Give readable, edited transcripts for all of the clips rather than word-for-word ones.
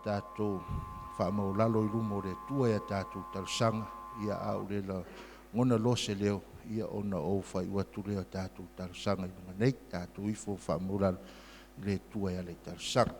tatou faamaulalo i luma o le Atua i a tatou talosaga. Ia a ou le lagona loa se leo, ia ona ou faaiu atu lea o tatou talosaga i luga nei. Tatou ifo faamaulalo i le Atua e ala i talosaga.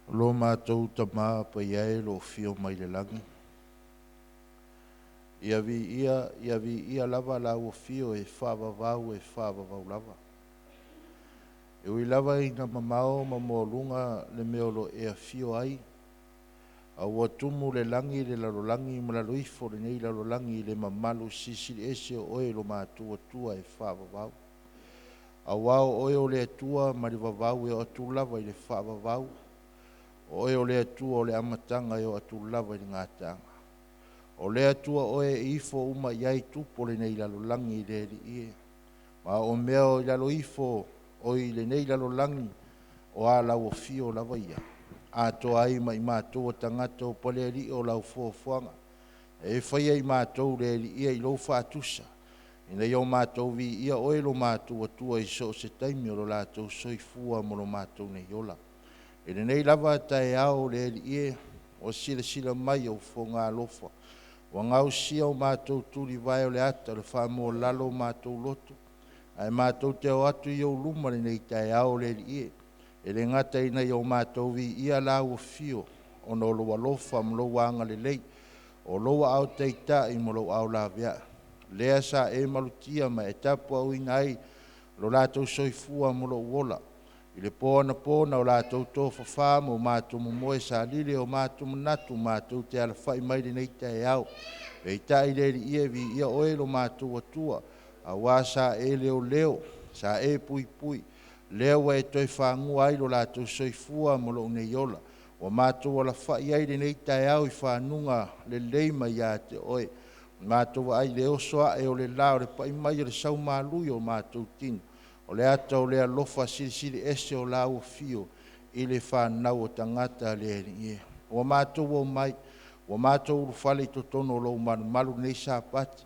O lo matou Tama Paia e o lo o afio mai le lagi, ia viia, ia viia lava lau afio e faavavau, e faavavau lava. E ui lava ina mamao ma mualuga le mea o lo o e afio ai, a ua tumu le lagi, le lalolagi ma lalo ifo o lenei lalolagi i le mamalu silisili ese o oe lo matou Atua e faavavau. Aua o oe o le Atua mai le vavau e oo atu lava i le faavavau. O oe o le Atua o le amataga e oo atu lava i le gataaga. O le Atua oe e ifo uma i ai tupu o lenei lalolagi le Alii e. Ma o mea o i lalo ifo o i lenei lalolagi, o a lau afio lava ia, atoa ai ma i matou o tagata o Palealii o lau foafoaga. E faia i matou le Alii e i lou faatusa, ina ia o matou viia oe lo matou Atua i so o se taimi o lo latou soifua ma lo matou nei ola. I lenei lava taeao le Alii e, ua silasila mai ou fogaalofa, ua gausia o matou tulivae o le ata o le faamualalo o matou loto, ae matou te o atu i ou luma lenei taeao le Alii e, e le gata ina ia o matou viia lau afio ona o lou alofa ma lou agalelei, o lou aao taitai ma lou aao laveai, lea sa e malutia ma e tapuauina ai lo latou soifua ma lou ola. I le po anapo na o latou tofafa ma o matou momoe sa lile o matou manatu matou te alafai mai lenei taeao. Peitai le Alii e, viia oe lo matou Atua, aua sa e leoleo, sa e puipui, lea ua e toe fagua ai lo latou soifua ma lou nei ola. Ua matou alafai ai lenei taeao i fanuga lelei mai ia te oe. Matou vaai i le oso ae o le la o le pai mai o le saumalui o matou tino, o le ata o le alofa silisili ese o lau afio i le fanau o tagata le Alii e. Ua matou omai, ua matou ulufale i totonu o lou malumalu lenei Sapati,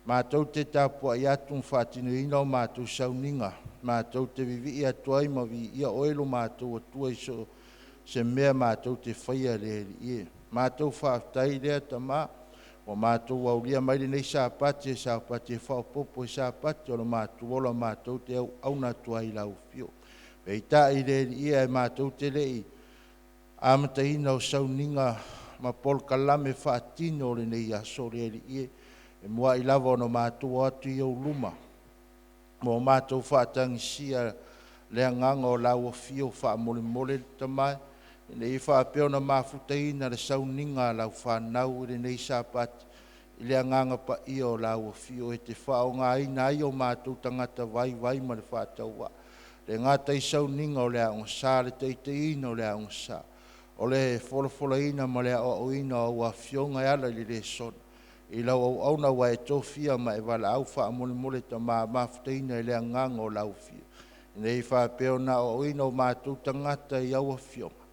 matou te tapuai atu ma faatinoina o matou sauniga, matou te vivii atu ai ma viia oe lo matou Atua i so se mea matou te faia le Alii e. Matou faafetai lea Tama, ua matou aulia mai lenei Sapati, e Sapati e faaopoopo, e Sapati o le matou ola matou te auauna atu ai i lau afio. Peitai le Alii e, ae matou te le i amataina o sauniga ma polokalame faatino o lenei aso le Alii e, e muai lava ona matou o atu i ou luma ma o matou faatagisia le agaga o lau afio faamolemole le Tama, Ina ia faapea ona mafutaina le sauniga a lau fanau i lenei Sapati i le Agaga Paia o lau Afio e te faaaogaina ai o matou tagata vaivai ma le faatauvaa, e le gata i sauniga o le aoga sa, le taitaiina o le aoga sa, o le folafolaina ma le aoaoina o au afioga e ala i le lesona i lau auauna ua e tofia ma e valaau. Faamolemole Tama, mafutaina i le Agaga o lau Afio ina ia faapea ona aoaoina o matou tagata i au afioga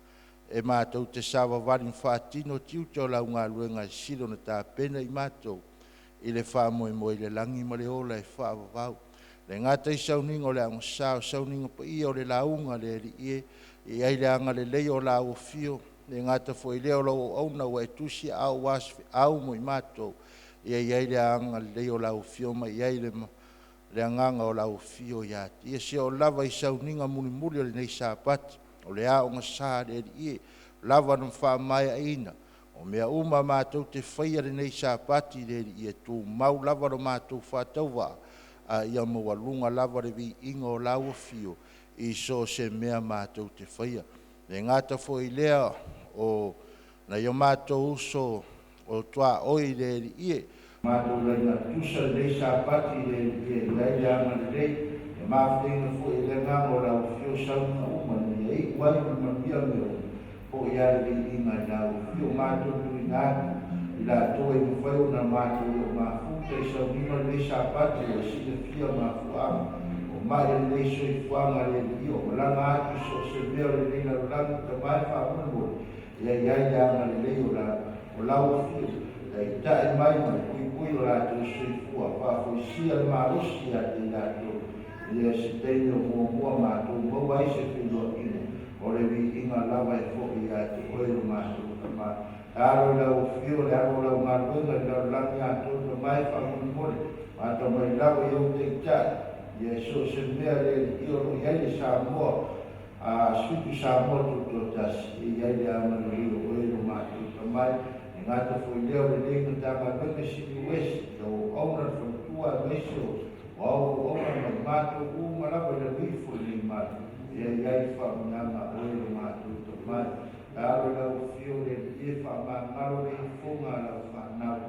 e matou te savavali ma faatino tiute o lau galuega e sili ona tapena i matou i le faamoemoe i le lagi ma le ola e faavavau. E le gata i sauniga o le aogasa, o sauniga paia o le lauga a le Alii e, ia i ai le agalelei o lau Afio. E le gata foi i lea o lau auauna ua e tusiaao aua se feau mo i matou, ia i ai le agalelei o lau Afio ma ia i ai le Agaga o lau Afio ia te ia, seia oo lava i sauniga mulimuli o lenei Sapati o le aogasa a le Alii e, ua lava ona faamaeaina. O mea uma matou te faia i lenei Sapati le Alii e, tumau lava lo matou faatauvaa a ia maualuga lava le viiga o lau Afio i so o se mea matou te faia. E le gata foi i lea o nai o matou uso o tuaoi le Alii e, matou laina tutusa i lenei Sapati le Alii e i ai le agalelei, e mafutaina foi e le Agaga o lau Afio sauniga uma ina ia iu ai ma le manuia mea uma, foi lava le viiga i lau Afio. Matou tuuina atu i latou e mafai ona matou le o mafuta i sauniga o lenei Sapati, ua e silafia mafuaaga o mai o lenei soifuaga le Alii, o malaga atu i so o se mea o lenei lalolagi. Tama e, faamolemole ia i ai le agalelei o lau Afio, taitai mai ma le puipui o latou soifua, faafoisia le malosi ia te i latou, e le o se taimi o muamua matou maua ai se feiloaiga. O le viiga lava e foi ia te oe lo matou Tama. Alo i lau Afio le alo o lau galuega i le lalolagi atoa. Tama e, faamolemole mata mai lava i ou taitai ia so o se mea le Alii o lo o i ai le Samoa a Suitu Samoa Tutoatasi, e i ai le agalelei o oe lo matou Tama. E gata foi lea o lenei Matagaluega CBS i lau auauna le faletua aemaise o au auauna ma i matou uma lava i lalo ifo i lenei malu, ia i ai le faamanuiaga a oe lo matou Tama. Alo i lau Afio le Alii e, faamagalo le ifoga a lau fanau,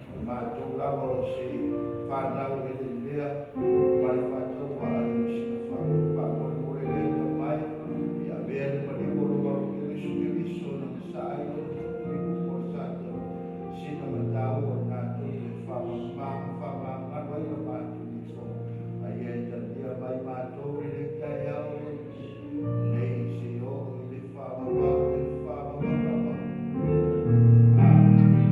o matou lava o se fanau eleelea ma le faatauvaa i o sina faamolemole lea. Tama e, ia avea le maliu o lo Iesu Keriso na masaa ai lona toto i luga o le satau sina mataua tatou te faamama ma faamagalo ai la matou ifoga, a ia e talia mai matou lenei taeao le Alii nei seia oo i le faavavau e faavavau lava. Amene.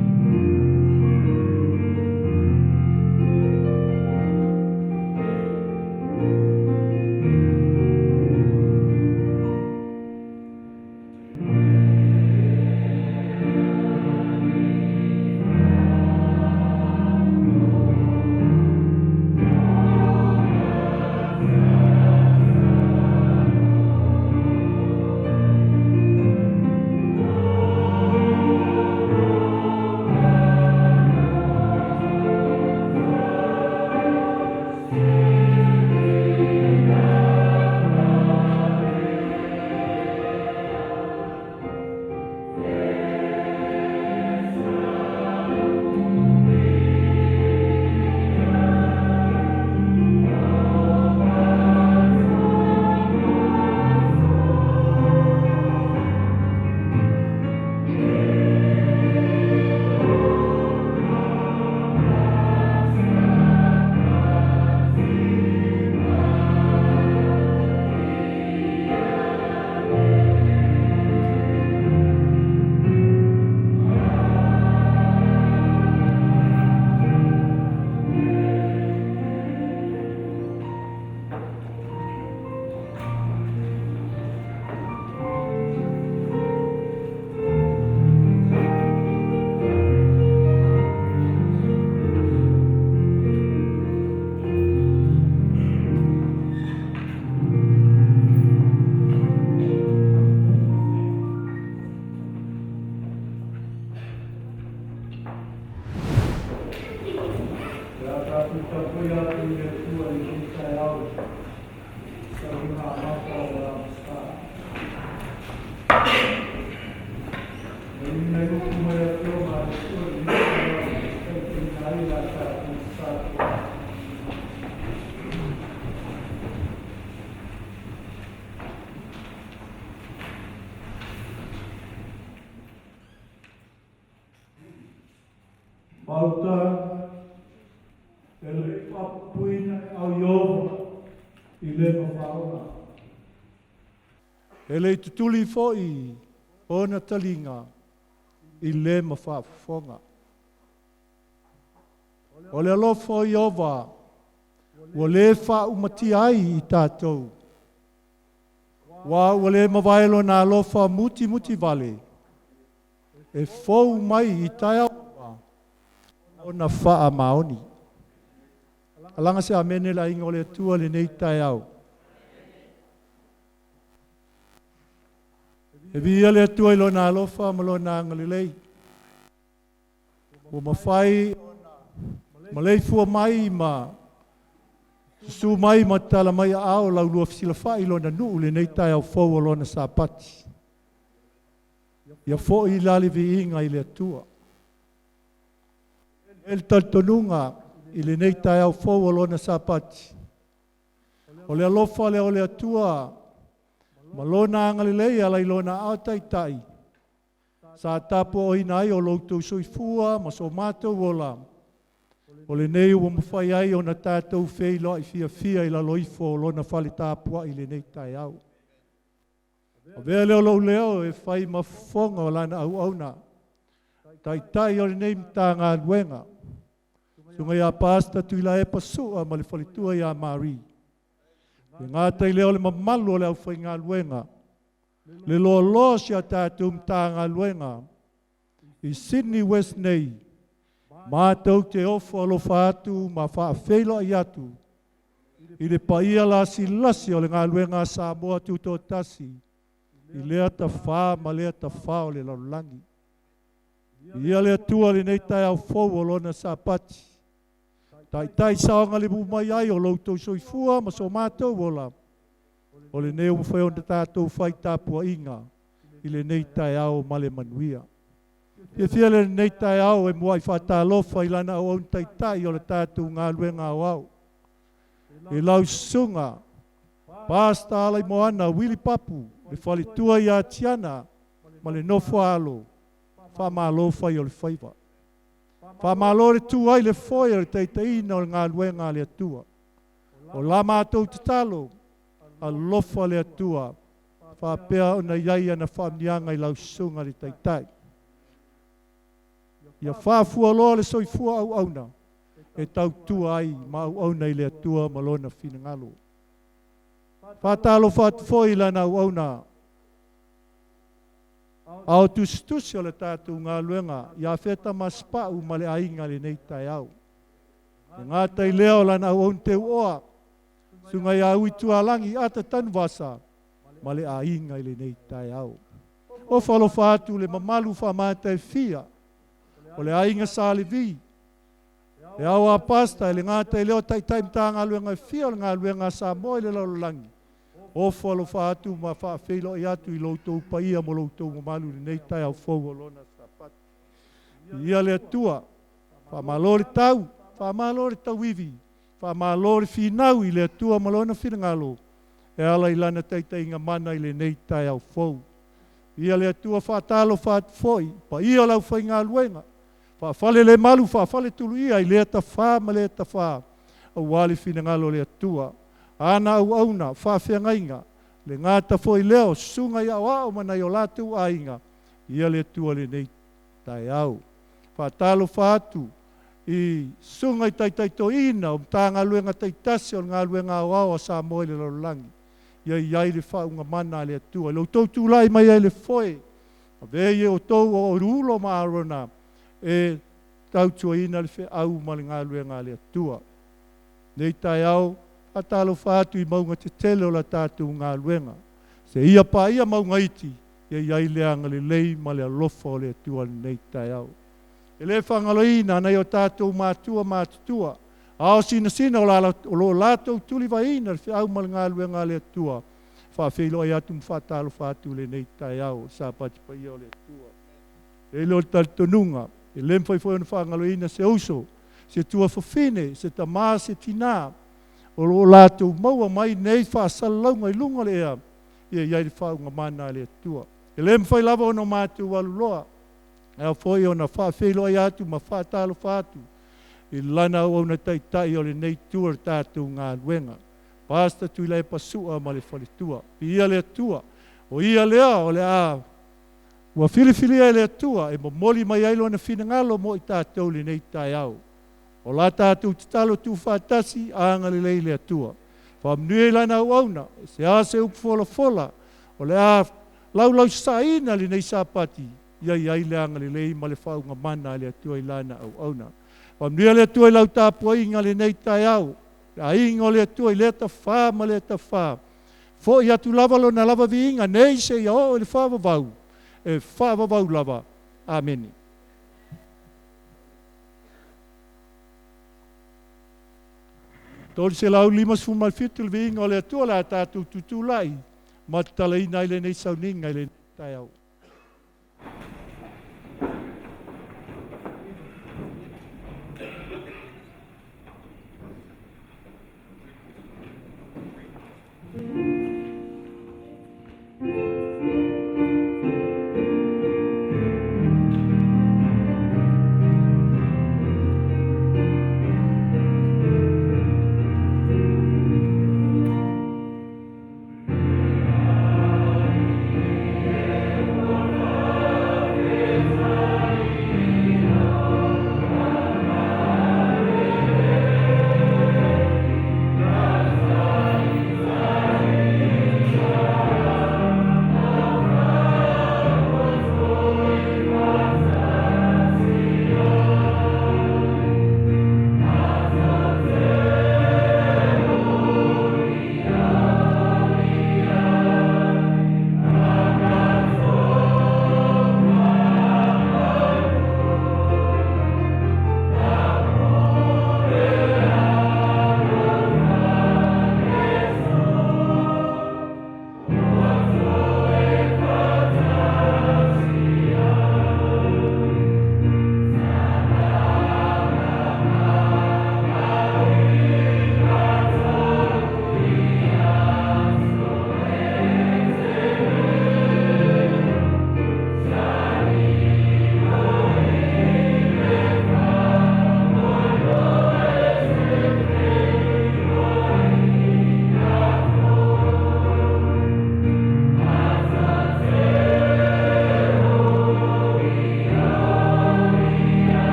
Faautaga e le i faapupuina e au Ieova i le mafaaola. E le i tutuli foi ona taliga i le mafaafofoga. O le alofa o Ieova ua le faaumatia ai i tatou, ua ua le mavae lona alofa mutimuti vale, e fou mai i taeao uma ona faamaoni. Alaga se amene le aiga o le Atua i lenei taeao. E viia le Atua i lona alofa ma lona agalelei. Ua mafai ona maleifua mai ma susu mai ma tatala mai aao o laulua fesilafai i lona nuu i lenei taeao fou o lona Sapati. Ia foi la le viiga i le Atua. E i ai le talitonuga i lenei taeao fou o lona Sapati, o le alofa lea o le Atua ma lona agalelei e ala i lona aao taitai sa tapuaoina ai o lo outou soifua ma so matou ola, o lenei ua mafai ai ona tatou feiloai fiafia i lalo ifo o lona fale tapuai i lenei taeao. Avea lea o lou leo e fai ma fofoga o lana auauna, taitai o lenei Matagaluega, Susuga ia Pastor Tuilaepa Sua ma le faletua ia Marie. E gata i lea o le mamalu o le aufaigaluega, le loaloa o si a tatou Matagaluega i Sydney West nei, matou te ofo alofa atu ma faafeiloai atu i le paia lasilasi o le galuega a Samoa Tutoatasi i lea tafā ma lea tafā o le lalolagi. Viia le Atua i lenei taeao fou o Lona Sapati. Taitai saogalemu mai ai o lo outou soifua ma so matou ola, o lenei ua mafai ona tatou fai tapuaiga i lenei taeao ma le manuia. Fiafia lea i lenei taeao e muai faatalofa i lana auauna taitai o le tatou galuega aoao, i lau susuga Pastor Alaimoana Willie Papu, le faletua ia Tiana ma le nofo a alo, faamalo fai o le faiva. Faamalo le tu ai le foe o le taitaiina o le galuega a le Atua. O la matou tatalo, alofa le Atua faapea ona i ai ana faamanuiaga i lau susuga i le Taitai. Ia faafualoa le soifua auauna e tautua ai ma auauna i le Atua ma Lona finagalo. Faatalofa atu foi i lana auauna ao tusitusi o le tatou galuega ia Feta Masepau ma le aiga i lenei taeao. E gata i lea o lana auauna teuoa, Susuga ia Ui Tualagi Ata Tanuvasa ma le aiga i lenei taeao. Ofo alofa atu le mamalu faamata e fia o le aiga Sa Levi, e ao a pasta e le gata i lea o taitai Matagaluega e fia o le galuega a Samoa i le lalolagi. Ofo alofa atu ma faafeiloai atu i lo outou paia ma lo outou mamalu i lenei taeao fou o Lona Sapati. Viia le Atua, faamalo le tau, faamalo le tauivi, faamalo le finau i le Atua ma Lona finagalo e ala i Lana taitaiga mana i lenei taeao fou. Viia le Atua, faatalofa atu foi, paia o le aufaigaluega, faafalelemalu, faafaletuluia i lea tafā ma lea tafā, aua le finagalo o le Atua. Ana auauna, faafeagaiga, le gata foi lea o susuga i aoao ma nai o latou aiga, viia le Atua i lenei taeao. Faatalofa atu i susuga i taitaitoeina o Matagaluega taitasi o le galuega aoao a Samoa i le lalolagi, ia i ai le faauuga mana a le Atua. I lo outou tulai mai ai i le foe, avea ia outou o Iulo ma Arona e tautuaina le feau ma le galuega a le Atua. Nei taeao, faatalofa atu i mauga tetele o la tatou galuega. Seia paia mauga iti, ia i ai le agalelei ma le alofa o le Atua i lenei taeao. E le faagaloina nai o tatou matua matutua, ao sinasina o lo o latou tulivaeina le feau ma le galuega a le Atua. Faafeiloai atu ma faatalofa atu i lenei taeao, Sapati paia o le Atua. E i ai lea o le talitonuga, e le mafai foi ona faagaloina se uso, se tuafafine, se tama, se tina, o lo o latou maua mai nei faasalalauga i luga o le ea, ia i ai le faauuga mana a le Atua. E le mafai lava ona matou aluloa E ao foi ona faafeiloai atu ma faatalofa atu i lana auauna taitai o lenei itu o le tatou galuega, Pastor Tuilaepa Sua ma le faletua. Viia le Atua, o ia lea o le a ua filifilia e le Atua e momoli mai ai lona finagalo mo i tatou i lenei taeao. O la tatou tatalo tuufaatasi, agalelei le Atua. Faamanuia i lana auauna, se a se upu folafola o le a laulausasaaina lenei Sapati, ia i ai le agalelei ma le faauuga mana a le Atua i lana auauna. Faamanuia le Atua i lau tapuaiga lenei taeao, le aiga o le Atua i lea tafā ma lea tafā. Fo'i atu lava lona lava viiga nei seia oo i le faavavau, e faavavau lava. Amene. 357 le viiga o le Atua le a tatou tutulai ma tatalaina ai lenei sauniga i lenei taeao.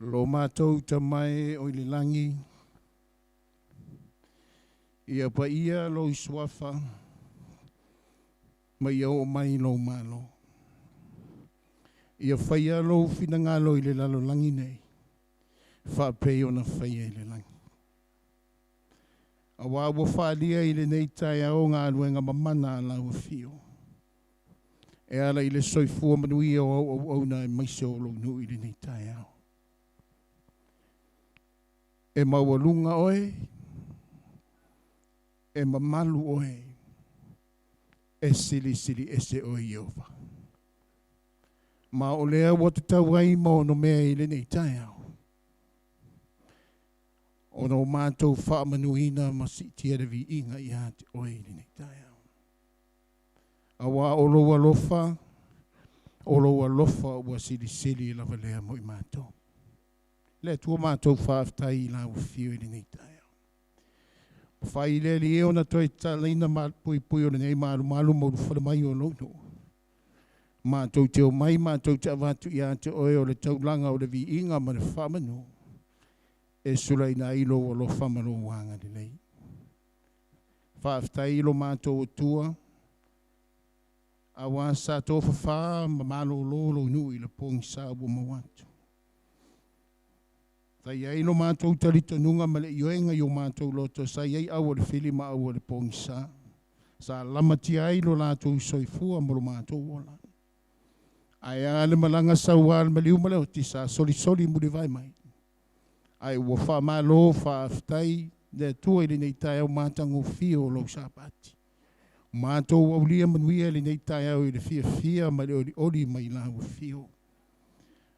Lo matou Tama e o i le lagi, ia paia lou suafa, ma ia oo mai lou malo. Ia faia lou finagalo i le lalolagi nei, faapei ona faia i le lagi. Auā ua faaalia i lenei taeao galuega mamana a lau Afio, e ala i le soifua manuia o au auauna aemaise o lou nuu i lenei taeao. E maualuga oe, e mamalu oe, e silisili ese oe Ieova. Ma o lea ua tatau ai ma onomea i lenei taeao, ona o matou faamanuina ma siitia le viiga ia te oe i lenei taeao. Auā o lou alofa, o lou alofa ua silisili lava lea mo i matou. Le Atua matou faafetai i lau afio i lenei taeao. Ua fai le Alii e ona toe tatalaina malupuipui o lenei malumalu ma ulufale mai o lou nuu. Matou te omai matou te avatu ia te oe o le taulaga o le viiga ma le faamanu e sulaina ai lou alofa ma lou agalelei. Faafetai i lo matou Atua, auā sa tofafā ma malōlō lou nuu i le pogisa ua maua atu. Sa i ai lo matou talitonuga ma le ioega i o matou loto sa i ai au o le fili ma au o le pogisa. Sa lamatia ai lo latou soifua ma lo matou ola. Ae a le malaga sauā a le maliu ma le oti sa solisoli mulivae mai. Ae ua faamalo faafetai le Atua i lenei taeao matagofie o lou Sapati. Ua matou aulia manuia lenei taeao i le fiafia ma le olioli mai lau afio.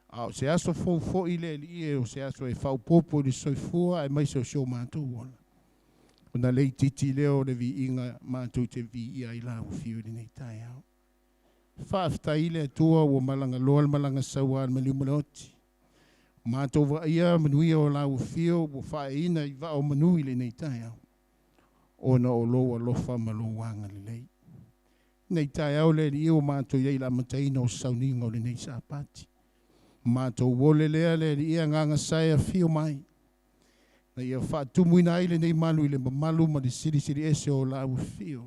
A o se aso fou foi le Alii e, o se aso e faaopoopo i le soifua aemaise o si o matou ola. Ona le itiiti lea o le viiga matou te viia ai lau afio i lenei taeao. Faafetai i le Atua ua malaga loa le malaga saua a le maliu ma le oti. Ua matou vaaia manuia o lau afio ua faaeaina i vaa o manu i lenei taeao, ona o lou alofa ma lou agalelei. Lenei taeao le Alii ua matou i ai i le amataina o sauniga o lenei Sapati. Matou ole lea le Alii Agaga Sa e afio mai, na ia faatumuina ai lenei malu i le mamalu ma le silisili ese o lau afio.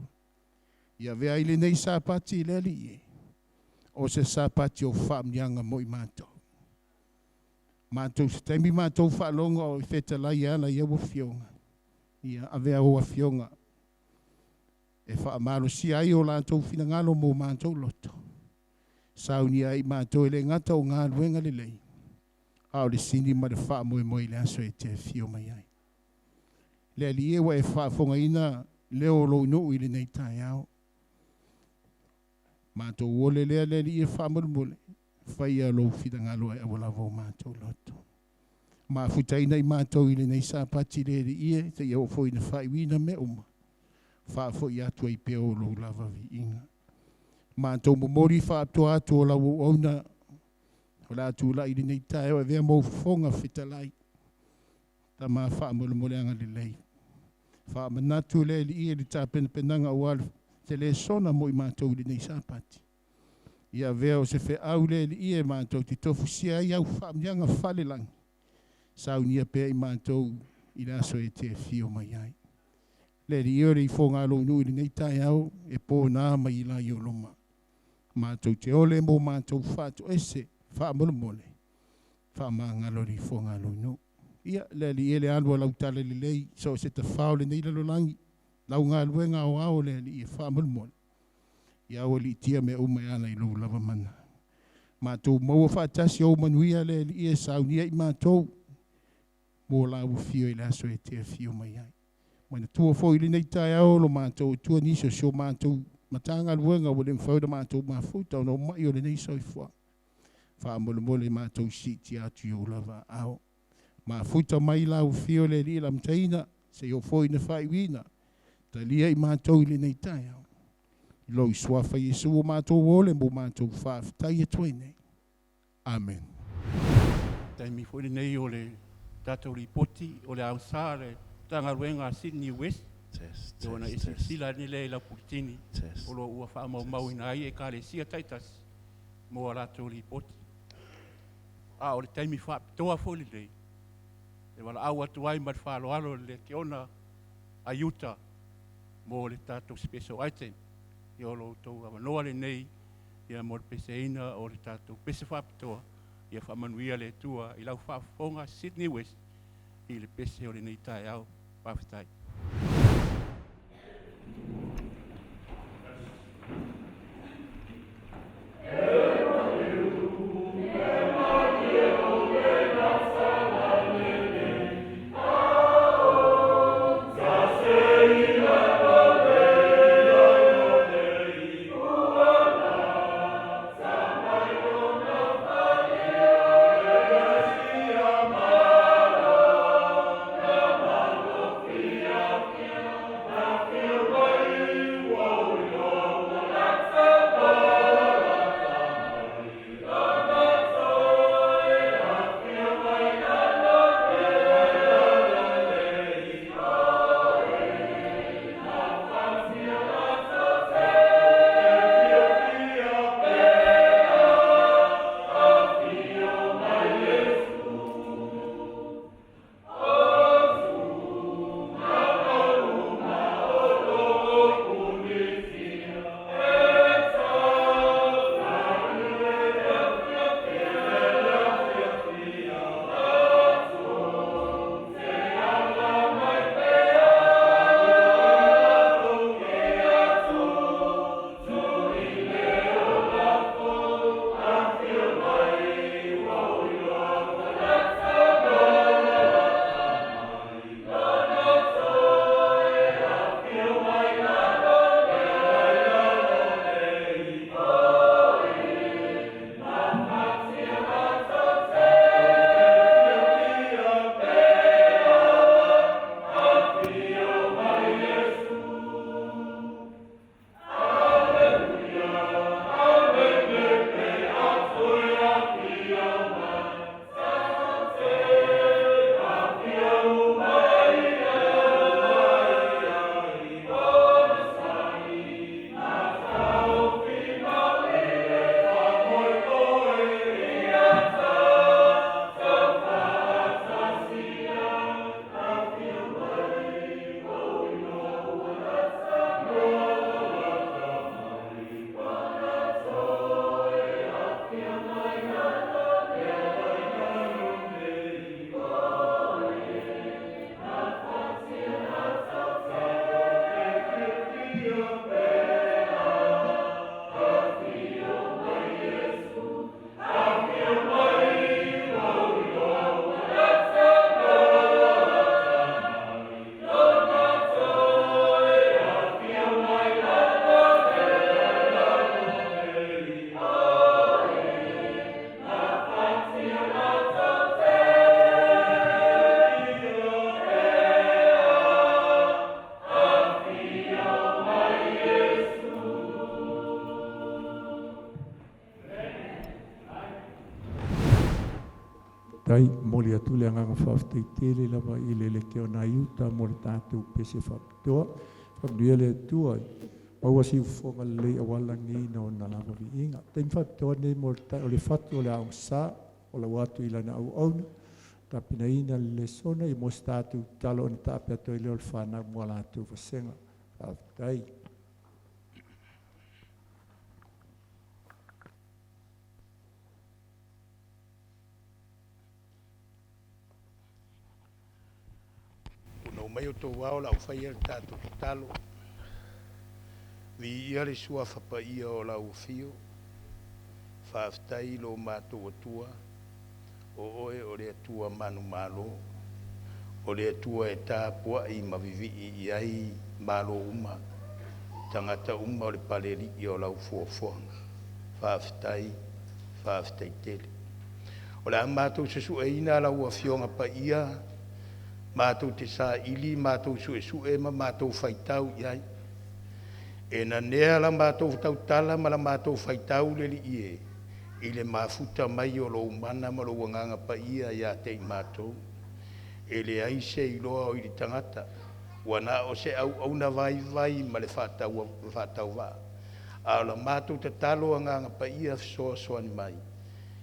Ia avea ai lenei Sapati i le Alii e, o se Sapati o faamanuiaga mo i matou. Matou se taimi matou faalogo o e fetalai e ala i au afioga, ia avea au afioga e faamalosia ai o latou finagalo mo matou loto. Saunia ai matou e le gata o galuega lelei, a o le sini ma le faamoemoe i le aso e te afio mai ai. Le Alii e, ua e faafofogaina leo o lou nuu i lenei taeao. Matou ole lea le Alii e faamolemole, faia lou finagalo ae aua lava o matou loto. Mafutaina i matou i lenei Sapati le Alii e, seia oo foi ina faaiuina mea uma, faafoi atu ai pea o lou lava viiga. Matou momoli faapitoa atu o lau auauna o le a tulai i lenei taeao e avea mou fofoga fetalai. Tama faamolemole agalelei. Faamanatu le Alii i le tapenapenaga aua se lesona mo i matou i lenei Sapati. Ia avea o se feau le Alii e matou te tofusia ai au faamanuiaga faalelagi. Saunia pea i matou i le aso e te afio mai ai. Le Alii o le ifoga a lou nuu i lenei taeao e pona mai i lai o loma. Matou te ole mo matou faatoese faamolemole. Faamagalo le ifoga a lou nuu. Ia, le Alii e, le alu a lau talalelei so o se tafao o lenei lalolagi, lau galuega aoao le Alii e faamolemole. Ia aualiitia mea uma e ala i lou lava mana. Matou maua faatasi ou manuia le Alii e saunia i matou mo lau afio i le aso e te afio mai ai. Manatua foi i lenei taeao lo matou Atua nisi o si o matou Matagaluega ua le mafai ona matou mafuta ona o mai o lenei soifuaga. Faamolemole matou siitia atu i ou lava aao. Mafuta mai lau afio le Alii i le amataina, seia oo foi ina faaiuina. Talia i matou i lenei taeao. I lou suafa Iesu ua matou ole ma ua matou faafetai atu ai nei. Amene. Taimi foi lenei o le tatou lipoti o le aosa a le Matagaluega a Sydney West Test, e ona e test, test, silasila ane lea i lau puletini test. o lo o ua faamaumauina ai Ekalesia taitasi mo a latou lipoti. A o le taimi faapitoa foi lenei e valaau atu ai ma le faaaloalo i le Lekiona a Iuta mo le tatou special item. Ia o lo outou avanoa lenei ia mo le peseina o le tatou pese faapitoa. Ia faamanuia le Atua i lau faafofoga Sydney West i le pese o lenei taeao. Faafetai. Tai momoli atu le agaga faafetai tele lava i le Lekiona a Iuta mo le tatou pese faapitoa. Faamanuia le Atua i maua siufofoga lelei aua le lagiina o ona lava viiga. Taimi faapitoa lenei mo le o le fatu o le aoga o lau atu i lana auauna, tapenaina le lesona i mo se tatou tatalo ona taape atu ai lea o le fanau mo a latou vasega. Faafetai. Ona omai outou ao o le a ou faia le tatou tatalo. Viia le Suafa Paia o lau Afio. Faafetai i lo matou Atua, o Oe o le Atua manumalo, o le Atua e tapuai ma vivii i ai malo uma, tagata uma o le Palealii o lau foafoaga. Faafetai, faafetai tele. O le a matou suesueina lau Afioga Paia, matou te saili, matou suesue ma matou faitau i ai. E nanea la matou tautala ma la matou faitau le Alii e, i le mafuta mai o lou mana ma lou Agaga Paia ia te i matou. E leai se iloa o i le tagata, ua na o se auauna vaivai ma le faatauvaa. A o la matou tatalo Agaga Paia fesoasoani mai.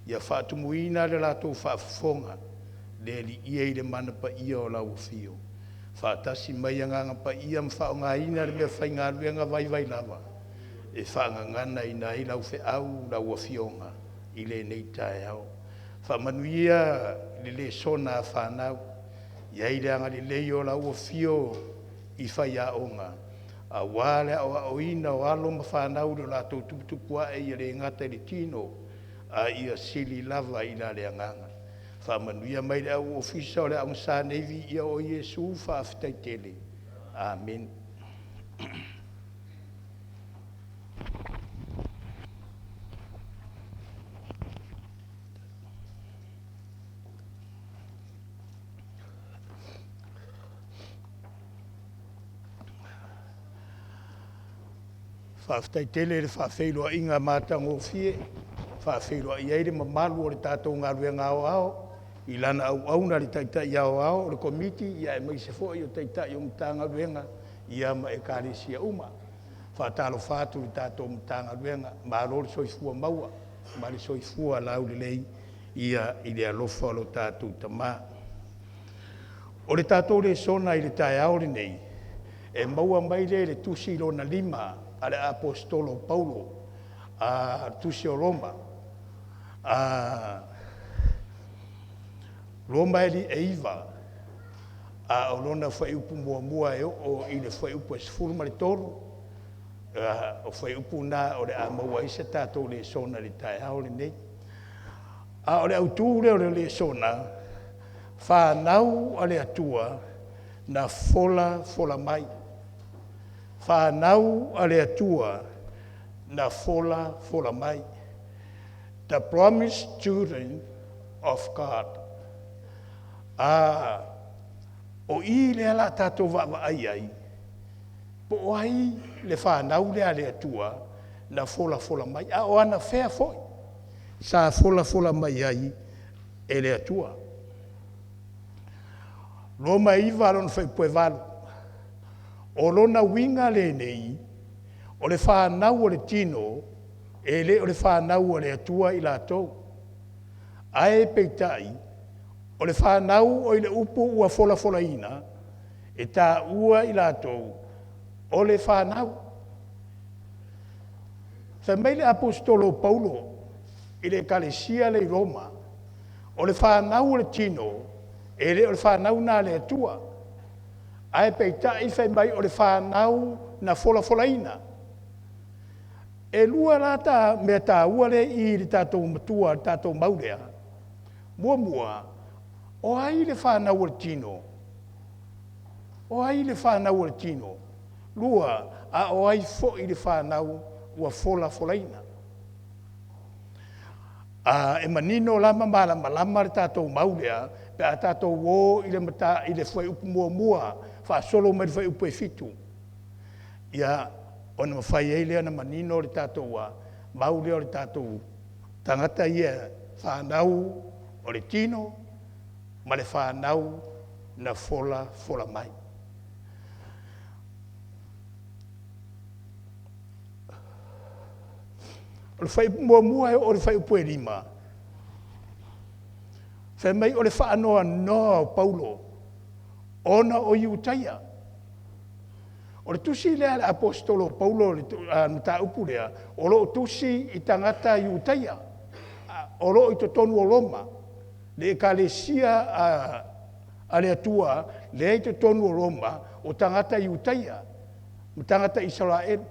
Ia faatumuina le latou faafofoga, le Alii e i le mana paia o lau afio. Faatasi mai Agaga Paia ma faaaogaina le meafaigaluega vaivai lava e faagaganaina ai lau feau, lau Afioga i lenei taeao. Faamanuia le lesona a fanau, i ai le agalelei o lau afio i faiaoga, aua le aoaoina o alo ma fanau i lo latou tuputupuae, ia le gata i le tino, a ia sili lava i la le agaga. Faamanuia mai le au ofisa o le Aoga Sa nei, viia oe Iesu, faafetai tele. Amene. Faafetai tele i le faafeiloaiga matagofie e faafeiloai ai le mamalu o le tatou galuega aoao i lana auauna le Taitai Aoao o le Komiti aemaise foi o Taitai o Matagaluega ma Ekalesia uma. E faatalofa atu i le tatou Matagaluega, malo le soifua maua ma le soifua laulelei i le alofa o lo tatou Tama. O le tatou lesona i le taeao lenei, e maua mai lea i le Tusi Lona 5 a le Aposetolo o Paulo, Tusi o Roma. Roma e 9, a o lona fuaiupu 1 e oo i le fuaiupu e 13, o fuaiupu na o le a maua ai se tatou lesona i le taeao lenei. A o le autu lea o le lesona, fanau a le Atua na folafola mai. Fanau a le Atua na folafola mai. The Promised Children of God. O i lea o le a tatou vaavaai i ai, po o ai le fanau lea a le Atua na folafola mai, a o anafea foi sa folafola mai ai e le Atua. Roma 9 lona fuaiupu e 8. O lona uiga lenei, o le fanau a le tino, e le o le fanau a le Atua i latou. Ae peitai, o le fanau i le upu ua folafolaina, e taua i latou o le fanau. Fai mai le Aposetolo o Paulo i le ekalesia lea i Roma, o le fanau a le tino, e le o le fanau lena a le Atua. Ae peitai fai mai o le fanau na folafolaina. E lua la mea taua lea e i i i le tatou matua le tatou mau lea. Muamua, o ai le fanau a le tino? O ai le fanau a le tino? Lua, a o ai foi le fanau ua folafolaina? E manino la ma malamalama le tatou mau lea pe a tatou o i le fuaiupu 1 faasolo mai le fuaiupu e 7, ia, ona mafai ai lea ona manino le tatou mau lea o le tatou tagata ia fanau o le tino ma le fanau na folafola mai. O le fuaiupu 1 e oo i le fuaiupu e 5, fai mai o le faanoanoa o Paulo ona o Iutaia. O le tusi lea a le Aposetolo o Paulo le mataupu lea, o lo o tusi i tagata Iutaia o lo o i totonu o Roma, le ekalesia a le Atua lea e i totonu o Roma, o tagata Iutaia ma tagata Isaraelu,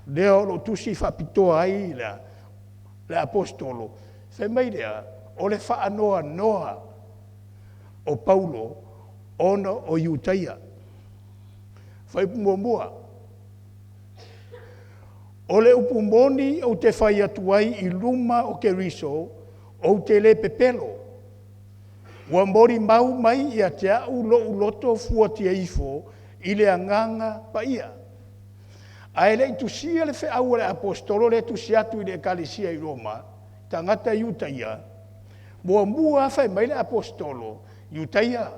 lea o lo o tusi faapitoa ai le Aposetolo. Fai mai lea, o le faanoanoa o Paulo ona o Iutaia. Fuaiupu 1. O le upu moni ou te fai atu ai i luma o Keriso, ou te le pepelo. Ua molimau mai ia te au lou loto fuatia ifo i le Agaga Paia. Ae le i tusia le feau a le Aposetolo lea e tusi atu i le ekalesia i Roma, tagata Iutaia, muamua lava fai mai le Aposetolo, Iutaia,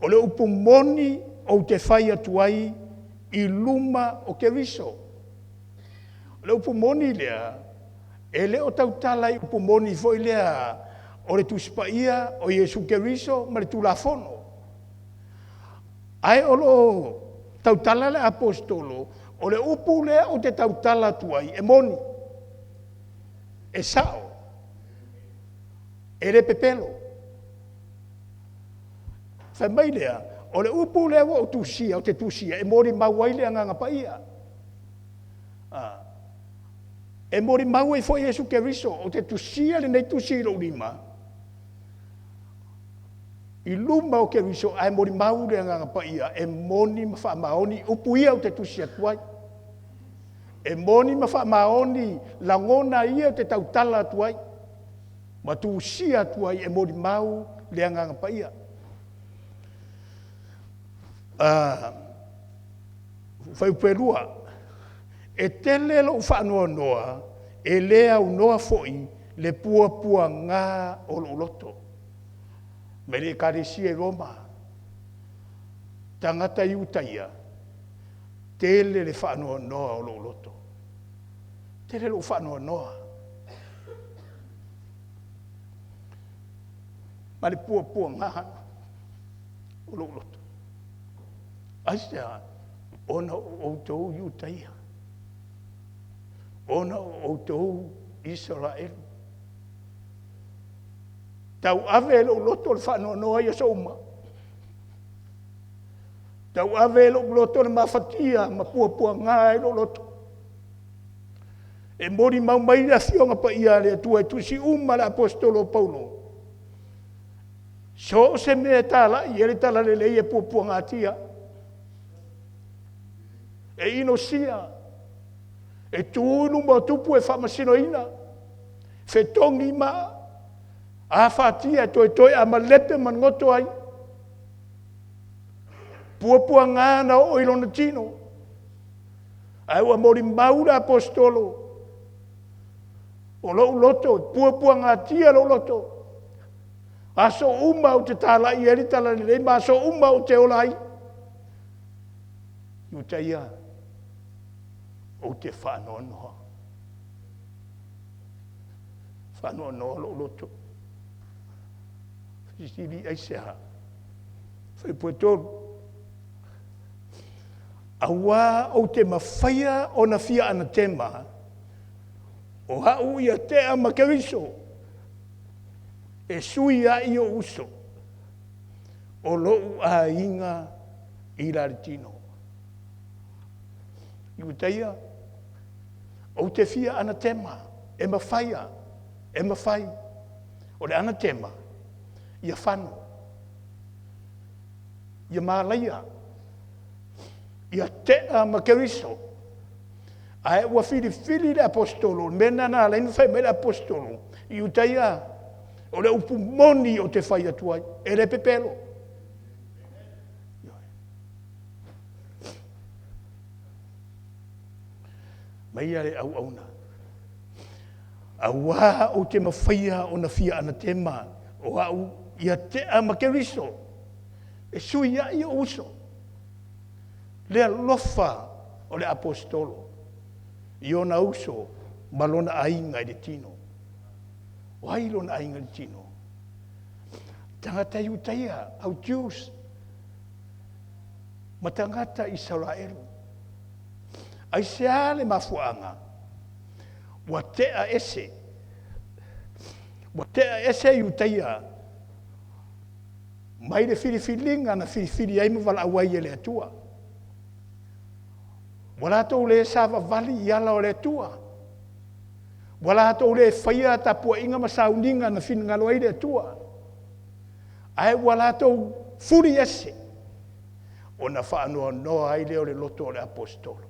o le upu moni ou te fai atu ai i luma o Keriso. O le upu moni lea, E le o tautala i upu moni foi lea o le Tusi Paia o Iesu Keriso ma le Tulafono. Ae o lo o tautala le Aposetolo, o le upu lea ou te tautala atu ai e moni, e sao, e le pepelo. Fai mai lea, o le upu lea ua ou tusia, ou te tusia, e molimau ai le Agaga Paia. E molimau ai foi Iesu Keriso, ou te tusia lenei tusi i lou lima, i luma o Keriso, ae molimau le Agaga Paia, e moni ma faamaoni upu ia ou te tusi atu ai. E moni ma faamaoni lagona ia ou te tautala atu ai, ma tusia atu ai e molimau le Agaga Paia. Fuaiupu 2, e tele lou faanoanoa, e le aunoa foi le puapuaga o lou loto. Mai le Ekalesia i Roma, tagata Iutaia, tele le faanoanoa o lou loto. Tele lou faanoanoa. Ma le puapuaga o lou loto. Aisea? Ona o outou Iutaia, ona o outou Isaraelu. Tauave e lou loto le faanoanoa i aso uma. Tauave e lou loto le mafatia ma puapuaga ai lou loto. E molimau mai le Afioga Paia a le Atua e tusi uma le Aposetolo o Paulo. So o se mea e talai e le talalelei e puapuagatia. E inosia, e tu i luma o tupu e faamasinoina, fetogi ma afatia e toetoe a malepe ma goto ai. Puapuaga na oo i lona tino. Ae ua molimau le Aposetolo, o lou loto, puapuagatia lou loto. Aso uma ou te talai ai le talalelei, ma aso uma ou te ola ai. Iutaia, ou te faanoanoa. Faanoanoa lou loto. Fesili aisea? Fuaiupu 3. Auā ou te mafaia ona fia anatema, o au ia tea ma Keriso, e sui ai o uso, o lou aiga i la le tino. Iutaia, ou te fia anatema, e mafaia, e mafai. O le anatema, ia fano, ia malaia, ia tea ma Keriso. Ae ua filifili le Aposetolo, le mea lena na ala ai ona fai mai le Aposetolo, Iutaia, o le upu moni o te fai atu ai, e le pepelo. Mai ia le auauna. Auā ou te mafaia ona fia anatema, o au ia tea ma Keriso, e sui ai o uso. Le alofa o le Aposetolo, i ona uso ma lona aiga i le tino. O ai lona aiga i le tino? Tagata Iutaia, au Jews, ma tagata Isaraelu. Aisea le mafuaaga? Ua tea ese. Ua tea ese Iutaia mai le filifiliga na filifili ai ma valaau ai e le Atua. Ua latou le savavali i ala o le Atua. Ua latou le faia tapuaiga ma sauniga na finagalo ai le Atua. Ae ua latou fuli ese, ona faanoanoa ai lea o le loto o le Aposetolo.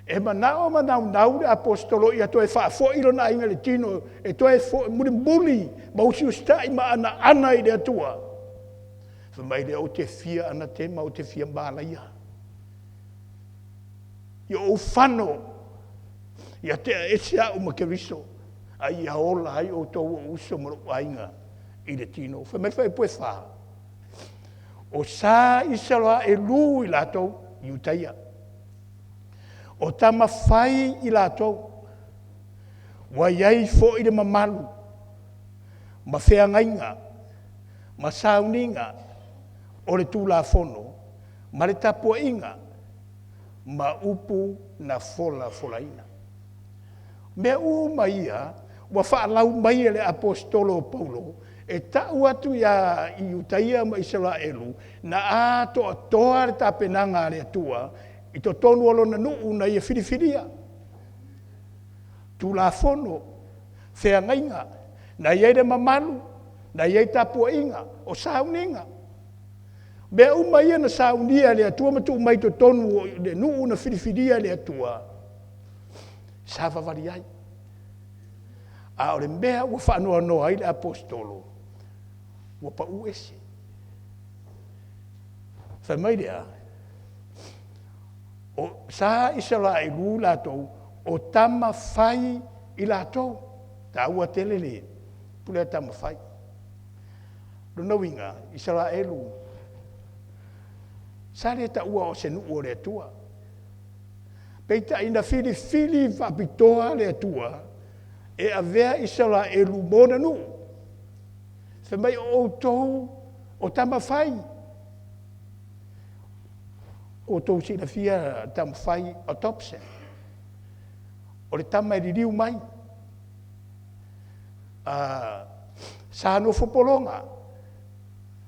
E manao ma naunau le Aposetolo ia toe faafoi lona aiga i le tino, e toe foi mulimuli ma usiusitai ma anaana i le Atua. Fai mai lea, ou te fia anatema, ou te fia malaia. Ia ou fano, ia tea ese au ma Keriso, a ia ola ai outou o uso ma lou aiga i le tino. Fai mai fuaiupu 4, o sa Isaraelu i latou, Iutaia. O tama fai i latou. Ua i ai foi le mamalu ma feagaiga ma sauniga o le Tulafono ma le tapuaiga ma upu na folafolaina. O mea uma ia ua faalau mai e le Aposetolo o Paulo e tau atu ia Iutaia ma Isaraelu, na atoatoa le tapenaga a le Atua i totonu o Lona nuu na Ia filifilia. Tulafono, feagaiga, na i ai le mamalu, na i ai tapuaiga, o sauniga. O mea uma ia na saunia e le Atua ma tuu mai i totonu o le nuu na filifilia e le Atua, savavali ai. A o le mea ua faanoanoa ai le Aposetolo, ua pau ese. Fai mai le a? O sa Isaraelu latou, o tama fai i latou. Taua tele le upu lea tama fai. Lona uiga, Isaraelu, sa le taua o se nuu o le Atua. Peitai na filifili faapitoa le Atua e avea Isaraelu mo ona nuu. Fai mai o outou o tama fai. Ua outou silafia tama fai, adoption. O le tama e liliu mai. Sa nofo pologa,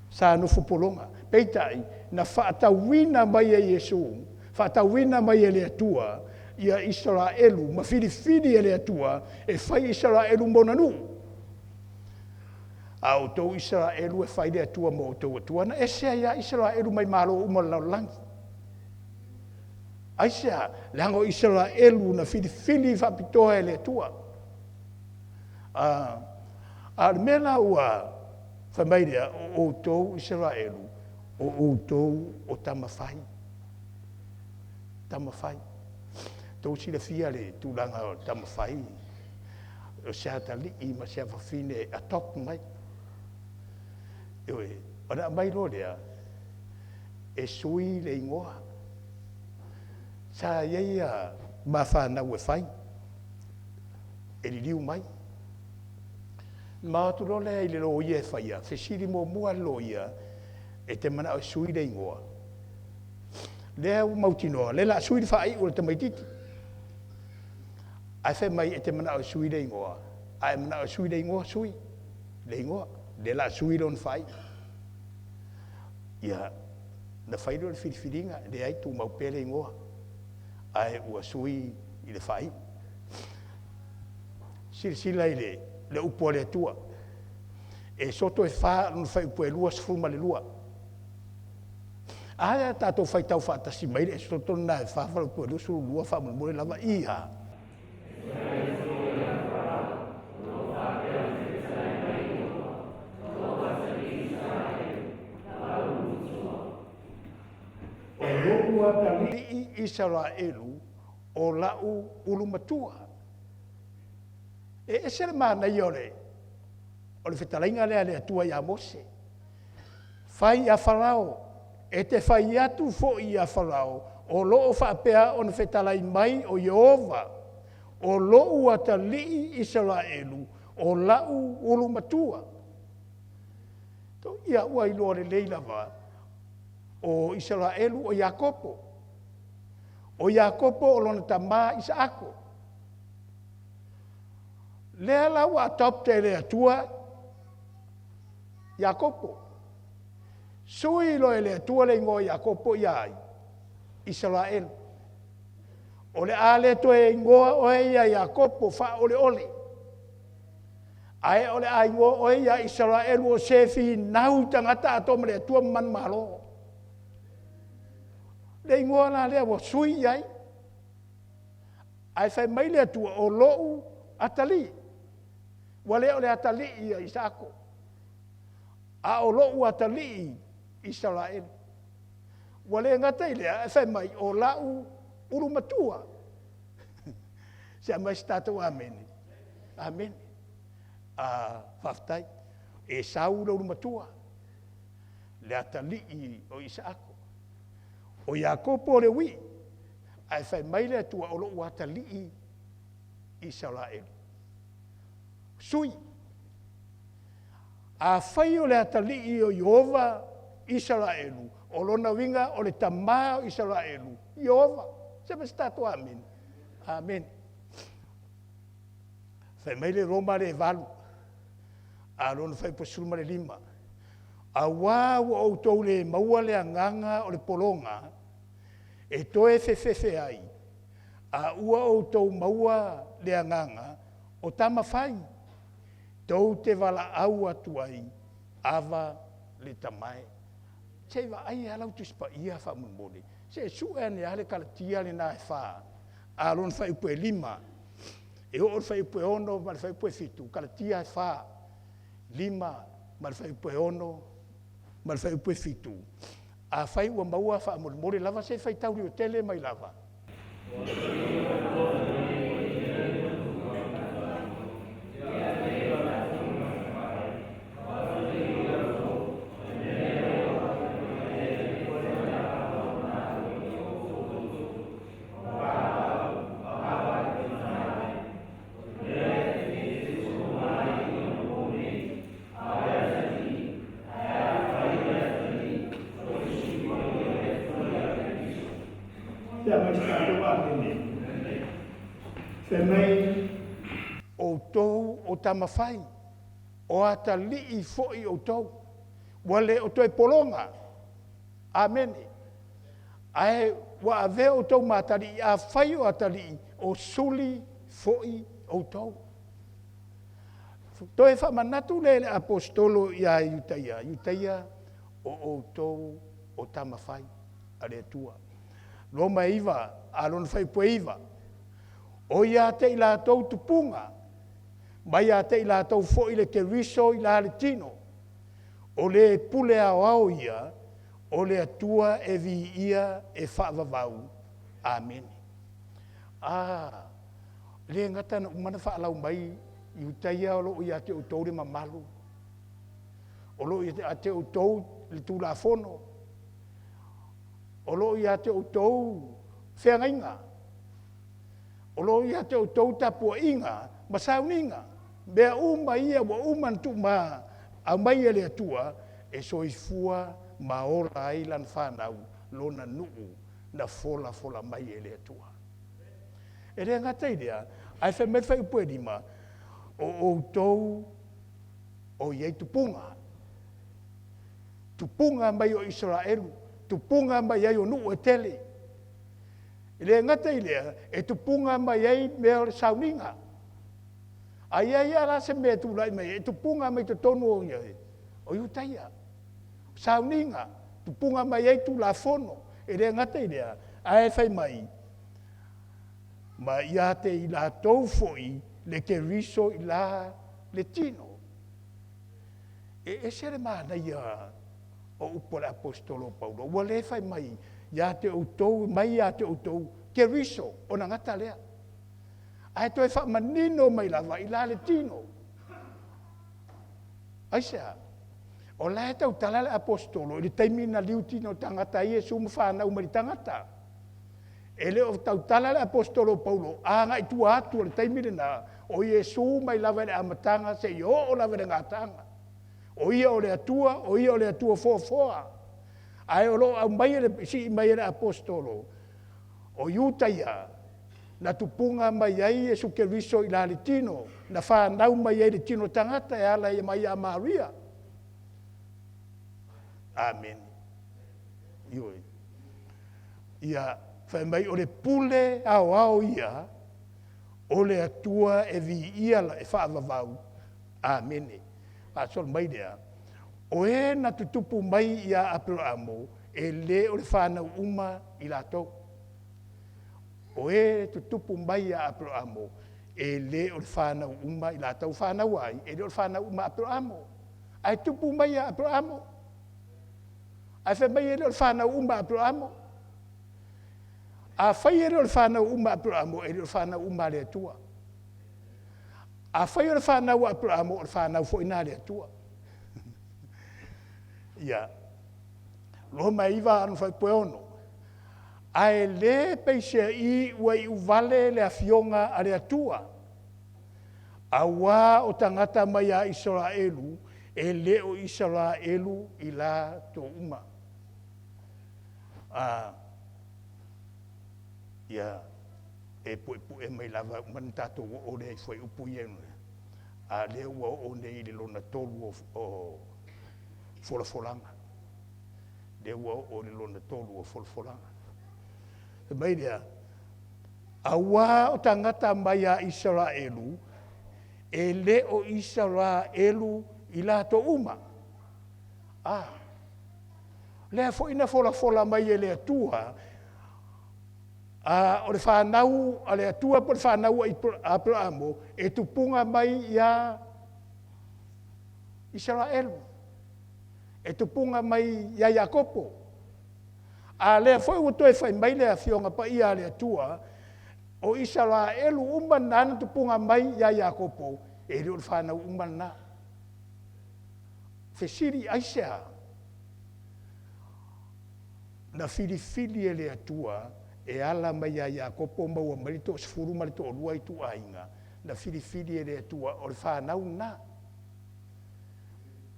sa nofo pologa. Peitai, na faatauina mai e Iesu, faatauina mai e le Atua ia Isaraelu ma filifili e le Atua e fai Isaraelu mo ona nuu. A outou Isaraelu e fai le Atua ma outou Atua. Na ese ai lava Isaraelu mai malo uma o le lalolagi. Aisea? Leaga o Isaraelu na filifili faapitoa e le Atua. A o le mea la ua fai mai lea, o outou Isaraelu, o outou o tama fai. Tama fai. Tou silafia le tulaga o tama fai, o se atalii ma se afafine e adopt mai. Ioe, ona aumai loa lea, e sui le igoa. Sa i ai ma fanau e fai, e liliu mai. Ma o atu loa lea i le loia e faia, fesili muamua lava e le loia, e te manao e sui le igoa? Lea ua mautinoa, o lea o le a sui le faaiu o le tamaitiiti. Ae fai mai e te manao e sui le igoa? A e manao e sui le igoa, sui le igoa. O lea o le a sui lona faaiu. Ia, ona fai lea o le filifiliga, leai, tumau pea le igoa, ae ua sui i le faaiu. Silasila i le upu a le Atua, Esoto e 4 lona fuaiupu e 22. A lea a tatou faitau faatasi mai le Esoto lena e 4 fuaiupu e 22 faamolemole lava. Ia. O lou atalii Isaraelu, o lau ulu matua. E ese le manaia o le fetalaiga lea a le Atua ia Mose. Fai ia Farao, e te fai atu foi ia Farao, o lo o faapea ona fetalai mai o Ieova, o lou atalii Isaraelu, o lau ulu matua. Ia ua iloa lelei lava, o Isaraelu o Iakopo. O Iakopo o lona tama Isaako. Lea la ua adopt e le Atua Iakopo. Sui loa e le Atua le igoa o Iakopo ia ai? Isaraelu. O le a le toe igoa oe ia Iakopo faaoleole, ae o le a igoa oe ia Isaraelu o se finau i tagata atoa ma le Atua ma manumalo. Le igoa la lea ua sui i ai. Ae fai mai le Atua, o lou atalii. Ua le o le atalii ia Isaako, a o lou atalii Isaraelu. Ua le gata i lea, ae fai mai, o lau ulu matua. Se aumai se tatou amene. Amene. Faafetai. Esau le ulu matua, le atalii o Isaako. O Iakopo le uii, ae fai mai le Atua, o lou atalii Isaraelu. Sui. Afai o le atalii o Ieova Isaraelu, o lona uiga o le Tama o Isaraelu, Ieova. Se ma se tatou amene. Amene. Fai mai le Roma le 8, a lona fuaiupu e 15, auā ua outou le maua le agaga o le pologa e toe fefefe ai, a ua outou maua le agaga o tama fai, tou te valaau atu ai, Ava le Tama e. Se i vaai lava lau Tusi Paia faamolemole, se i sue ane lava le Kalatia lena e 4, a lona fuaiupu e 5, e oo i le fuaiupu e 6 ma le fuaiupu e 7, Kalatia e 4, 5 ma le fuaiupu e 6 ma le fuaiupu e 7. Afai ua maua faamolemole lava, se i faitau liotele mai lava. Sea mai se tatou Amene. Fai mai, outou o tama fai, o atalii foi outou, ua le o toe pologa. Amene. Ae ua avea outou ma atalii, afai o atalii, o suli foi outou. Toe faamanatu lea e le Aposetolo ia Iutaia, Iutaia, o outou o tama fai a le Atua. Roma e 9, a lona fuaiupu e 9, o ia te i latou tupuga, ma ia te i latou foi le Keriso i la le tino, o le pule aoao ia, o le Atua e viia e faavavau. Amene. A le gata na uma na faalau mai Iutaia o lo o ia te outou le mamalu, o lo o ia te outou le Tulafono, o lo o ia te outou feagaiga, o lo o ia te outou tapuaiga ma sauniga, mea uma ia ua uma ona tuuma aumai e le Atua e soifua ma ola ai lana fanau, lona nuu na folafola mai e le Atua. E le gata i lea, ae fai mai le fuaiupu e 5, o outou o i ai tupuga, tupuga mai o Isaraelu, tupuga mai ai o nuu e tele. E le gata i lea, e tupuga mai ai mea o le sauniga. A i ai lava la se mea e tulai mai ai, e tupuga mai totonu o ia, o Iutaia. Sauniga, tupuga mai ai Tulafono. E le gata i lea, ae fai mai, ma ia te i latou foi le Keriso i la le tino. E ese le manaia o upu a le Aposetolo o Paulo, ua le fai mai ia te outou, mai ia te outou Keriso, ona gata lea. Ae toe faamanino mai lava i la le tino. Aisea? O la e tautala le Aposetolo i le taimi na liu tino tagata ai Iesu ma fanau mai le tagata. E le o tautala le Aposetolo Paulo agai tua atu o le taimi lena, o Iesu mai lava i le amataga seia oo lava i le gataaga. O ia o le Atua, o ia o le Atua foafoa. Ae o lo o aumai e le, sii mai e le Aposetolo, o Iutaia, na tupuga mai ai Iesu Keriso i la le tino, na fanau mai ai le tino tagata e ala mai ia Maria. Amene. Ioe. Ia, fai mai o le pule aoao ia, o le Atua e viia e faavavau. Amene. Faasolo mai lea, o e na tutupu mai ia Aperaamo, e le o le fanau uma i latou. O e tutupu mai ia Aperaamo, e le o le fanau uma i latou fanau ai, e le o le fanau uma Aperaamo. Ae tupu mai ia Aperaamo. Ae fai mai e le o le fanau uma Aperaamo. Afai e le o le fanau uma Aperaamo, e le o le fanau uma a le Atua. Afai o le fanau a Aperaamo, o le fanau foi na a le Atua. Ia, Roma e 9 ano fuaiupu e 6. Ae le peiseai ua iuvale le afioga a le Atua. Auā o tagata mai a Isaraelu e le o Isaraelu i latou uma. A, ia, e puepue mai lava uma na tatou oo lea i fuaiupu ia, a lea ua oo nei i le lona tolu o folafolaga. Lea ua oo i le lona tolu o folafolaga. Fai mai lea, auā o tagata mai a Isaraelu, e le o Isaraelu i latou uma. A, lea foi na folafola mai e le Atua, a, o le fanau a le Atua po o le fanau a Aperamo e tupuga mai iā Isaraelu, e tupuga mai iā Iakopo. A lea foi ua toe fai mai le Afioga Paia a le Atua, o Isaraelu uma na na tupuga mai iā Iakopo, e le o le fanau uma lena. Fesili aisea? Na filifili e le Atua e ala mai iā Iakopo maua mai le toasefulu ma le toalua ituaiga, na filifili e le Atua o le fanau lena.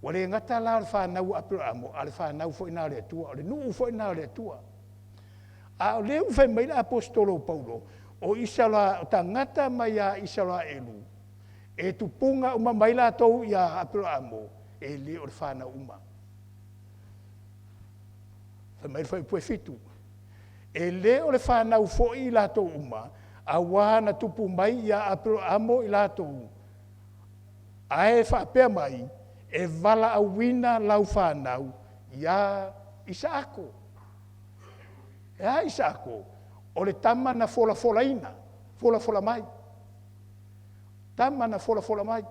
Ua le gata la o le fanau a Aperamo, a o le fanau foi lena a le Atua, o le nuu foi lena o le Atua. A o lea ua fai mai le aposetolo o Paulo, o Isara, o tagata mai a Isaraelu, e tupuga uma mai latou iā Aperamo, e le o le fanau uma. Fai mai le fuaiupu e 7, e le o le fanau foi i latou uma, auā na tupu mai iā Aperamo i latou, ae faapea mai, e valaauina lau fanau iā Isaako. E a Isaako? O le tama na folafolaina, folafola mai. Tama na folafola mai.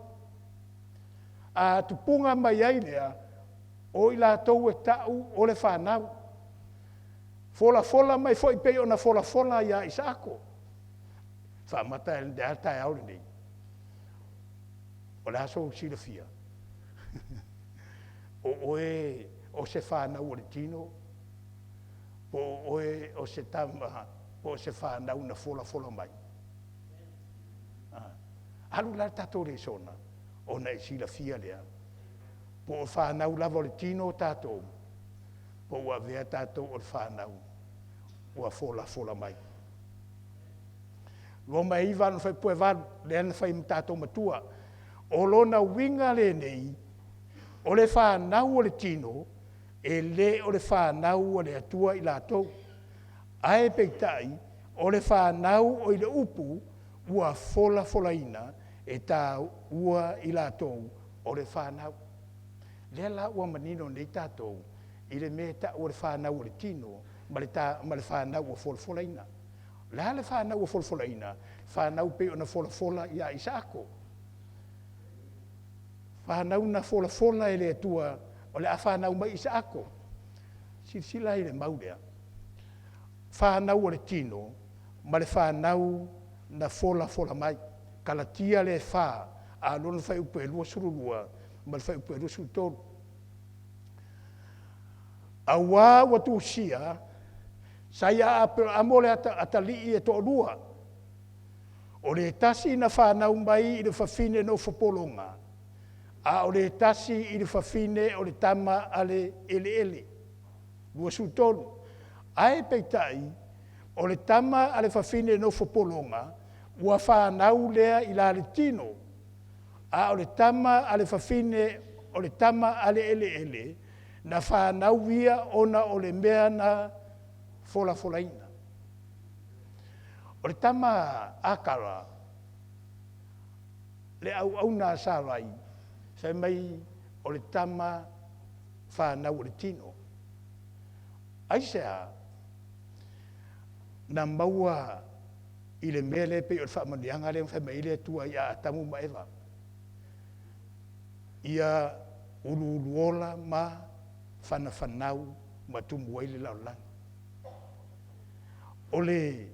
A tupuga mai ai lea, o i latou e ta'u o le fanau. Folafola mai foi pei ona folafola iā Isaako. Faamata e le taeao lenei. O le a sou silafia? O oe o se fanau o le tino, po o oe o se tama, po o se fanau na folafola mai. Alu la le tatou lesona, ona e silafia lea, po o fanau lava o le tino o tatou, po ua avea tatou o le fanau ua folafola mai. Roma e 9 lona fuaiupu e 8, lea na fai ma tatou matua. O lona uiga lenei, o le fanau o le tino, e le o le fanau a le Atua i latou. Ae peitai, o le fanau o i le upu ua folafolaina e taua i latou o le fanau. Lea la ua manino nei tatou i le mea e ta'u o le fanau o le tino ma le, ta, ma le fanau ua folafolaina. O le a le fanau ua folafolaina? Fanau pei ona folafola ia Isaako. Fanau na folafola e le Atua o le a fanau mai Isaako. Silasila i le mau lea. Fanau o le tino ma le fanau na folafola mai. Kalatia le 4, a lona fuaiupu e 22 ma le fuaiupu e 23. Auā ua tusia, sa ia Aperamo le atalii e toalua. O le tasi na fanau mai i le fafine nofo pologa, a o le tasi i le fafine o le tama a le eleele. 23. Ae peitai, o le tama a le fafine nofo pologa, ua fanau lea i la le tino, a o le tama a le fafine o le tama a le eleele, na fanau ia ona o le mea na folafolaina. O le tama Akara, le auauna a Sarai, fai mai o le tama fanau o le tino. Aisea? Na maua i le mea lea pei o le faamanuiaga lea na fai mai ai le Atua ia Atamu ma Eva. Ia uluuluola ma fanafanau ma tumu ai le lalolagi. O le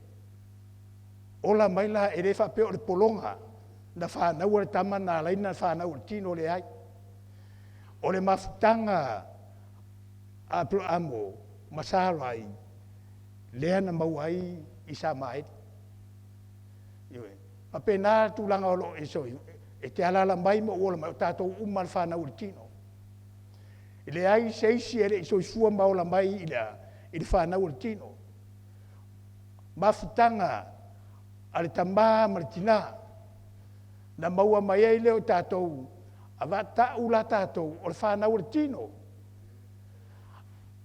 ola mai la, e le faapea o le pologa na fanau le tama na ala ai na fanau o le tino, leai. O le mafutaga a Aperamo ma Sarai lea na maua ai Isamaeli. Ioe. Faapena le tulaga o lo o E te alaala mai ma ou ola mai, o tatou uma lava le fanau a le tino. E leai se isi e le i soifua ma ola mai i le a? I le fanau a le tino. Mafutaga a le tama ma le tina, na maua mai ai lea o tatou, a ta'u la tatou o le fanau a le tino.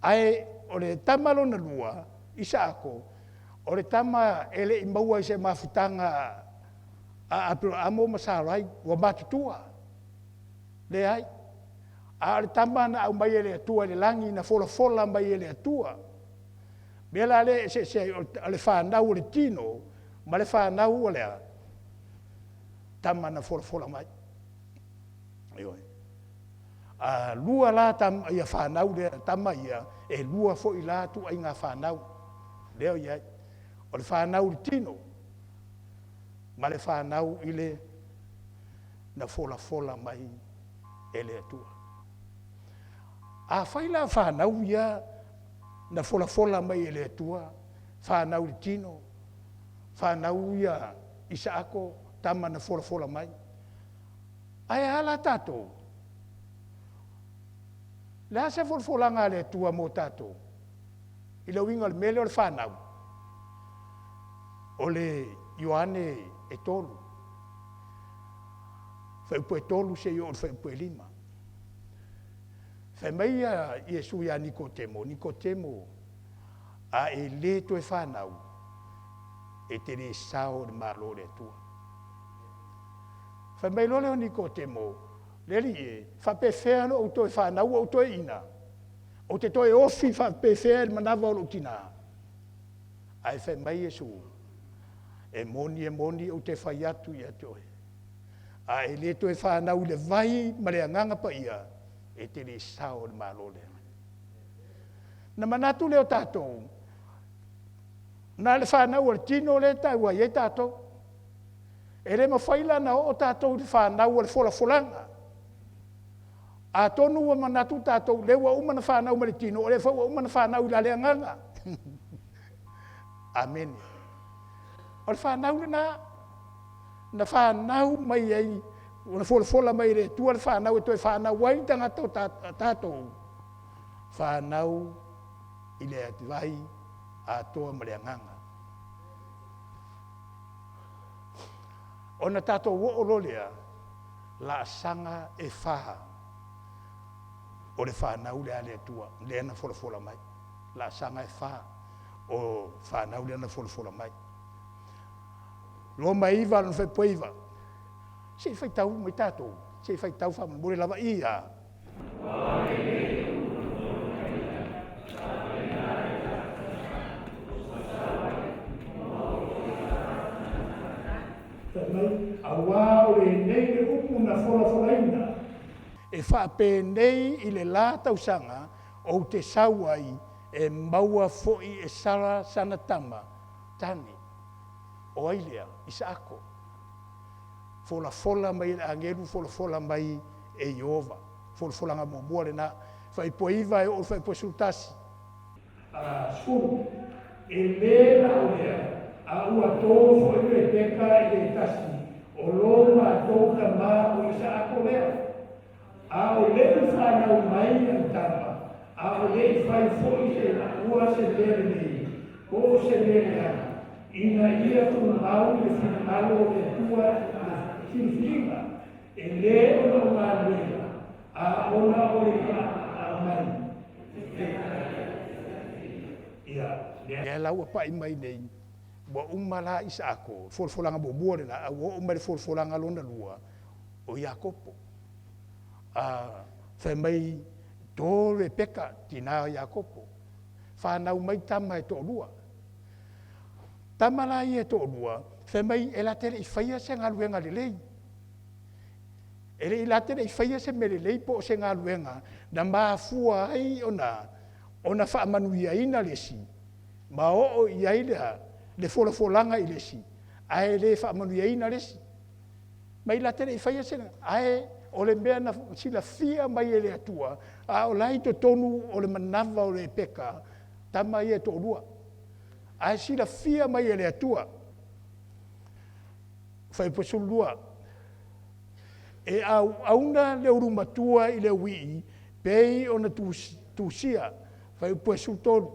Ae o le tama lona lua, Isaako, o le tama e le i maua i se mafutaga a Aperaamo ma Sarai, ua matutua. Leai. A o le tama na aumai e le Atua i le lagi, na folafola mai e le Atua. O le mea la lea e eseese ai, o le fanau a le tino ma le fanau a le a? Tama na folafola mai. Ioe. A lua la tama, ia fanau lea, tama ia, e lua foi la ituaiga fanau lea o i ai. O le fanau i le tino ma le fanau i le na folafola mai e le Atua. Afai la o fanau ia na folafola mai e le Atua, fanau i le tino, fanau ia Isaako, tama na folafola mai, Ae a la tatou? Le a se folafolaga a le Atua mo tatou? I le uiga o le mea lea o le fanau, o le Ioane e 3, fuaiupu e 3 seia oo i le fuaiupu e 5. Fai mai ia Iesu ia Nikotemo, Nikotemo, a e le toe fanau, e te le sao i le Malo o le Atua. Fai mai loa lea o Nikotemo, Le Alii e, faapefea ona ou toe fanau ou toeaina? Ou te toe ofi faapefea i le manava o lou tinā? Ae fai mai Iesu, E moni, e moni, ou te fai atu ia te oe, a e le toe fanau i le vai ma le Agaga Paia, e te le sao i le Malo lea. Na manatu lea o tatou, na le fanau a le tino lea e taua ai tatou. E le mafai la ona oo tatou i le fanau a le folafolaga. Atonu ua manatu tatou, lea ua uma ona fanau mai le tino, o lea foi ua uma ona fanau i la le agaga. Amene. O le fanau lena, na fanau mai ai, na folafola mai e le Atua le fanau e toe fanau ai tagata o tatou, fanau i le vai atoa ma le agaga. Ona tatou oo loa lea, laasaga e fa o le fanau lea a le Atua, lea na folafola mai. Laasaga e fa o fanau lea na folafola mai. Roma 9 lona fuaiupu e 9. Se i faitau mai tatou, se i faitau faamolemole lava ia. Fai mai, Auā o lenei le upu na folafolaina. E faapenei i le la tausaga ou te sau ai e maua foi e Sara sana tama tane. O ai lea? Isaako. Folafola mai e le agelu, folafola mai e Ieova. Folafolaga muamua lena. Fuaiupu e 9 e oo i le fuaiupu e 11. A 10, E lē na o lea, a ua tō foi Rebeka i le tasi o lo matou tamā o Isaako lea. A o le i fanau mai au tama, a o le i fai foi se ua se mea lelei, po o se mea leaga, ina ia tumau le finagalo o le Atua i le filifiliga, E lē ona o galuega, a ona o le aumai. Ia, lea la ua pai mai nei, ua uma la Isaako, folafolaga muamua lena, a ua oo mai le folafolaga lona lua, o Iakopo. A, fai mai, to Rebeka, tina o Iakopo, fanau mai tama e toalua. Tama la ia e toalua, fai mai e la te le i faia se galuega lelei. E le i la te le i faia se mea lelei po o se galuega na mafua ai ona ona faamanuiaina le isi ma oo i ai le a? Le folafolaga i le isi, ae le faamanuiaina le isi. Mai la te le i faia se, ae o le mea na silafia mai e le Atua, a o la e i totonu o le manava o Rebeka, tama ia e toalua. Ae silafia mai e le Atua. Fuaiupu 12. E auauna le ulu matua i le uii pei ona tusia. Fuaiupu 13,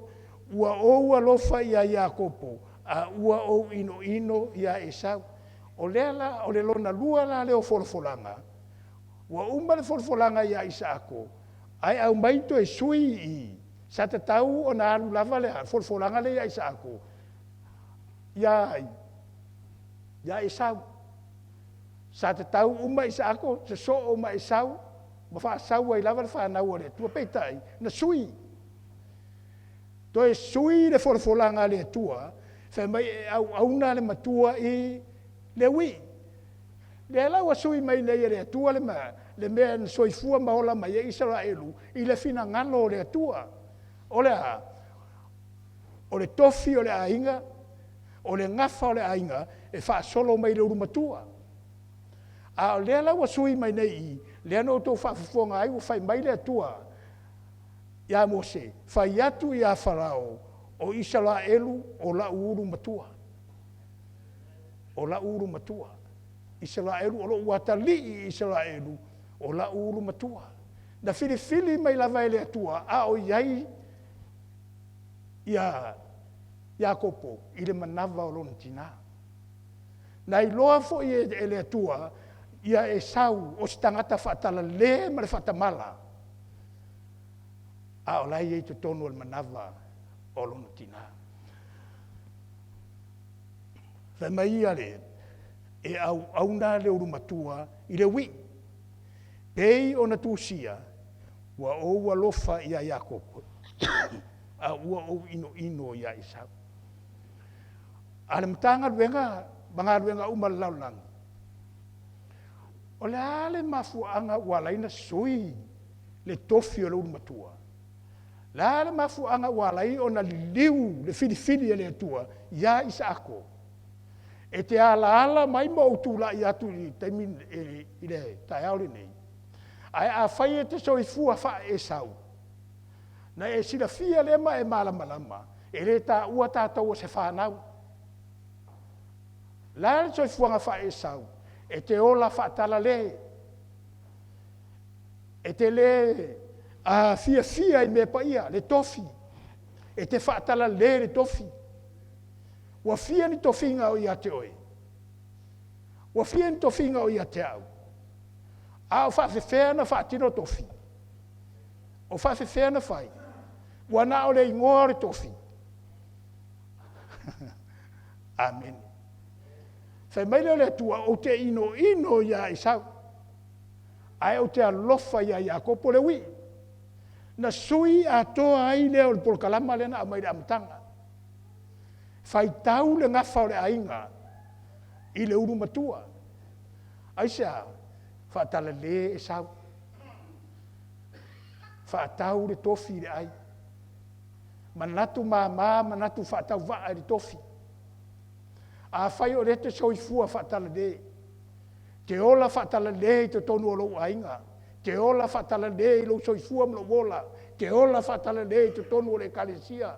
Ua ou alofa iā Iakopo, a ua ou inoino iā Esau. O lea la, o le lona lua la lea o folafolaga, ua uma le folafolaga iā Isaako, ae aumai toe sui i i, sa tatau ona alu lava le folafolaga lea iā Isaako, iā ai? Iā Esau. Sa tatau uma Isaako, sosoo ma Esau, ma faasau ai lava le fanau a le Atua. Peitai, na sui. Toe sui le folafolaga a le Atua, fai mai e auauna le matua i le uii. Lea la ua sui mai nei e le Atua le, le mea na soifua ma ola mai ai Isaraelu i le finagalo o le Atua. O le a? O le tofi o le aiga, o le gafa o le aiga e faasolo mai i le ulu matua. A o lea la ua sui mai nei i i, lea na outou faafofoga ai ua fai mai le Atua iā Mose, Fai atu iā Farao, o Isaraelu o la'u ulu matua. O la'u ulu matua. Isaraelu, o lo'u atalii Isaraelu, o la'u ulu matua. Na filifili mai lava e le Atua a o i ai ia Iakopo i le manava o lona tinā. Na iloa foi e le Atua ia Esau o se tagata faatalale ma le faatamala, a o la e i ai i totonu o le manava o lona tinā. Fai mai ia le, e auauna le ulu matua i le uii, pei ona tusia, ua ou alofa iā Iakopo, a ua ou inoino iā Esau. A le Matagaluega ma galuega uma a le lalolagi, o le a le mafuaaga ua ala ai ona sui le tofi o le ulu matua? O le a le mafuaaga ua ala ai ona liliu le filifili a le Atua iā Isaako? E te alaala mai ma ou tulai atu i le taimi i le taeao lenei, ae afai e te soifua faa-Esau, na e silafia lea ma e malamalama, e le taua tatou o se fanau. O le a le soifuaga faa-Esau? E te ola faatalale. E te le fiafia i mea paia, le tofi. E te faatalale le tofi. Ua fia ni tofiga o ia te oe? Ua fia ni tofiga o ia te au? A o faafefea ona faatino tofi? O faafefea ona fai? Ua na o le igoa o le tofi. Amene. Fai mai lea o le Atua, ou te inoino iā Esau, ae ou te alofa iā Iakopo le uii. Na sui atoa ai lea o le polokalama lea na aumai i le amataga. Faitau le gafa o le aiga i le ulu matua. Aisea? Faatalale Esau. Faatau le tofi i le ai. Manatu mama, manatu faatauvaa i le tofi. Afai o lea e te soifua faatalale, te ola faatalale i totonu o lou aiga, te ola faatalale i lou soifua ma lou ola, te ola faatalale i totonu o le Ekalesia.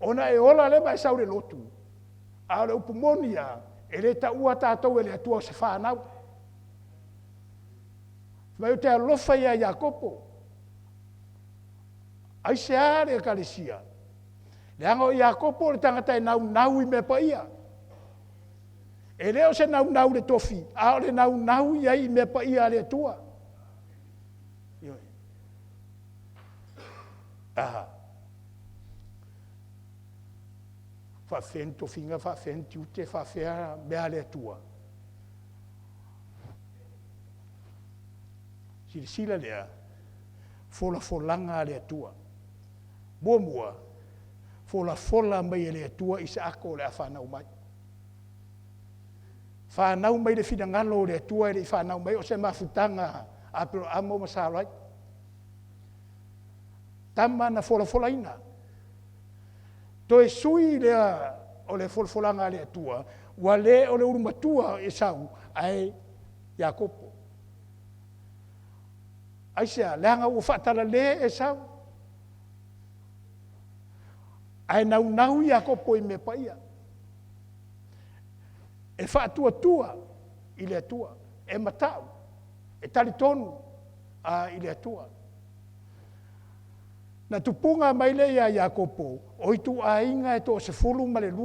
Ona e ola lea ma e sau i le lotu, a o le upu moni lava, e le taua tatou e le Atua o se fanau. Fai mai ou te alofa ia Iakopo. Aisea le Ekalesia? Leaga o Iakopo o le tagata e naunau i mea paia. E le o se naunau i le tofi, a o le naunau i ai i mea paia a le Atua. Ioe. Aha. Faafefea ni tofiga, faafefea ni tiute, faafefea mea a le Atua. Silasila lea, folafolaga a le Atua. Muamua, folafola mai e le Atua Isaako o le a fanau mai. Fanau mai le finagalo o le Atua e le i fanau mai o se mafutaga a Aperamo ma Sarai. Tama na folafolaina. Toe sui lea o le folafolaga a le Atua, ua le o le ulu matua o Esau, ae Iakopo. Aisea? Leaga ua faatalale Esau. Ae naunau Iakopo i mea paia. E faatuatua i le Atua. e mata'u, e talitonu a i le Atua. Na tupuga mai lea ia Iakopo, o ituaiga e 12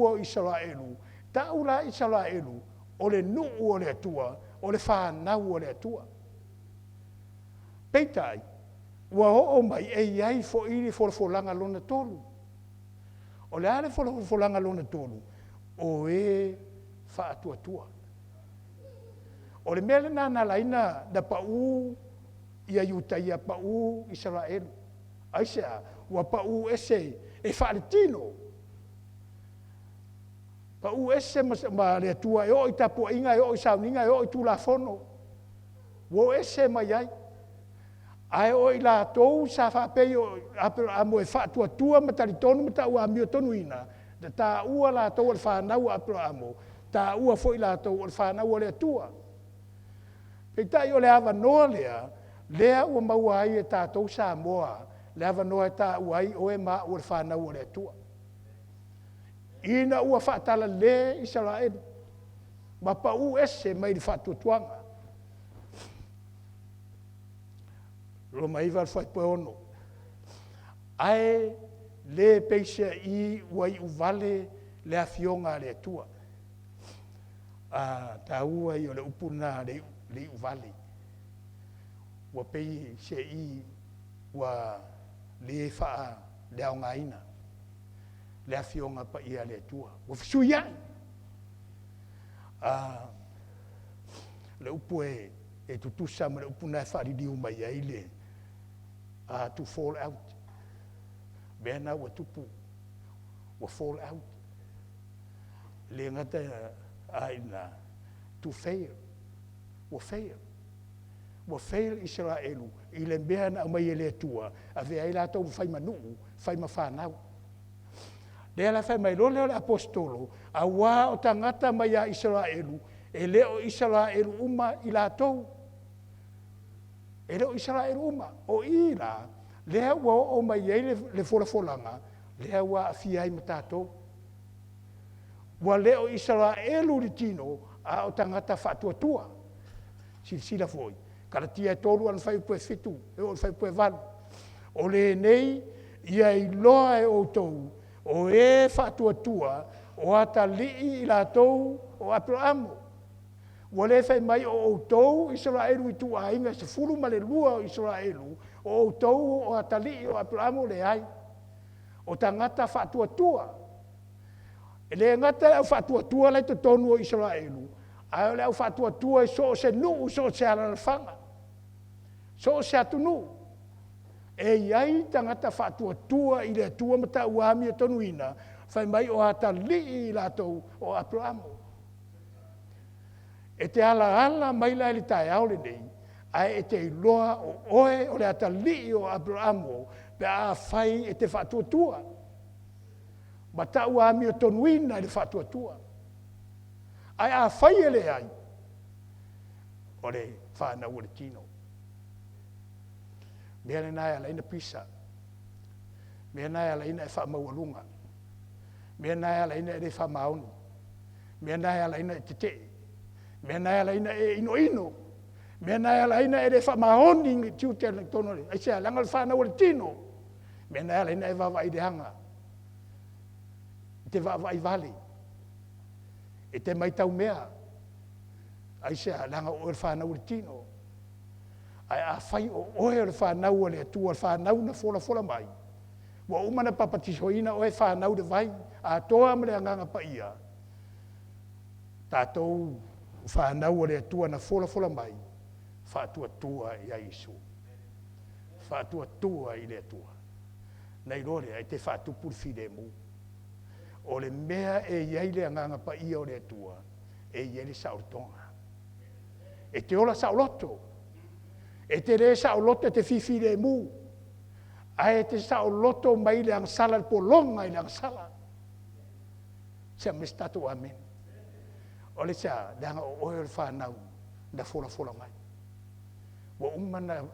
o Isaraelu, ta'u la Isaraelu, o le nuu o le Atua, o le fanau o le Atua. Peitai, ua oo mai e iai fo'i le folafolaga lona tolu. O le a le folafolaga lona tolu? O e faatuatua. O le mea lena na ala ai na pa'u ia Iutaia, pa'u Isaraelu. Aisea? Ua pa'u ese e faaletino. Pa'u ese ma le Atua e oo i tapuaiga, e oo i sauniga, e oo i Tulafono. Ua o ese mai ai. Ae o i latou sa faapei o Aperamo e faatuatua ma talitonu ma ta'u amiotonuina, na taua latou o le fanau a Aperamo, taua foi latou o le fanau a le Atua. Peitai o le avanoa lea, lea ua maua ai e tatou Samoa, le avanoa e taua ai oe ma a'u o le fanau a le Atua. Ina ua faatalale Isaraelu, ma pa'u ese mai le faatuatuaga. Roma 9 fuaiupu e 6. Ae le peiseai ua iuvale le Afioga a le Atua. A taua ia o le upu lena le iuvale. Ua peiseai ua le faaleaogaina le Afioga Paia a le Atua. Ua fesuiai. A le upu e tutusa ma le upu lena e faaliliu mai ai le to fall out. Mea lena ua tupu, ua fall out. E le gata i lena, to fail, ua fail. Ua fail Isaraelu i le mea na aumai e le Atua, avea ai latou ma fai ma nuu, fai ma fanau. Lea la fai mai loa lea o le Aposetolo, auā o tagata mai ia Isaraelu, e le o Isaraelu uma i latou. E le o Isaraelu uma. O i la, lea ua oo mai ai le folafolaga, lea ua aafia ai ma tatou. Ua le o Isaraelu le tino, a o tagata faatuatua. Silasila foi, Kalatia e 3 ana fuaiupu e 7 e oo i le fuaiupu e 8. O lenei ia iloa e outou, o e faatuatua, o atalii i latou o Aperamo. Ua le fai mai o outou Isaraelu ituaiga e 12 o Isaraelu, o outou o atalii o Aperamo, leai. O tagata faatuatua. E le gata le au faatuatua la i totonu o Isaraelu, ae o le au faatuatua i so o se nuu, so o se alaalafaga, so o se atunuu. E i ai tagata faatuatua i le Atua ma taua amiotonuina, fai mai o atalii i latou o Aperamo. E te alaala mai la i le taeao lenei, ae e te iloa o oe o le atalii o Aperamo, pe afai e te faatuatua. Ma tau amiotonuina i le faatuatua. Ae afai e leai, o le fanau o le tino. Mea lena e ala ai ona pisa. Mea lena e ala ai ona e faamaualuga. Mea lena e ala ai ona e le faamaoni. Mea lena e ala ai ona e tetee. Mea lena e ala ai ona e inoino. Mea lena e ala ai ona e le faamaoni i tiute i totonu o le... Aisea? Leaga o le fanau o le tino. Mea lena e ala ai ona e vaavaai leaga. E te vaavaai vale. E te matau mea. Aisea? Leaga o oe o le fanau o le tino. Ae afai o oe o le fanau a le Atua, o le fanau na folafola mai, ua uma ona papatisoina oe fanau i le vai, atoa ma le Agaga Paia, tatou fanau a le Atua na folafola mai, faatuatua ia Iesu. Faatuatua i le Atua. Na iloa lea, e te faatupu le filemu. O le mea e i ai le Agaga Paia o le Atua, e i ai le saolotoga. E te ola saoloto. E te le saoloto e te fifilemu. Ae e te saoloto mai le agasala, le pologa i le agasala. Se aumai se tatou amene. O le sea, leaga o oe o le fanau na folafola mai. Ua uma na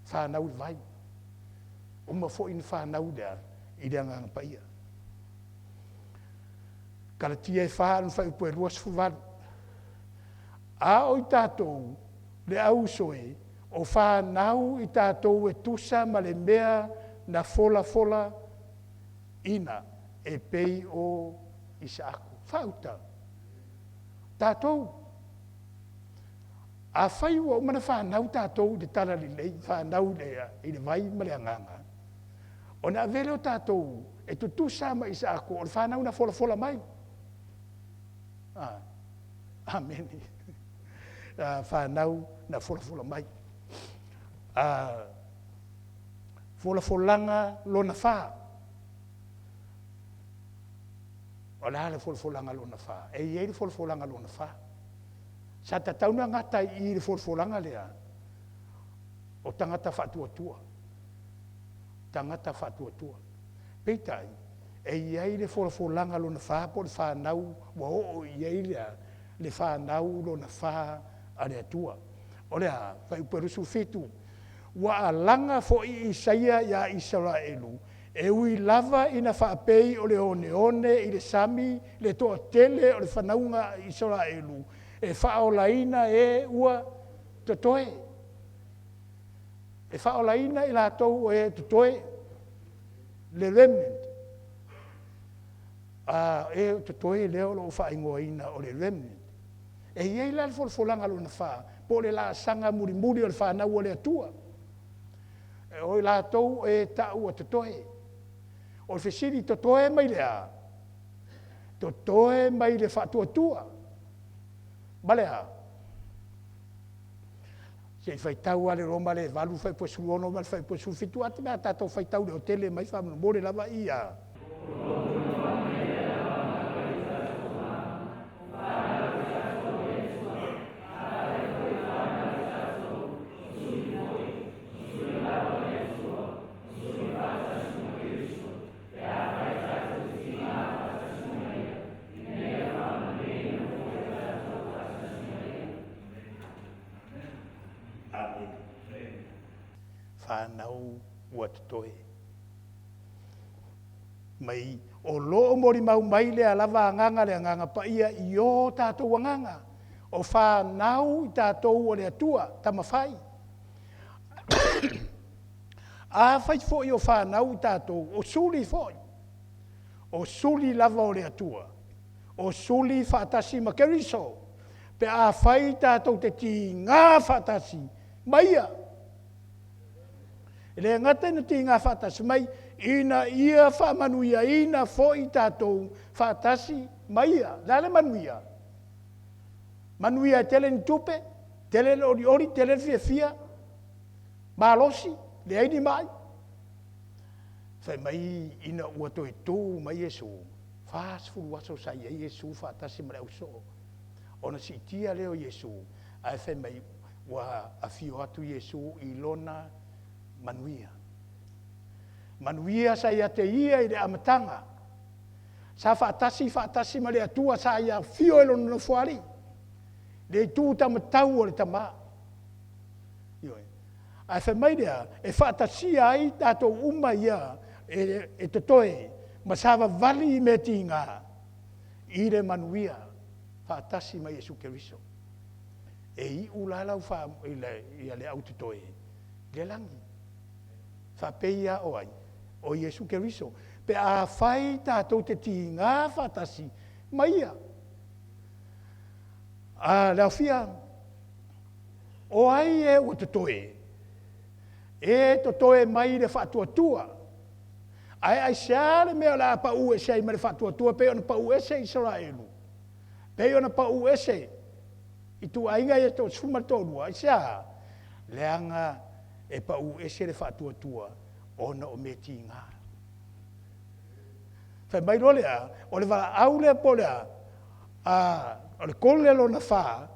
fanau i le vai. Uma foi na fanau i le Agaga Paia. Kalatia e 4 ana fuaiupu e 28. A o i tatou, le au uso e, o fanau i tatou e tusa ma le mea na folafola ina e pei o Isaako. Faauta. Tatou. Afai ua uma ona fanau tatou i le talalelei, fanau i le vai ma le agaga, ona avea lea o tatou e tutusa ma Isaako, o le fanau na folafola mai. Ah, amene. Ah, fanau na folafola mai. Ah, folafolaga lona fa. O le a le folafolaga lona fa? E i ai le folafolaga lona fa. Sa tatau ona gata i i le folafolaga lea o tagata faatuatua. Tagata faatuatua. Peitai, e i ai le folafolaga lona fa po o le fanau ua oo i ai le fanau lona fa a le Atua. O le a? Fuaiupu e 27. Ua alaga foi Isaia iā Isaraelu, e ui lava ina faapei o le oneone i le sami le toatele o le fanauga a Isaraelu, e faaolaina e ua totoe. E faaolaina i latou o e totoe, le remnant. A, e o totoe lea o lo o faaigoaina o le remnant. E i ai la le folafolaga lona fa, po o le laasaga mulimuli o le fanau a le Atua. O i latou e tau ua totoe. O le fesili, totoe mai le a? Totoe mai le faatuatua. Ma le a? Se i faitau lava le Roma le 8 fuaiupu 16 ma le fuaiupu 17, a te mea a tatou faitau leotele mai faamolemole lava ia. Amene. Fanau ua totoe. Mai o lo o molimau mai lea lava agaga le Agaga Paia i o tatou agaga, o fanau i tatou o le Atua, tamafai. Afai foi o fanau i tatou, o suli foi, o suli lava o le Atua, o suli faatasi ma Keriso, pe afai tatou te tiga faatasi ma ia. E le gata ina tiga faatasi mai, ina ia faamanuiaina foi tatou faatasi ma ia. O le a le manuia? Manuia e tele ni tupe, tele le olioli, tele le fiafia, malosi, leai ni mai. Fai mai ina ua toe tu mai Iesu, 40 aso sa i ai Iesu faatasi ma le ausoo. Ona siitia lea o Iesu, ae fai mai ua afio atu Iesu i lona manuia. Manuia sa ia te ia i le amataga. Sa faatasi faatasi ma le Atua, sa ia afio i lona nofoalii, le itu tamatau o le Tama. Ioe. Ae fai mai lea, e faatasia ai tatou uma ia e totoe ma savavali i mea tiga i le manuia faatasi ma Iesu Keriso. E iu la lau fa, ia le au totoe i le lagi. Faapei ia o ai? O Iesu Keriso. Pe afai tatou te tiga faatasi ma ia. A, le aofia, o ai e ua totoe? E totoe mai le faatuatua. Ae aisea le mea o le a pau ese ai ma le faatuatua pei ona pau ese Isaraelu? Pei ona pau ese ituaiga ia e 12, aisea? Leaga e pau ese le faatuatua ona o mea tiga. Fai mai loa lea, o le valaau lea po o le a, o le kole lona fa,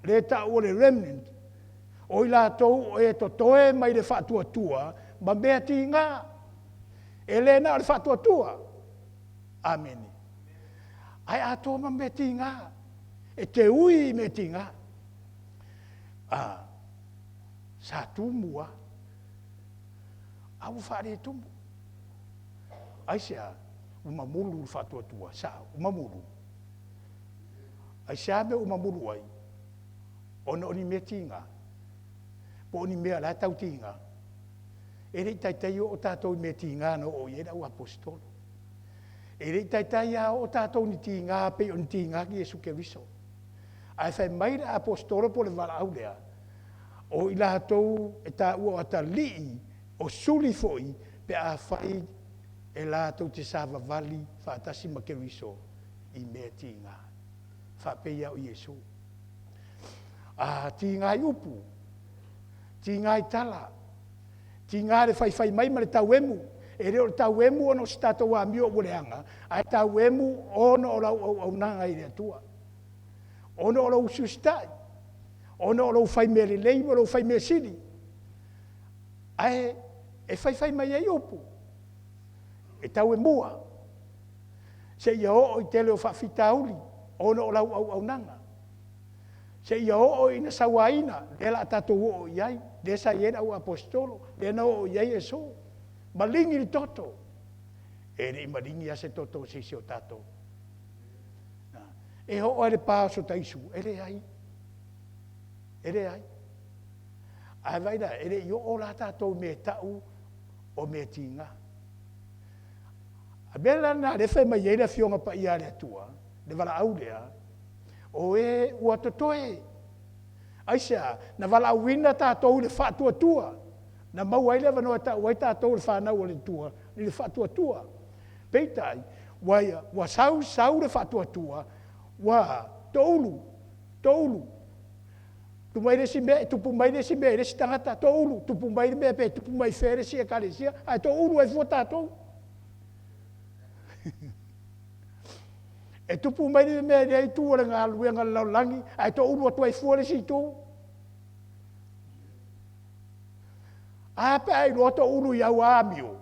le tau o le remnant, o i latou e totoe mai le faatuatua ma mea tiga. E le na o le faatuatua. Amene. Ae atoa ma mea tiga. E te ui i mea tiga. Sa tumu lava. A ua faaletumu. Aisea? Ua mamulu le faatuatua. Sao, ua mamulu. Aisea mea ua mamulu ai? Ona o ni mea tiga, po o ni mea o la e tau tiga, e le i taitai oo tatou i mea tiga na oo i ai le auaposeitolo. E le i taitai lava oo tatou i ni tiga pei o ni tiga Iesu Keriso. Ae fai mai le aposetolo po o le valaau lea, o i latou e taua o atalii, o suli foi pe afai e latou te savavali faatasi ma Keriso i mea tiga, faapei lava o Iesu. A tiga i upu, tiga i tala, tiga i le faifai mai ma le tauemu. E le o le tauemu ona o se tatou amio ua leaga, ae tauemu ona o lau auaunaga i le Atua, ona o lou usiusitai, ona o lou fai mea lelei ma lou fai mea sili. Ae e faifai mai ai upu, e tauemua, seia oo i tele o faafitauli ona o lau auaunaga, seia oo ina sauaina, lea o le a tatou oo i ai, lea sa i ai le auaposeitolo, lea na oo i ai Iesu, maligi le toto. E le i maligi lava se toto o se isi o tatou. E oo lava i le pa o sota isu, e leai. E leai. Ae vaai la, e le i oo la tatou i mea e tau o mea tiga. A mea la lena o lea e fai mai ai le Afioga Paia a le Atua, le valaau lea, o e ua totoe. Aisea? Na valaauina tatou i le faatuatua, na maua ai le avanoa e tau ai tatou o le fanau a le Atua i le faatuatua. Peitai, ua, ua sau sau le faatuatua, ua toulu, toulu. Tupu mai le isi mea, tupu mai le isi mea i le isi tagata, toulu, tupu mai le mea pe tupu mai fea le isi ekalesia, ae toulu ai fua tatou. E tupu mai le mea i lea itu o le galuega a le lalolagi, ae toulu atu ai fua le isi itu. A pe a iloa toulu i au amio.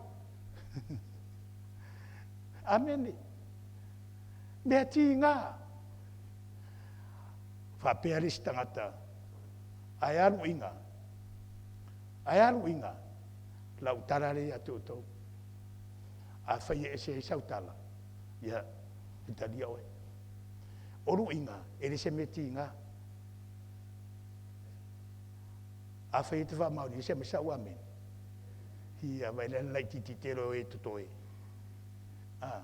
Amene. Mea tiga. Faapea le isi tagata, ae a luiga, ae a luiga, lau tala lea ia te outou. Afai e ese ai sau tala, ia, e talia oe. O luiga, e le se mea tiga. Afai e te faamaonia, se aumai sau amene. Ia, vaai la i le laitiiti tele o e totoe. A,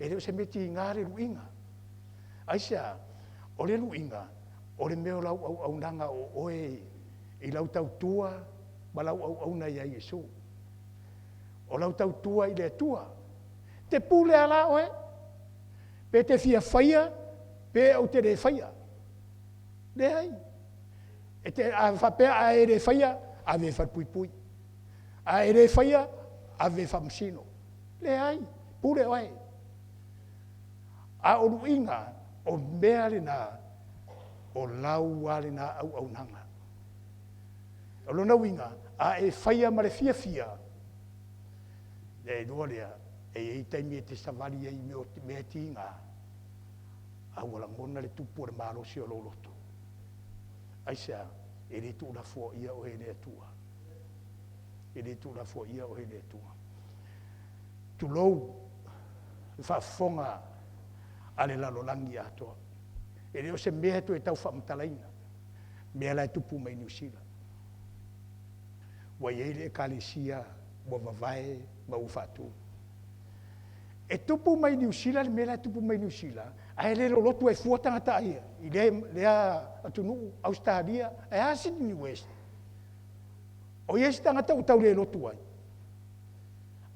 e le o se mea tiga le luiga. Aisea? O le luiga, o le mea o lau auaunaga o oe i lau tautua ma lau auauna ia Iesu. O lau tautua i le Atua. Te pule lava la oe, pe te fia faia, pe ou te le faia. Leai. E te, a faapea a e le faia, ave e falepuipui. A e le faia, ave e faamasino. Leai, pule oe. A o luiga, o mea lena, o lau lava lena auaunaga. O lona uiga, a e faia ma le fiafia, e iloa lea, e i ai taimi e te savali ai i mea tiga, a ua lagona le tupu o le malosi o lou loto. Aisea? E le tuulafoaia oe e le Atua. E le tuulafoaia oe e le Atua. Tulou le faafofoga a le lalolagi atoa. E le o se mea e toe tau faamatalaina, mea la e tupu mai Niu Sila. Ua i ai le ekalesia ua vavae ma ua faatu. E tupu mai Niu Sila le mea la e tupu mai Niu Sila, ae le lolotu ai fua tagata ia i lea, lea atunuu, Ausetalia, ae a Sydney West. O i ai se tagata ua tau le lotu ai.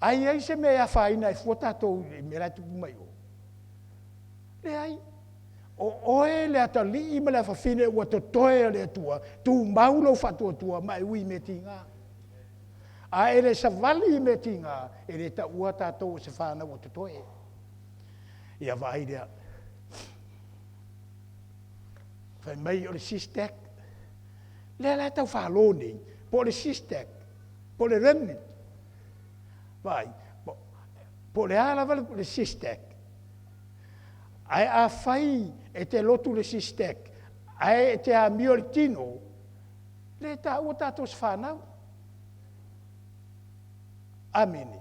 A i ai se mea e afaina ai fua tatou i mea la e tupu mai o? Leai. O oe le atalii ma le afafine ua totoe a le Atua, tumau lou faatuatua ma e ui i mea tiga. A e le savali i mea tiga, e le taua tatou o se fanau ua totoe. Ia vaai lea. Fai mai o le SISTEC, lea la e tau falo nei, po o le SISTEC, po o le Remnant. Vaai, po o le a lava le SISTEC, ae afai e te lotu i le SISTEC, ae e te amio i le tino, le taua tatou se fanau. Amene.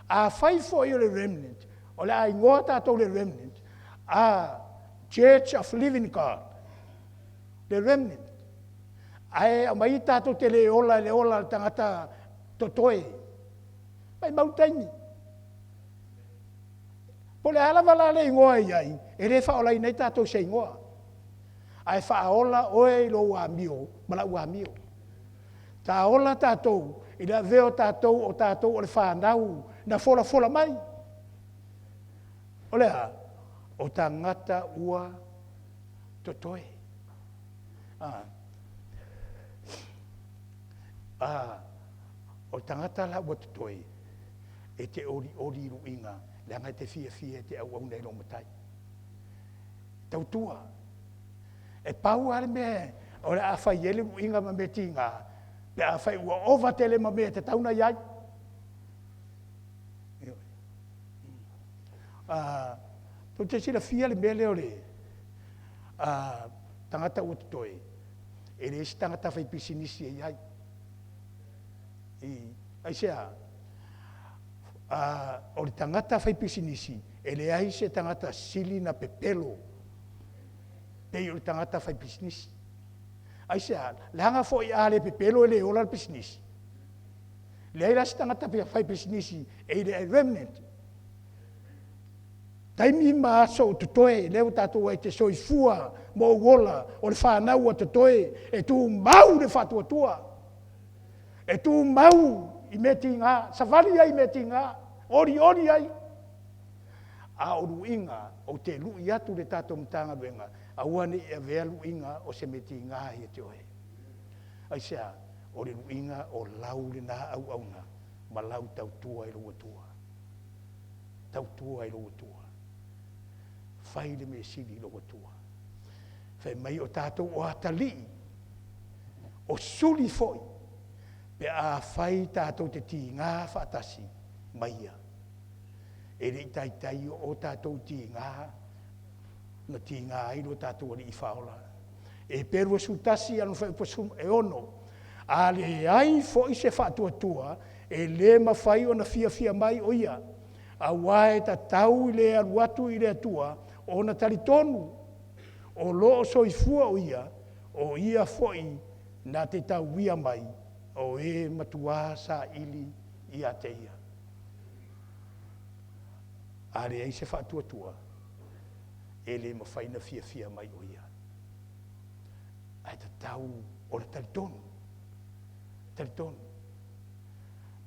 Afai foi o le Remnant, o le a igoa tatou le Remnant, a Church of Living God. Le remnant. Ae aumai tatou te le ola i le ola o le tagata totoe. Maimau le taimi. Po o le a lava la le igoa e i ai, e le faaolaina ai tatou i se igoa. Ae faaola oe i lou amio ma lau amio. Taola tatou i le avea o tatou o tatou o le fanau na folafola mai. O le a? O tagata ua totoe. A, a, o le tagata la ua totoe, e te olioli i luiga, leaga e te fiafia e te auauna i lou Matai. Tautua. E pau lava le mea o le a fai ai le luiga ma mea tiga, pe afai ua ova tele ma mea e tatau ona i ai. Tou te silafia le mea lea o le tagata ua totoe, e leai se tagata faipisinisi e i ai. Aisea? O le tagata faipisinisi, e leai se tagata sili na pepelo pei o le tagata faipisinisi. Aisea? Leaga foi a le pepelo e le ola le pisinisi. Leai la se tagata faipisinisi e i le remnant. Taimi ma aso o totoe, lea ua tatou ai te soifua ma ou ola, o le fanau ua totoe, e tumau le faatuatua. E tumau i mea tiga, savali ai i mea tiga, olioli ai. A o luiga, ou te lui atu le tatou Matagaluega, aua ne i avea luiga o se mea tiga ia te oe. Aisea? O le luiga o lau lena auauna ma lau tautua i lou Atua. Tautua i lou Atua. Fai le mea sili i lou Atua. Fai mai o tatou o atalii, o suli foi, pe afai tatou te tiga faatasi ma ia. E le i taitai o tatou tiga na tiga ai lo tatou Alii Faaola. Eperu 11 a lona fuaiupu 16, A leai foi se faatuatua, e le mafai ona fiafia mai o ia, auā e tatau i le alu atu i le Atua ona talitonu o lo o soifua o ia, o ia foi na te tauia mai o e matuā saili ia te ia. A leai se faatuatua, e le mafai ona fiafia mai o ia. Ae tatau ona talitonu, talitonu.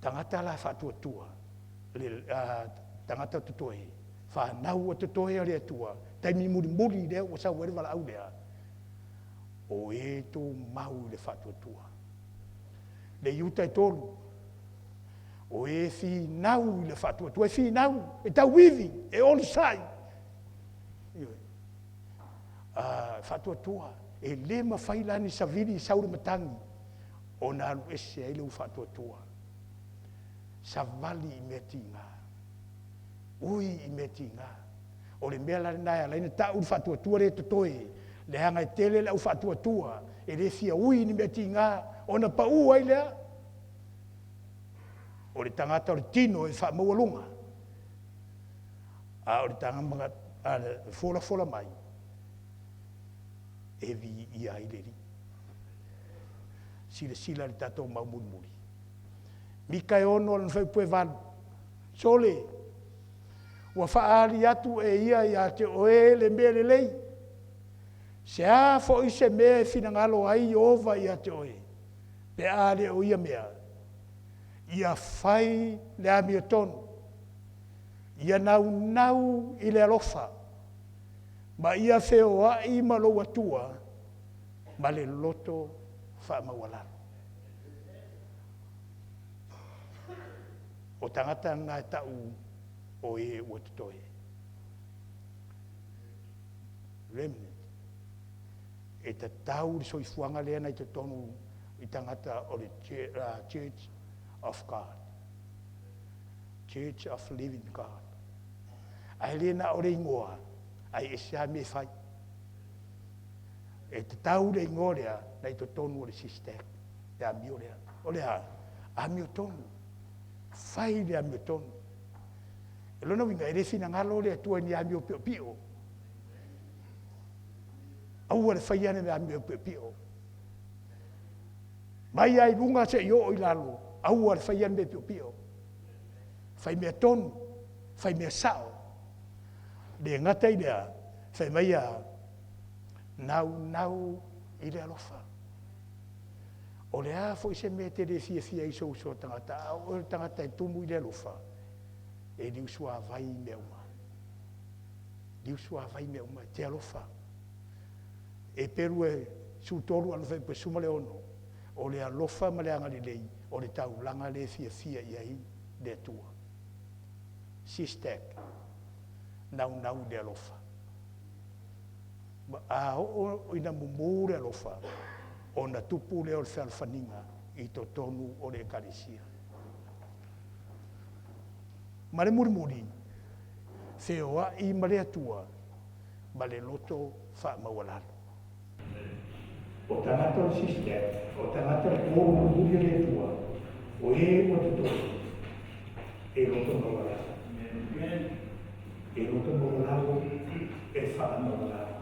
Tagata la faatuatua, le tagata totoe, fanau ua totoe a le Atua, taimi mulimuli lea ua sau ai le valaau lea, o e tumau i le faatuatua. Le Iuta e 3, o e finau i le faatuatua, e finau, e tauivi, e onosai. Faatuatua, e le mafai la ni savili sau le matagi ona alu ese ai lou faatuatua. Savali i mea tiga, ui i mea tiga. O le mea la lena e ala ai ona tau le faatuatua lea e totoe, leaga e tele le au faatuatua e le fia ui i ni mea tiga ona pau ai lea. O le tagata o le tino e faamaualuga, a o le tagata folafola mai e viia ai le Alii. Silasila i le tatou mau mulimuli. Mika e 6 lona fuaiupu e 8. Sole, ua faaali atu e ia ia te oe le mea lelei. Se a foi se mea e finagalo ai Ieova ia te oe, pe a le o ia mea, ia fai le amiotonu, ia naunau i le alofa, ma ia feoai ma lou Atua ma le loto faamaualalo. O tagata na e tau o e ua totoe. Remnant. E tatau le soifuaga lea na i totonu i tagata o le Church of God. Church of Living God. Ae le na o le igoa, ae ese lava mea e fai. E tatau le igoa lea na i totonu o le sister, le amio lea. O le a? Amiotonu. Fai le amiotonu. E lona uiga, e le finagalo le Atua i ni amio piopio. Aua le faia le amio piopio. Mai lava i luga seia oo i lalo, aua le faia le mea piopio. Fai mea tonu, fai mea sao. Le gata i lea, fai mai a naunau i le alofa. O le a foi se mea e te le fiafia ai i sou uso a tagata, a o oe o le tagata e tumu i le alofa, e liusuavai i mea uma. Liusuavai mea uma, e te alofa. Eperu e 13 ana fuaiupu e 16, o le alofa ma le agalelei o le taulaga lea e fiafia i ai le Atua. Sistek, naunau i le alofa. Ma a oo ina mumu le alofa, ona tupu lea o le fealofaniga i totonu o le Ekalesia. Ma le mulimuli, feoai ma le Atua ma le loto faamaualalo. O tagata o le SYSTAC, o tagata o le po mulimuli a le Atua, o e ua totoe, e loto maualalo. E loto maualalo, e faamaualalo.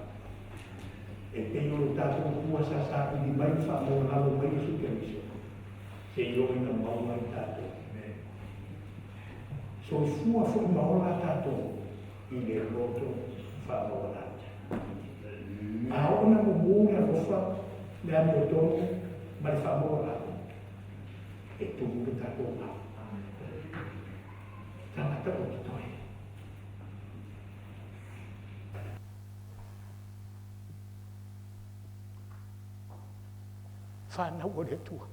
E pei o lo tatou Atua sa saili mai le faamaualalo mai Iesu Keriso, seia oo ina maua ai tatou. Soifua foi ma ola tatou i le loto faamaualalo. A oo ina mumu le alofa, le amiotonu ma le faamaualalo, e tumu le tatou mau. Tagata ua totoe. Fanau a le Atua.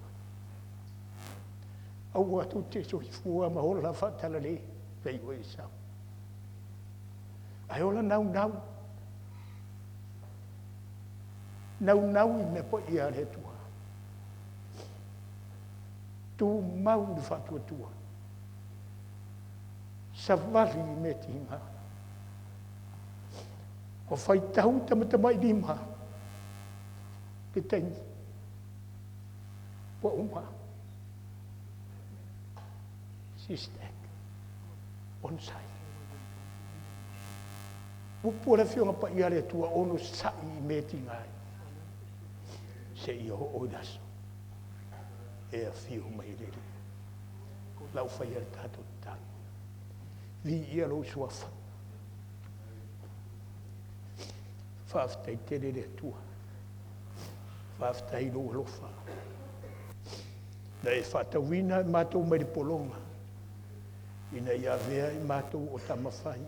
Aua tou te soifua ma ola faatalalei pei o Esau. Ae ola naunau. Naunau i mea paia a le Atua. Tumau le faatuatua. Savali i mea tiga. Ua faitau tamatamailima le taimi ua uma. Sistek, onosai. Upu a le Afioga Paia a le Atua, onosai i mea tiga ai, seia oo i le aso e afio mai ai le Alii. Lau faia le tatou tatalo. Viia lou suafa. Faafetai tele le Atua. Faafetai i lou alofa. Na e faatauina i matou mai le pologa, ina ia avea i matou o tama fai.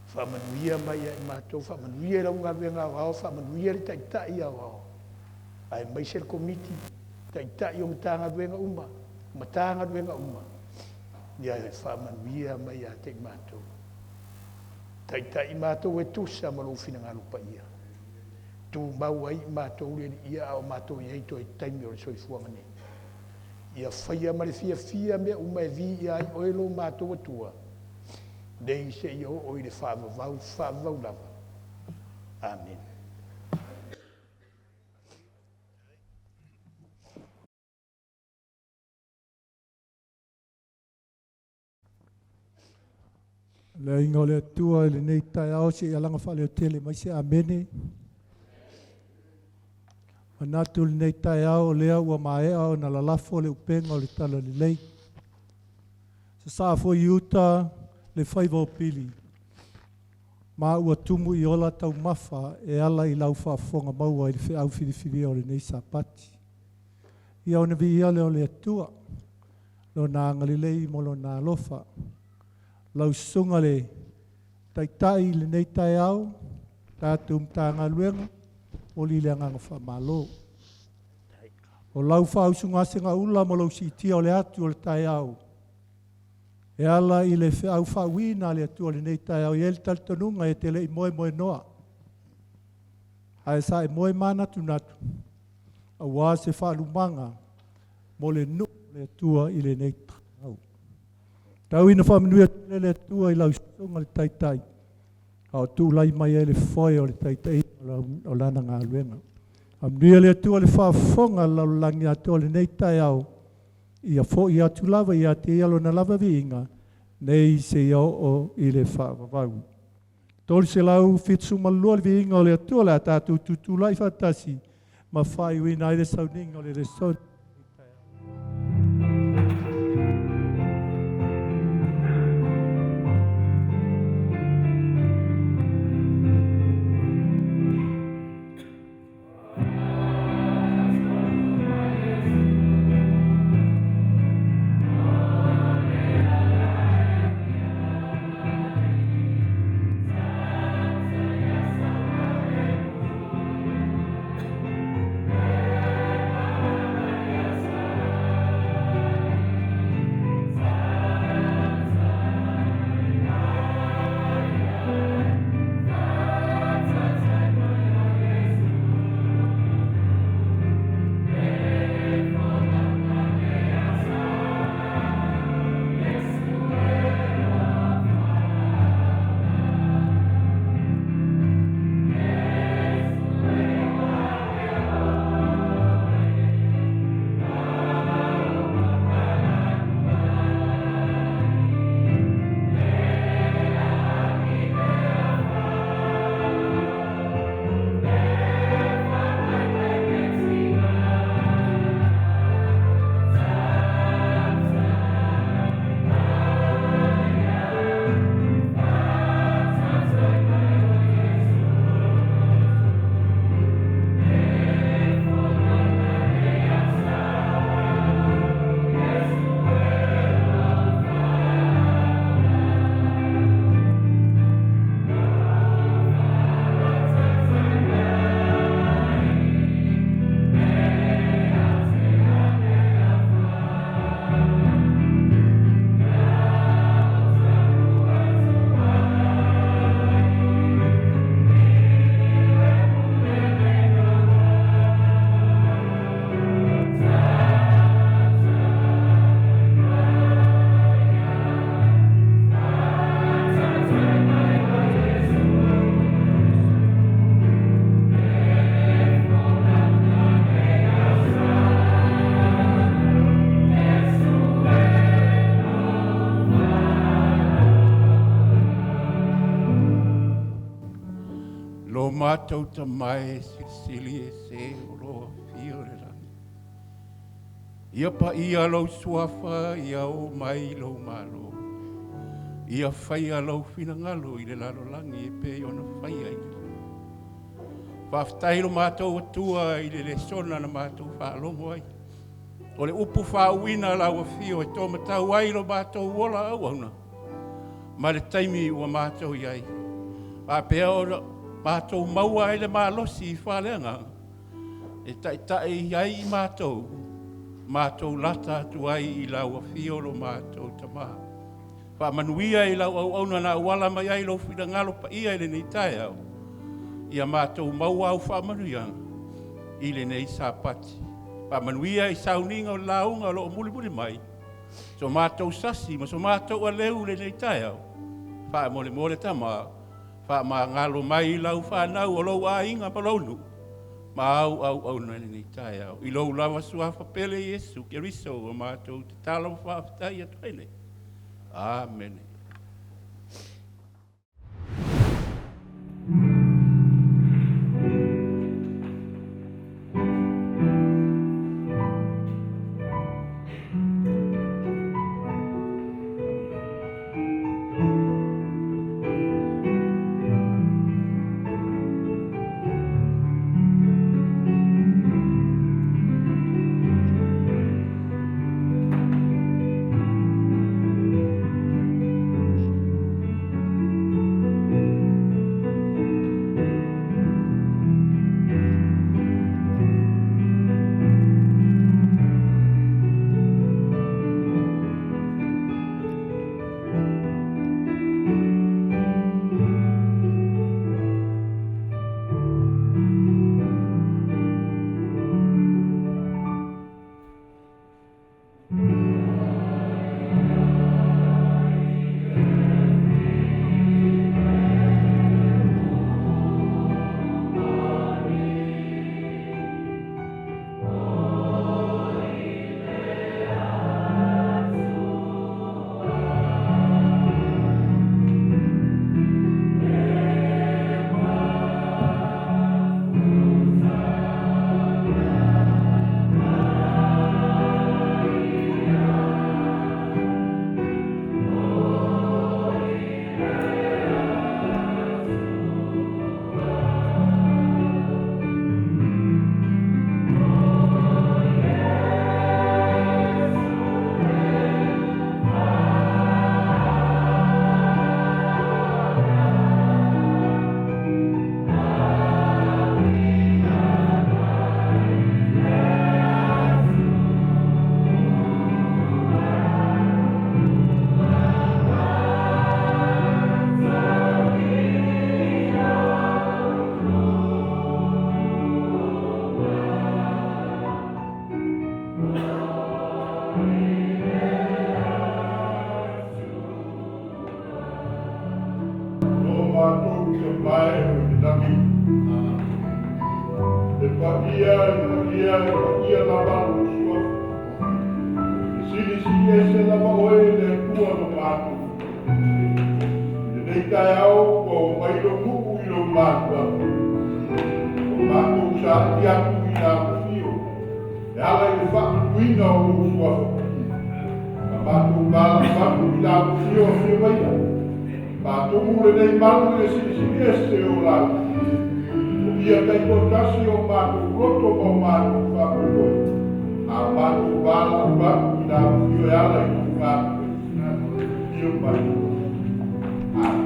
Faamanuia mai ia i matou, faamanuia i lau galuega aoao, faamanuia i le Taitai aoao, aemaise le Komiti, Taitai o Matagaluega uma, Matagaluega uma, ia e faamanuia mai ia te i matou. Taitai i matou e tusa ma lou finagalo paia. Tumau ai i matou le Alii a o matou i ai toe taimi o le soifuaga nei. Ia faia ma le fiafia mea uma e viia ai oe lo matou Atua, nei seia oo i le faavavau faavavau lava. Amene. Le aiga o le Atua i lenei taeao seia laga faaleotele mai se amene. Manatu i lenei taeao o lea ua maea ona lalafo le upega o le talalelei. Sasaa foi i uta le faiva o Pili, ma ua tumu i ola taumafa e ala i lau faafofoga maua i le feau filifilia o lenei Sapati. Ia ona viia lea o le Atua, Lona agalelei ma Lona alofa. Lau Susuga le Taitai i lenei taeao, tatou Matagaluega, momoli le agaga faamalo. O lau faausugasega ula ma lou siitia o le atu o le taeao, e ala i le feau faauiina a le Atua i lenei taeao, e i ai le talitonuga e te le i moemoenoa, ae sa e moe manatunatu aua se faalumaga mo le nuu o le Atua i lenei taeao. Tau ina faamanuia tele le Atua i lau susuga le Taitai, a o tulai mai ai le foe o le taitaiga o lana galuega. Faamanuia le Atua i le faafofoga a le lalolagi atoa i lenei taeao, ia foi atu lava ia te ia lona lava viiga, nei seia oo i le faavavau. 372 le viiga o le Atua o le a tatou tutulai faatasi ma faaiuina ai le sauniga o le lesona. Lo matou Tama e silisili ese o lo afio i le lagi. Ia paia lou suafa, ia oo mai lou Malo. Ia faia lou finagalo i le lalolagi e pei ona faia i le lagi. Faafetai lo matou Atua i le lesona na matou faalogo ai. O le upu faauuina lau afio e tōmatau ai lo matou ola auauna ma le taimi ua matou i ai. Faapea ona matou maua ai le malosi i faaleagaga e taitai ai i matou, matou lata atu ai i lau afio lo matou Tama. Faamanuia i lau auauna na auala mai ai lou finagalo paia i lenei taeao, ia matou maua au faamanuiaga i lenei Sapati. Faamanuia i sauniga o le lauga o lo o mulimuli mai, so matou sasi ma so matou aleu i lenei taeao, faamolemole Tama, faamagalo mai i lau fanau o lou aiga ma lou nuu, ma au auauna i lenei taeao. I lou lava suafa pele Iesu Keriso ua matou tatalo ma faafetai atu ai nei. Amene. Lo matou Tama e o i le lagi, e paia, e paia, e paia lava lou Suafa. E silisili ese lava oe e le Atua lo matou. I lenei taeao ua omai lou nuu i lou matua, ua matou saili atu i na afifio e ala i le faamatuina o lou Suafa Paia. Ma matou valaau atu i la afifio afio maia, faatumu lenei malu i le silisili ese o lau Afio. O ia taitoatasi o matou loto ma o matou faamoemoe, a matou valaau atu i la afifio e ala i lou galulue. Afio mai. Amen.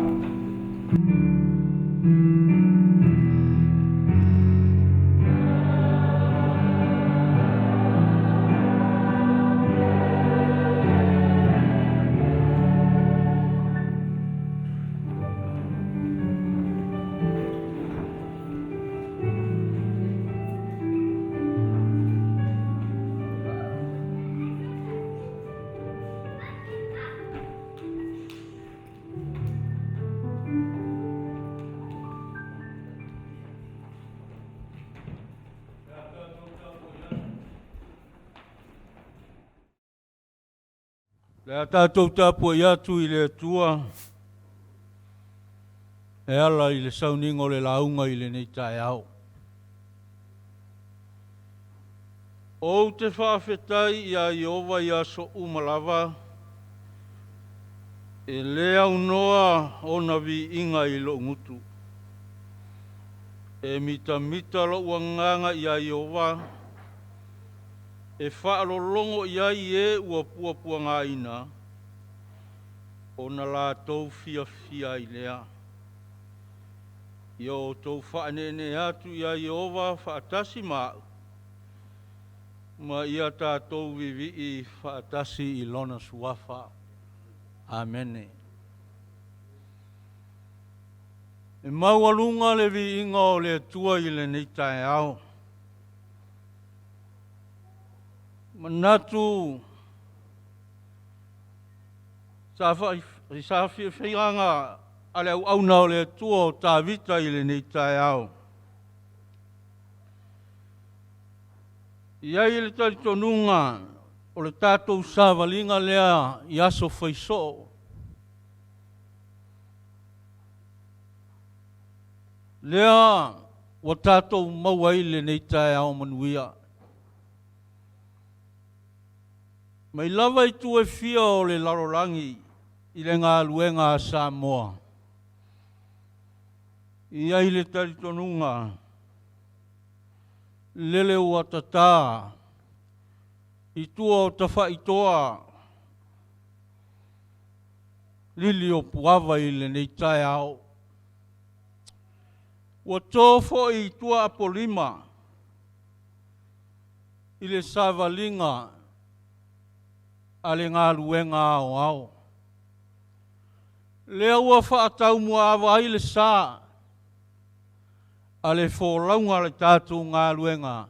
Le a tatou tapuai atu i le Atua e ala i le sauniga o le lauga i lenei taeao. Ou te faafetai iā Ieova i aso uma lava, e lē aunoa ona viiga i lo'u gutu. E mitamita lo'u agaga iā Ieova, e faalologo i ai e ua puapuagaina, ona latou fiafia ai lea. Ia outou faaneenee atu iā Ieova faatasi ma a'u, ma ia tatou vivii faatasi i Lona Suafa. Amene. E maualuga le viiga o le Atua i lenei taeao. Manatu sa faafiafiaga a le auauna o le Atua o Tavita i lenei taeao. E i ai le talitonuga o le tatou savaliga lea i aso faisoo. Lea ua tatou maua ai lenei taeao manuia. Mai lava i itu e fia o le lalolagi i le galuega a Samoa, e i ai le talitonuga lele ua tata i tua o Tafaitoa lili o Puava i lenei taeao. Ua to foi i tua Apolima i le savaliga a le galuega aoao. Lea ua faataumuaava ai le sa a le folauga a le tatou galuega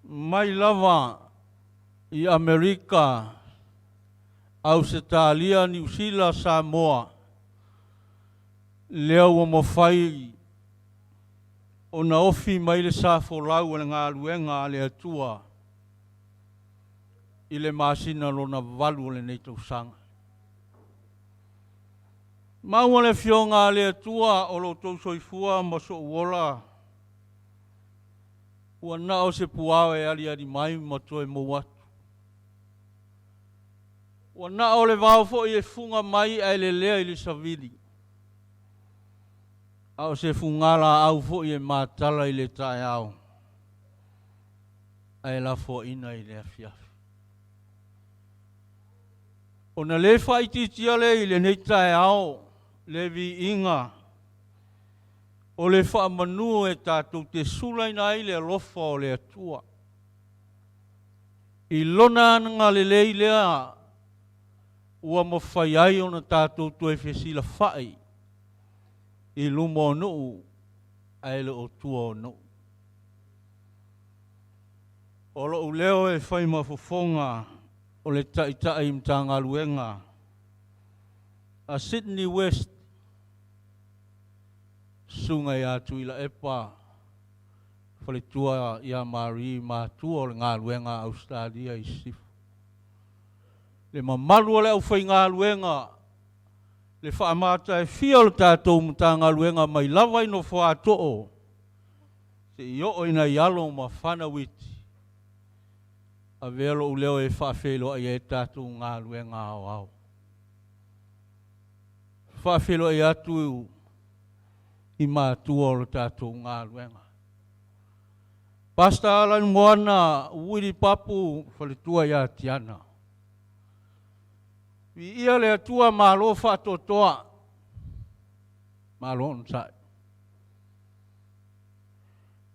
mai lava i Amerika, Ausetalia, Niusila, Samoa, lea ua mafai ona ofi mai le sa folau o le galuega a le Atua i le masina lona valu o lenei tausaga. Maua le Afioga a le Atua o lo outou soifua ma so'u ola, ua na o se puao e aliali mai ma toe mou atu. Ua na o le vao foi e fuga mai ae lelea i le savili, a o se fugalaau foi e matala i le taeao ae lafoaina i le afiafi. Ona le faaitiitia lea i lenei taeao le viiga o le faamanu e tatou te sulaina ai le alofa o le Atua. I Lona agalelei lea ua mafai ai ona tatou toe fesilafai i luma o nuu ae le o tua o nuu. O lo'u leo e fai ma fofoga o le Taitai Matagaluega a Sydney West, Susuga ia Tuilaepa, faletua ia Marie, matua o le galuega a Ausetalia i Sisifo. Le mamalu o le aufaigaluega, le faamataefia o le tatou Matagaluega mai lava i Nofoatoo seia oo i nai alo ma fanau iti, avea lou leo e faafeiloai ai tatou galuega aoao. Faafeiloai atu i matua o le tatou galuega. Pastor Alan Moana Willie Papu, faletua ia Tiana. Viia le Atua, malo faatoatoa, malo onosai.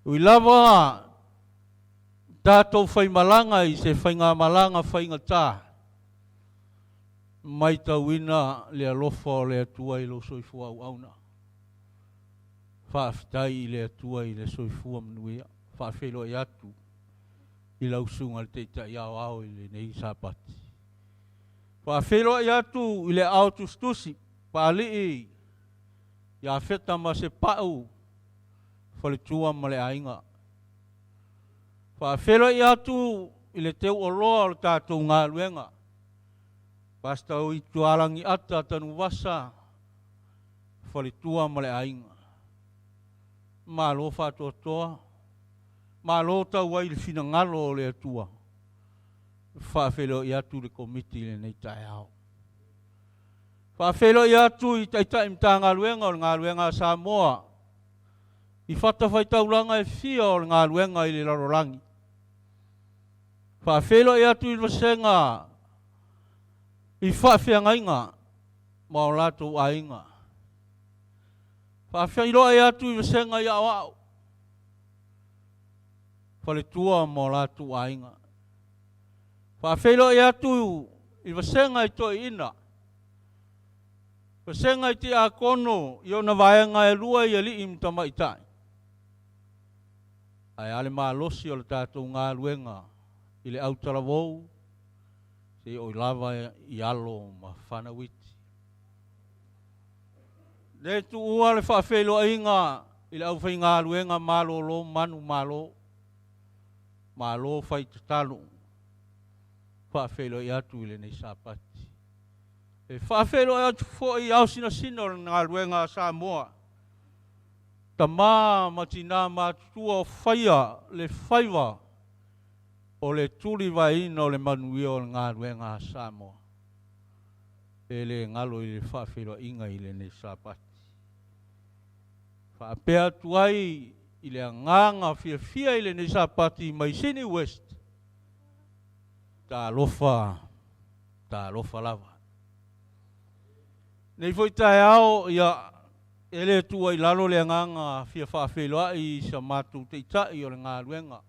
Ui lava tatou faimalaga i se faigamalaga faigata, matauina le alofa o le Atua i lou soifua auauna. Faafetai i le Atua i le soifua manuia. Faafeiloai atu i lau susuga i le Taitai Aoao i lenei Sapati. Faafeiloai atu i le aao tusitusi, Papalii Iafeta Masepau, faletua ma le aiga. Faafeiloai atu i le teuoloa o le tatou galuega, Pastor Uitualagi Ata Tanuvasa, faletua ma le aiga. Malo faatoatoa, malo tau ai i le finagalo o le Atua. Faafeiloai atu le Komiti i lenei taeao. Faafeiloai atu i Taitai Matagaluega o le Galuega a Samoa i fatafaitaulaga e fia o le galuega i le lalolagi. Faafeiloai atu i le vasega i faafeagaiga ma o latou aiga. Faafeiloai atu i vasega i aoao, faletua ma o latou aiga. Faafeiloai atu i vasega i toeaiina, vasega i tiakono i ona vaega e lua i alii ma tamaitai. Ae a le malosi o le tatou galuega i le autalavou seia oo lava i alo ma fanau iti. Le tuua le faafeiloaiga i le aufaigaluega malolo manumalo, malo fai tatalo, faafeiloai atu i lenei Sapati. E faafeiloai atu foi i ao sinasina o le galuega a Samoa, tama ma tina matutua o faia le faiva o le tulivaeina o le manuia o le galuega a Samoa. E le galo i le faafeiloaiga i lenei Sapati. Faapea atu ai i le agaga fiafia i lenei Sapati mai Sydney West, talofa, talofa lava. Nei foi taeao, ia, e le tuua i lalo le agaga fia faafeiloai i sa matou taitai o le galuega.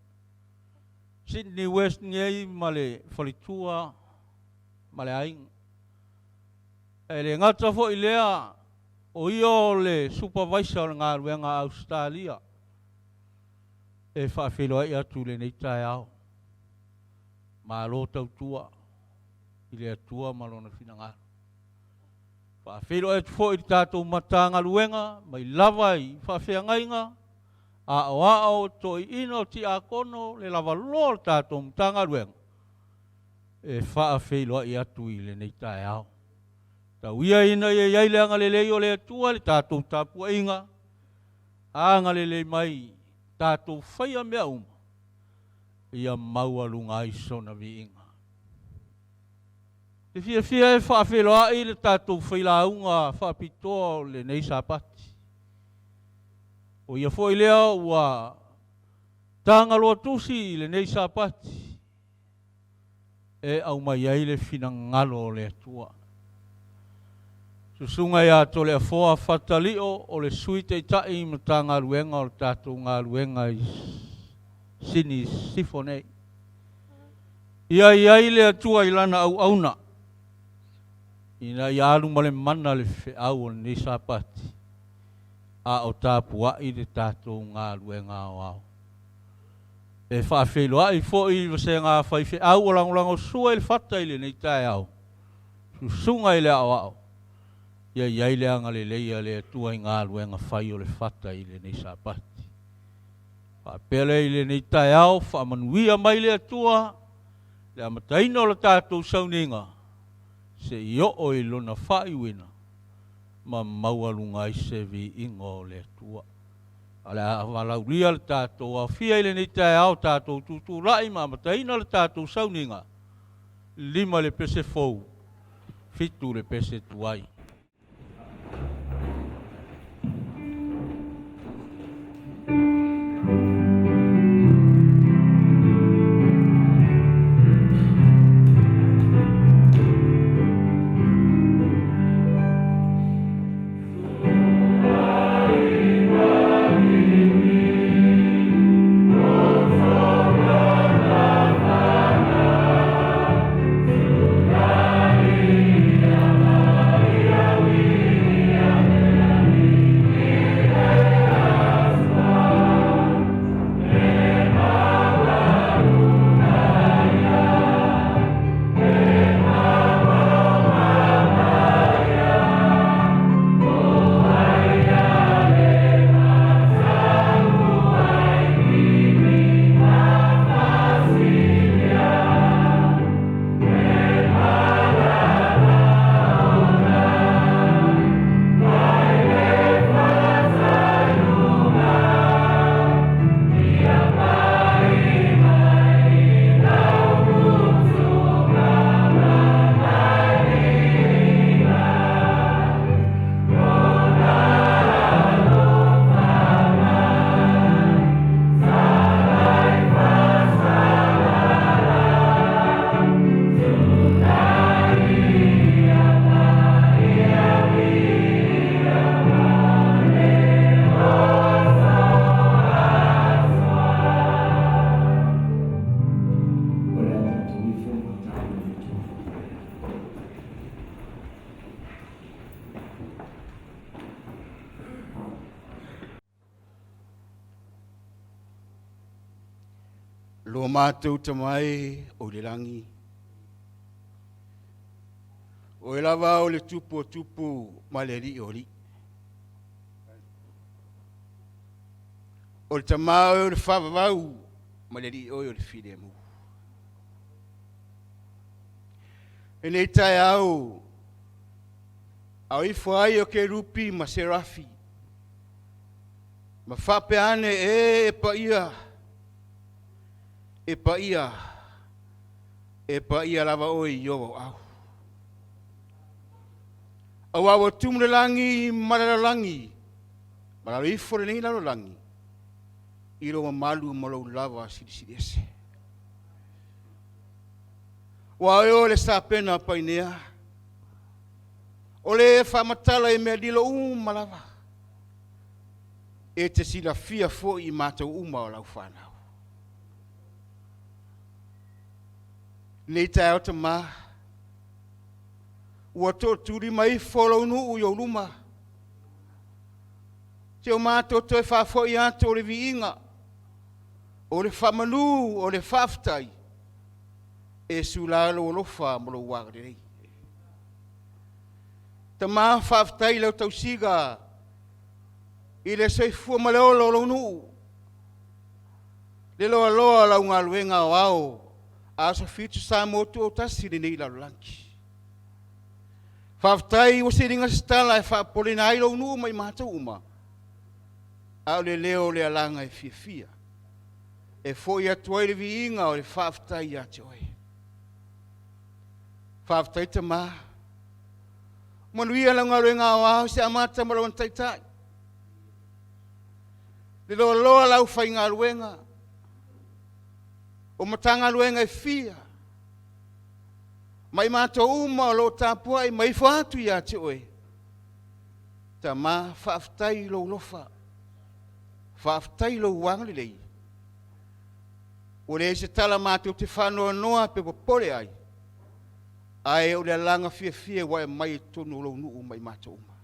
Sydney West nei ma le faletua ma le aiga. E le gata foi lea, o ia o le supervisor o le galuega a Ausetalia. E faafeiloai atu i lenei taeao. Malo tautua i le Atua ma Lona finagalo. Faafeiloai atu foi i le tatou Matagaluega mai lava i faafeagaiga, aoao, toeaiina, o tiakono, le lavaloa o le tatou Matagaluega, e faafeiloai atu i lenei taeao. Tau ia ina ia i ai le agalelei o le Atua i le tatou tapuaiga, agalelei mai tatou faia mea uma, ia maualuga ai sona viiga. Te fiafia e faafeiloai le tatou failauga faapitoa o lenei Sapati. O ia foi lea ua tagaloa tusi i lenei Sapati e aumai ai le finagalo o le Atua. Susuga ia Toleafoa Fatalio o le Sui Taitai Matagaluega o le tatou galuega i Sini Sisifo nei. Ia i ai le Atua i Lana auauna, ina ia alu ma le mana le feau o lenei Sapati, a o tapuai le tatou galuega aoao. E faafeiloai foi i vasega faifeau o lagolagosua i le fata i lenei taeao, susuga i le aoao, ia i ai le agalelei a le Atua i galuega fai o le fata i lenei Sapati. Faapea lea i lenei taeao, faamanuia mai le Atua le amataina o le tatou sauniga seia oo i lona faaiuina ma maualuga ai se viiga o le Atua. O le a valaaulia le tatou aofia i lenei taeao, tatou tutulai ma amataina le tatou sauniga, 5 le pese fou, 7 le pese tuai. O le a tatou ifo ma tatalo i le Atua. Lo matou Tama e o i le lagi, Oe lava o le Tupu o tupu ma le Alii o alii. O le Tama oe o le faavavau ma le Alii oe o le filemu. Lenei taeao, a o ifo ai o kerupi ma serafi, ma faapea ane, E, e paia, e paia, e paia lava oe i ou auau. Aua ua tumu le lagi ma le lalolagi, ma lalo ifo lenei lalolagi, i lou mamalu ma lou lava silisili ese. Ua oe o le sapena painea, o le faamatala i mea lilo uma lava, e te silafia foi i matou uma o lau fanau. Nei taeao Tama, ua tootulima ifo lou nuu i ou luma, te o matou toe faafoi atu o le viiga, o le faamanu, o le faafetai, e sula lou alofa ma lou agalelei. Tama, faafetai i lau tausiga i le soifua ma le ola o lou nuu, le loaloa o lau galuega aoao a Aso Fitu Samoa Tuautasi i lenei lalolagi. Faafetai ua siliga se tala e faapopoleina ai lou nuu ma i matou uma, a o le leo o le alaga e fiafia e foi atu ai le viiga o le faafetai ia te oe. Faafetai Tama, manuia lau galuega aoao i se amata ma lona taitai, le loaloa o le aufaigaluega o Matagaluega e fia, ma i matou uma o lo o tapuai ma ifo atu ia te oe. Tama, faafetai i lou alofa, faafetai i lou agalelei. Ua leai se tala matou te faanoanoa pe popole ai, ae o le alaga fiafia ua e aumai i totonu o lou nuu ma i matou uma.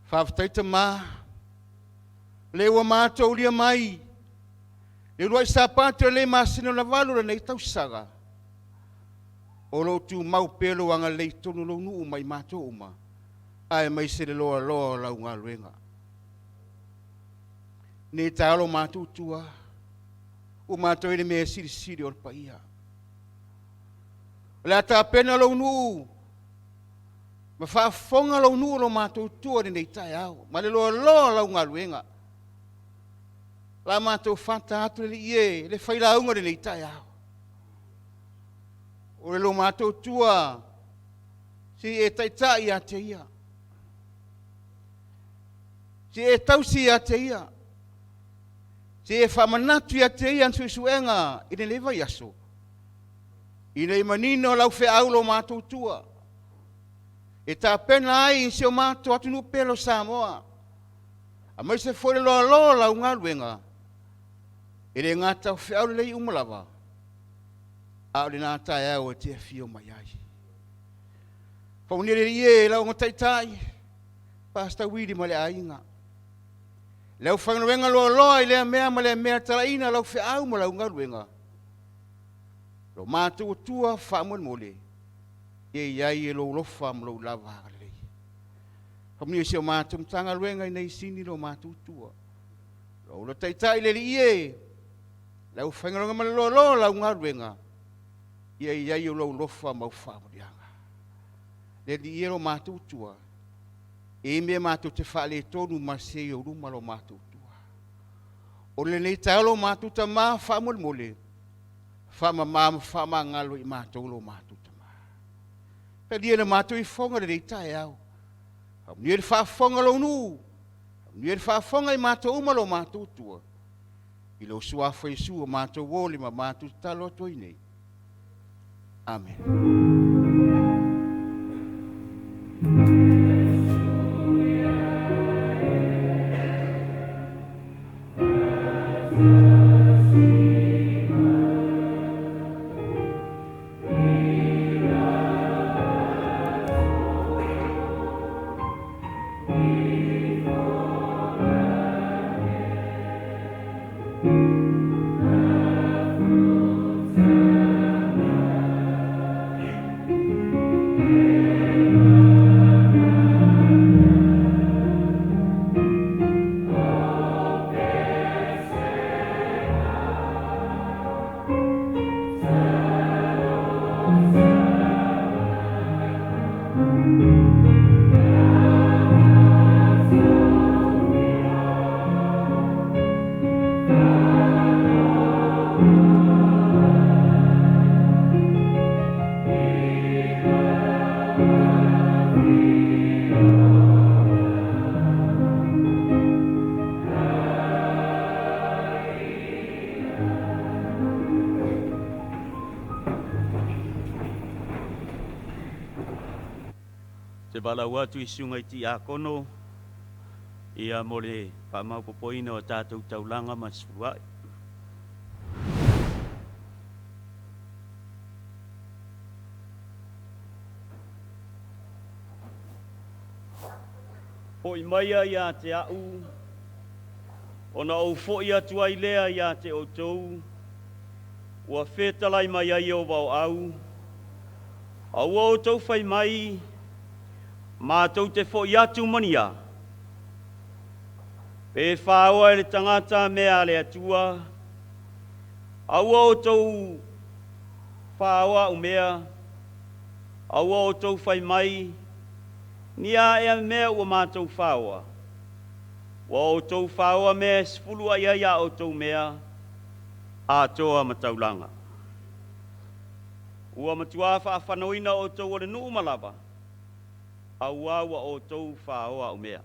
Faafetai Tama, o lea ua matou ulia mai. Le uluai Sapati o lenei masina lona valu o lenei tausaga, o lo o tumau pea lou agalelei i totonu o lou nuu ma i matou uma, aemaise le loaloa o lau galuega. Nei taeao lo matou tua, ua matou i le mea silisili o le paia. O le a tapena lou nuu ma faafofoga lou nuu lo matou tua i lenei taeao ma le loaloa o lau galuega. La matou fata atu le Alii e, le failauga i lenei taeao. O le lo matou tua, se i e taitai ia te ia. Se i e tausi ia te ia. Se i e faamanatu ia te ia ana suesuega i lenei vaiaso, ina ia manino lau feau lo matou tua, e tapena ai si o matou atunuu pele o Samoa, aemaise foi le loaloa o lau galuega, e le gata o feau lelei uma lava, a o lena taeao e te afio mai ai. Faamanuia le Alii e i lau Taitai, Pastor Willie ma le aiga. Le aufaigaluega loaloa i lea mea ma lea mea, talaina lau feau ma lau galuega. Lo matou Atua faamolemole, ia i ai e lou alofa ma lou lava agalelei. Faamanuia si o matou Matagaluega i nei sini lo matou Atua. Lo ula taitai le Alii e, le aufaigaluega ma le loaloa o lau galuega, ia i ai o lou alofa ma au faamanuiaga. Le Alii e lo matou Atua, e i ai mea matou te faaletonu ma se i ou luma lo matou Atua. O lenei taeao lo matou Tama faamolemole, faamama ma faamagalo i matou lo matou Tama. Talia le matou ifoga lenei taeao. Faamanuia le faafofoga a lou nuu, faamanuia le faafofoga i matou uma lo matou Atua. I lou Suafa Iesu ua matou oli ma matou tatalo atu ai nei. Amene. Te valaau atu i susuga i tiakono ia mo le faamaopoopoina o tatou taulaga ma sefuluai. Foi maia ia te a'u, ona ou foi atu ai lea ia te outou, ua fetalai mai ai Ieova o au, aua outou fai mai, matou te foi atu ma ni a? Pe faoa e le tagata mea a le Atua, aua outou faoa a'u mea, aua outou fai mai, ni a ea mea ua matou faoa? Ua outou faoa mea e sefuluai ai a outou mea atoa ma taulaga. Ua matuā faafanoina outou o le nuu ma lava, auā ua outou faoa a'u mea.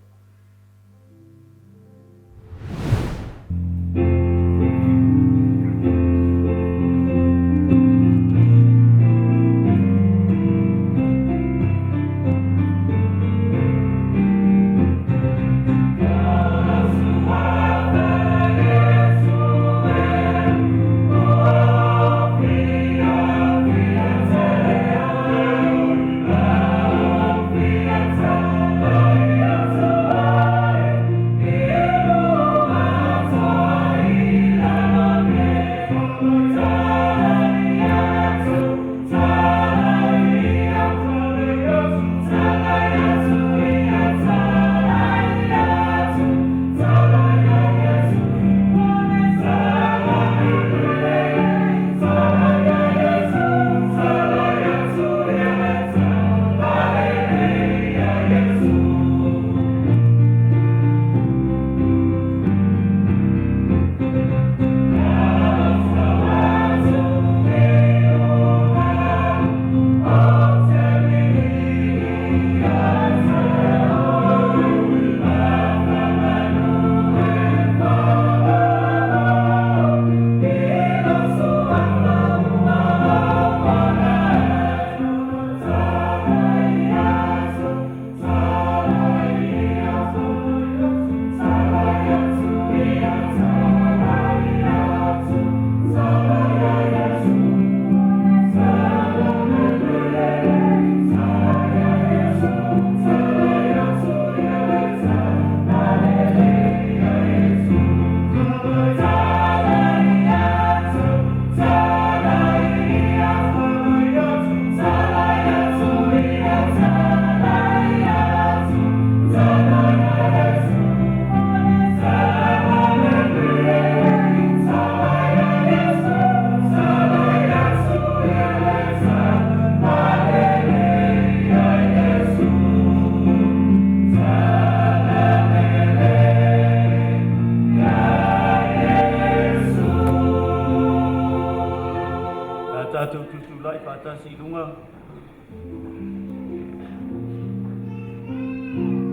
tatou tutulai faatasi i luga.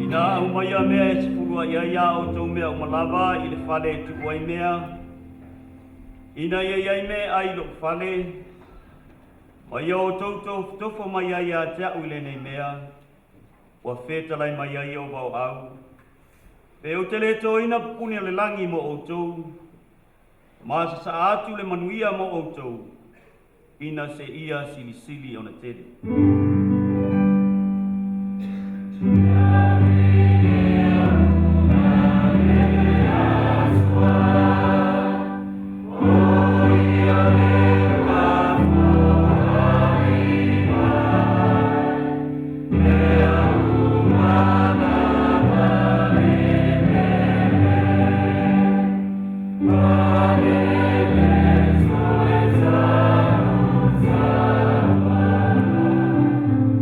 Ina aumaia mea e sefuluai ai a outou mea uma lava i le fale e tuu ai mea, ina ia i ai meaai i lou fale, ma ia outou tofotofo mai ai ia te a'u i lenei mea, ua fetalai mai ai Ieova o au, pe ou te le toina pupuni o le lagi mo outou, ma sasaa atu le manuia mo outou, ina seia silisili ona tele.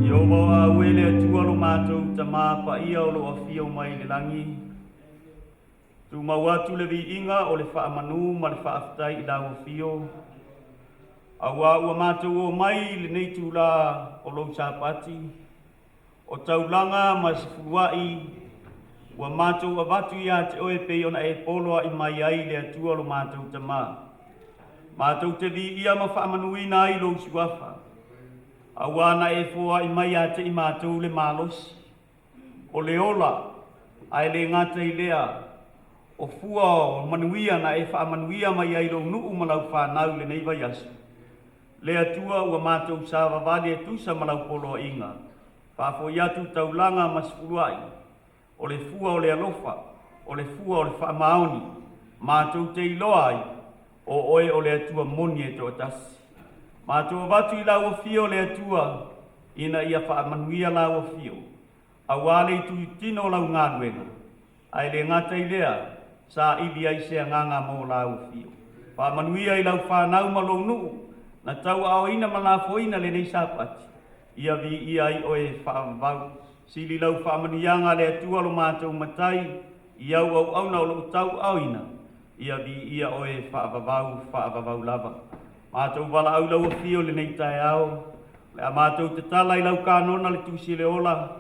Ieova o au e le Atua lo matou Tamā paia o lo o afio mai i le lagi, tumau atu le viiga o le faamanu ma le faafetai i lau afio, auā ua matou o mai i lenei itulā o lou Sapati, o taulaga ma sefuluai ua matou avatu ia te oe pei ona e poloai mai ai le Atua lo matou Tamā. Matou te viia ma faamanuina ai lou suafa, auā na e foai mai ia te i matou le malosi, o le ola, ae le gata i lea, o fua o manuia na e faamanuia mai ai lou nuu ma lau fanau i lenei vaiaso. Le Atua ua matou savavali e tusa ma lau poloaiga, faafoi atu taulaga ma sefuluai, o le fua o le alofa, o le fua o le faamaoni, matou te iloa ai, o oe o le Atua moni e toatasi. Matou avatu i lau afio le Atua, ina ia faamanuia lau afio, auā le itutino o lau galuega, ae le gata i lea, saili ai se agaga mo lau afio. Faamanuia i lau fanau ma lou nuu, na tauaaoina ma lafoina lenei Sapati, ia viia ai oe e faavavau. Sili lau faamanuiaga le Atua lo matou Matai, i au auauna o loo tauaaoina, ia viia oe e faavavau, faavavau lava. Matou valaau i lau afio i lenei taeao, o le a matou tatala i lau kanona le tusi o le ola,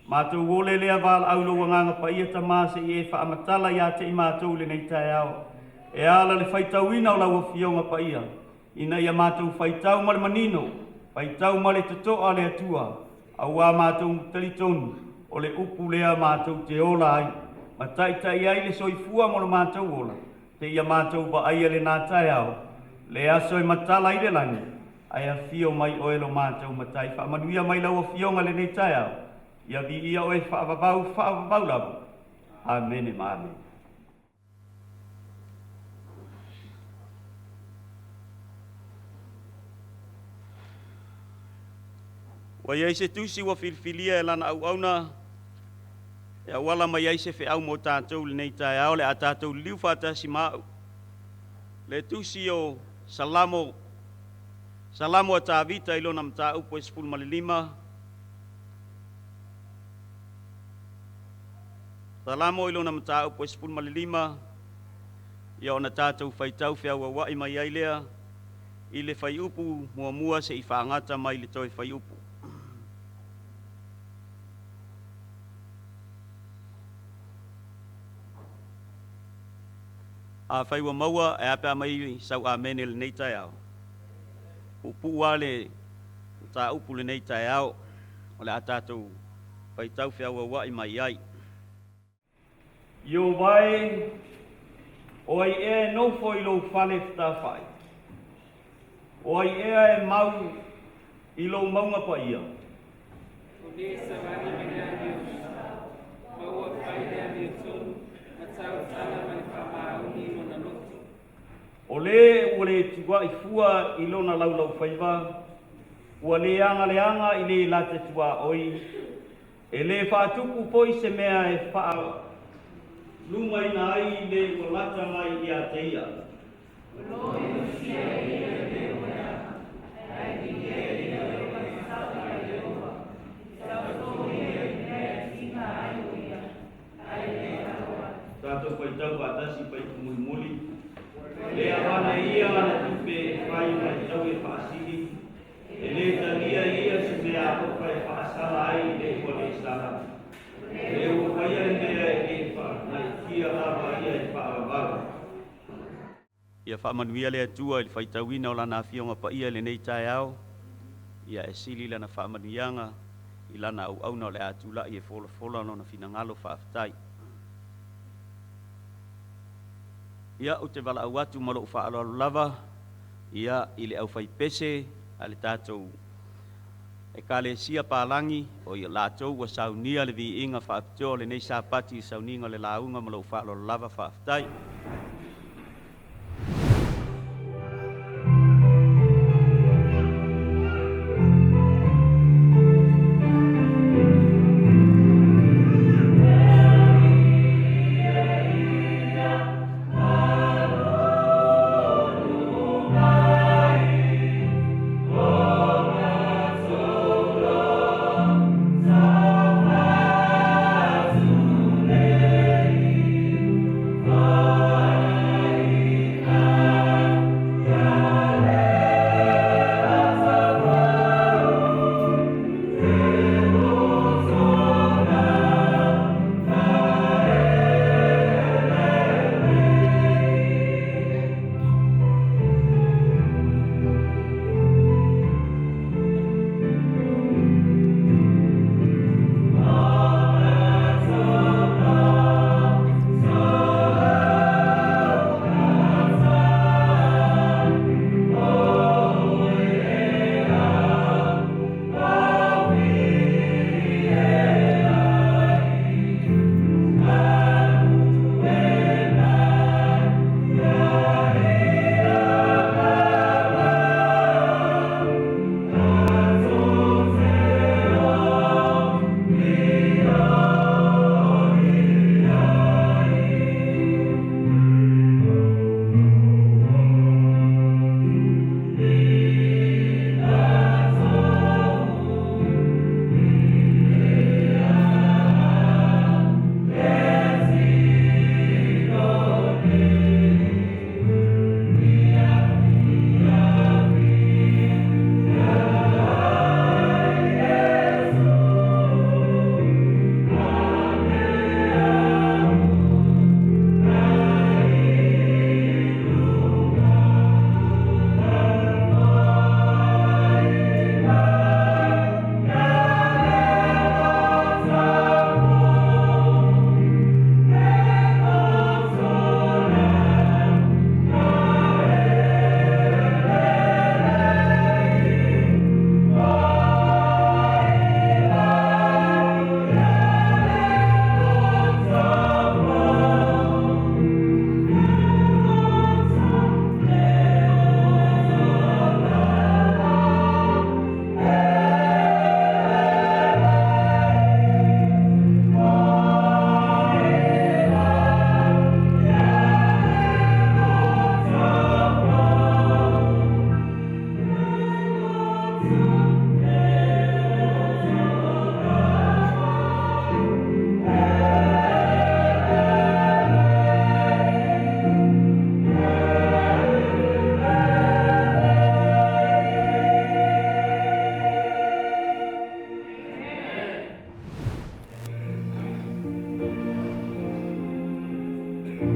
matou ole lea valaau i lou Agaga Paia Tamā se i e faamatala ia te i matou i lenei taeao, e ala le faitauina o lau Afioga Paia, ina ia matou faitau ma le manino, faitau ma le totoa le Atua, auā matou talitonu o le upu lea matou te ola ai, ma taitai ai le soifua mo lo matou ola, seia matou vaaia lenā taeao, le aso e matala ai le lagi, ae afio mai oe lo matou Matai. Faamanuia mai lau Afioga i lenei taeao, ia viia oe faavavau, faavavau lava. Amene ma amene. Ua i ai se tusi ua filifilia e lana auauna e auala mai ai se feau mo tatou i lenei taeao, o le a tatou liliu faatasi ma au. Le tusi o Salamo, Salamo a Tavita i lona mataupu e 15. Salamo i lona mataupu e 15, ia ona tatou faitau feauauai mai ai lea i le fuaiupu muamua seia faagata mai le toe fuaiupu. Afai ua maua, e a pe a aumai sau amene i lenei taeao. Puupuu lava le mataupu i lenei taeao, o le a tatou faitau feauauai mai ai. Ieova e, o ai ea e nofo i lou fale fetafai? O ai ea e mau i lou mauga paia? O le savali mai le amio ma ua fai le amiotonu ma tautala ma le faamaoni i lona loto. O le ua le tuuai fua i lona laulaufaiva, ua le agaleaga i le lata tuaoi, e le faatupu foi se mea e faalumaina ai le ua lata mai ia te ia. O lo o usia e ia le mea ua leaga, ae viia ia o le matatau ia Ieova. E taoto ia i le mea e tiga ai o ia, ae le alo atu. Tatou faitau faatasi fuaiupu mulimuli. Le avana e ia ana tupe e fai ma le taui e faasili. Ia faamanuia le Atua i le faitauina o Lana Afioga Paia i lenei taeao, ia e sili Lana faamanuiaga i Lana auauna o le a tulai e folafola Lona finagalo faafetai. Ia, ou te valaau atu ma lou faaaloalo lava, ia, i le aufaipese a le tatou Ekalesia Palagi, o i latou ua saunia le viiga faapitoa o lenei Sapati i sauniga o le lauga ma lou faaaloalo lava. Faafetai.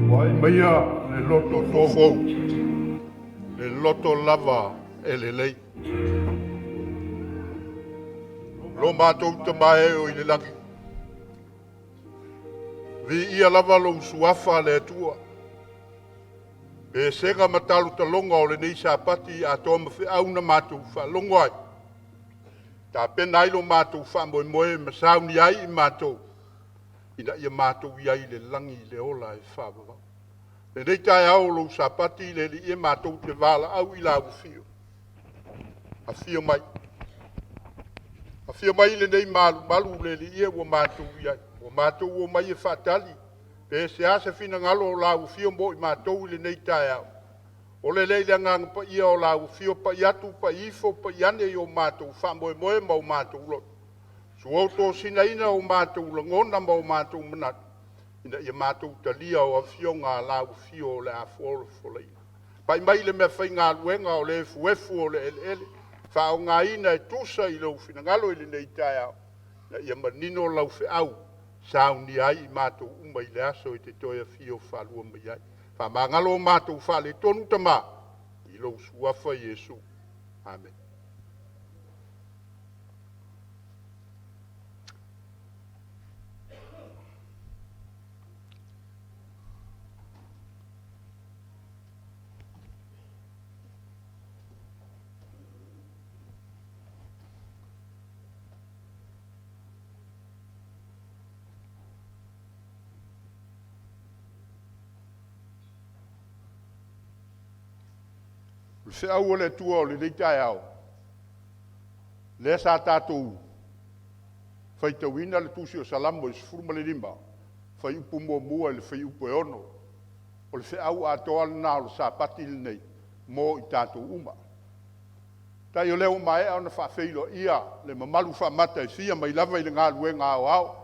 Vaai maia le loto tofou, le loto lava e lelei. Lo matou Tama e o i le lagi, viia lava lou suafa le Atua. Pesega ma talotaloga o lenei Sapati atoa ma feau na matou faalogo ai, tapena ai lo matou faamoemoe ma sauni ai i matou, ina ia matou i ai i le lagi i le ola e faavavau. Lenei taeao o lou Sapati le Alii e matou te valaau i lau afio. Afio mai. Afio mai i lenei malumalu le Alii e ua matou i ai. Ua matou omai e faatali, pe se a se finagalo o lau afio mo i matou i lenei taeao. O le lea i le agaga paia o lau afio pai atu, pai ifo, pai ane i o matou faamoemoe ma o matou loto. Sua tosinaina o matou lagona ma o matou manatu, ina ia matou talia o afioga a lau afio o le a folafolaina. Pai mai le mea faigaluega o le efuefu o le eleele, faaaogaina e tusa i lou finagalo i lenei taeao, ina ia manino lau feau, saunia ai i matou uma i le aso e te toe afio faalua mai ai. Faamagalo o matou faaletonu Tamā, i lou suafa Iesu. Amene. O le feau o le Atua o lenei taeao, lea sa tatou faitauina le tusi o Salamo i 15, fuaiupu 1 i le fuaiupu e 6. O le feau atoa lena o le Sapati lenei mo i tatou uma. Tai o lea ua maea ona faafeiloaia le mamalu faamata e fia mai lava i le galuega aoao,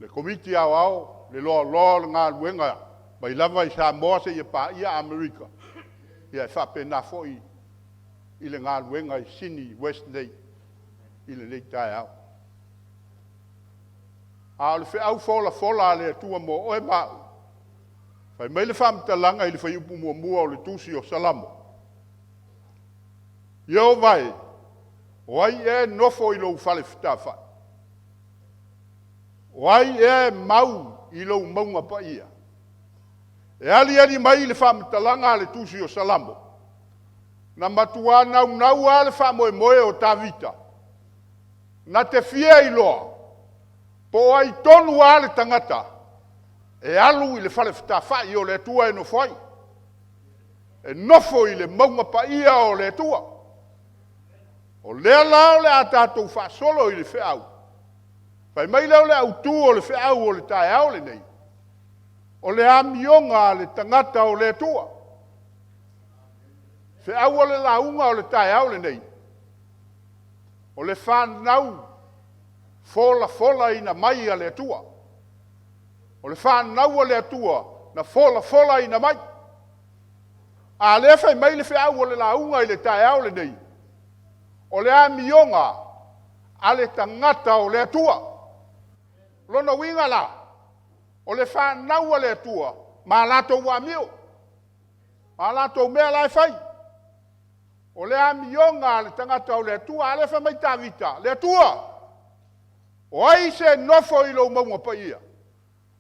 le Komiti Aoao, le loaloa o le galuega mai lava i Samoa seia paia Amerika, ia e faapena foi i le galuega i Sini West nei i lenei taeao. A o le feau folafola a le Atua mo oe ma au, fai mai le faamatalaga i le fuaiupu 1 o le tusi o Salamo, Ieova e, o ai ea e nofo i lou fale fetafai? O ai ea e mau i lou mauga paia? E aliali mai le faamatalaga a le tusi o Salamo, na matua naunau lava le faamoemoe o Tavita, na te fia iloa po o ai tonu lava le tagata e alu i le fale fetafai o le Atua e nofo ai, e nofo i le mauga paia o le Atua. O lea la o le a tatou faasolo i le feau. Fai mai lea o le autu o le feau o le taeao lenei, o le amioga a le tagata o le Atua. Feau o le lauga o le taeao lenei, o le fanau folafolaina mai a le Atua. O le fanau a le Atua na folafolaina mai. A lea fai mai le feau o le lauga i le taeao lenei, o le amioga a le tagata o le Atua. Lona uiga la, o le fanau a le Atua ma latou amio, ma latou mea la e fai. O le amioga a le tagata o le Atua. A lea fai mai Tavita, le Atua, o ai se nofo i lou mauga paia?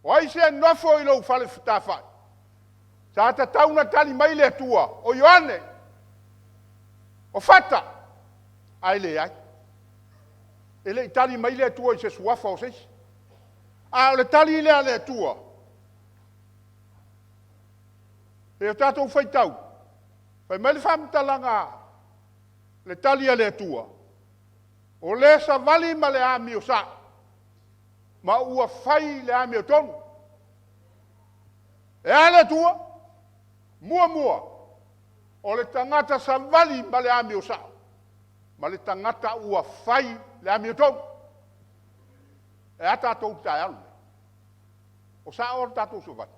O ai se nofo i lou fale fetafai? Sa tatau na tali mai le Atua, o Ioane, o Fata, ae leai. E le i tali mai le Atua i se suafa o se isi. A o le tali lea a le Atua, e o tatou faitau, fai mai le faamatalaga le tali a le Atua, o le savali ma le amio sao, ma ua fai le amiotonu. E a le Atua? Muamua, o le tagata savali ma le amio sao, ma le tagata ua fai le amiotonu. E a tatou taeao lenei? O sao o le tatou savali.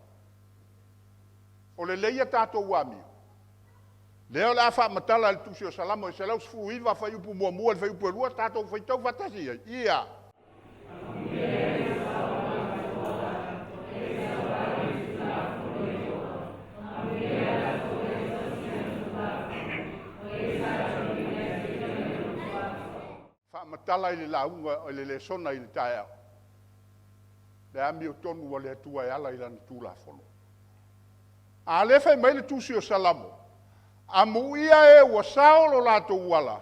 O le lelei a tatou amio. Lea o le a faamatala i le tusi o Salamo e 119 fuaiupu 1 i le fuaiupu 2, tatou faitau faatasi ai. Ia. Faamatala i le lauga i le lesona i le taeao, le amiotonu a le Atua e ala i lana Tulafono. A lea fai mai le tusi o Salamo, amuia e ua sao lo latou ala,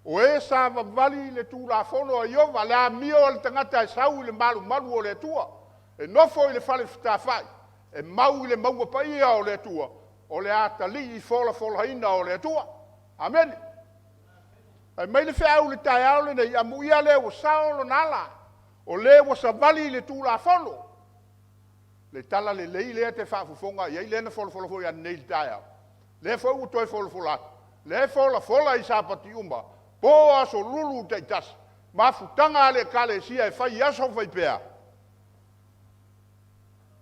o e savavali i le Tulafono a Ieova, le amio a le tagata e sau i le malumalu o le Atua, e nofo i le fale fetafai, e mau i le mauga paia o le Atua, o le atalii folafolaina o le Atua. Amene. Fai mai le feau i le taeao lenei, amuia le ua sao lona ala, o le ua savali i le Tulafono. Le tala lelei lea te faafofoga i ai, lea na folafola foi ananei i le taeao, lea foi ua toe folafola atu, lea e folafola i Sapati uma, po aso lulu taitasi, mafutaga a le Ekalesia e fai i aso faipea,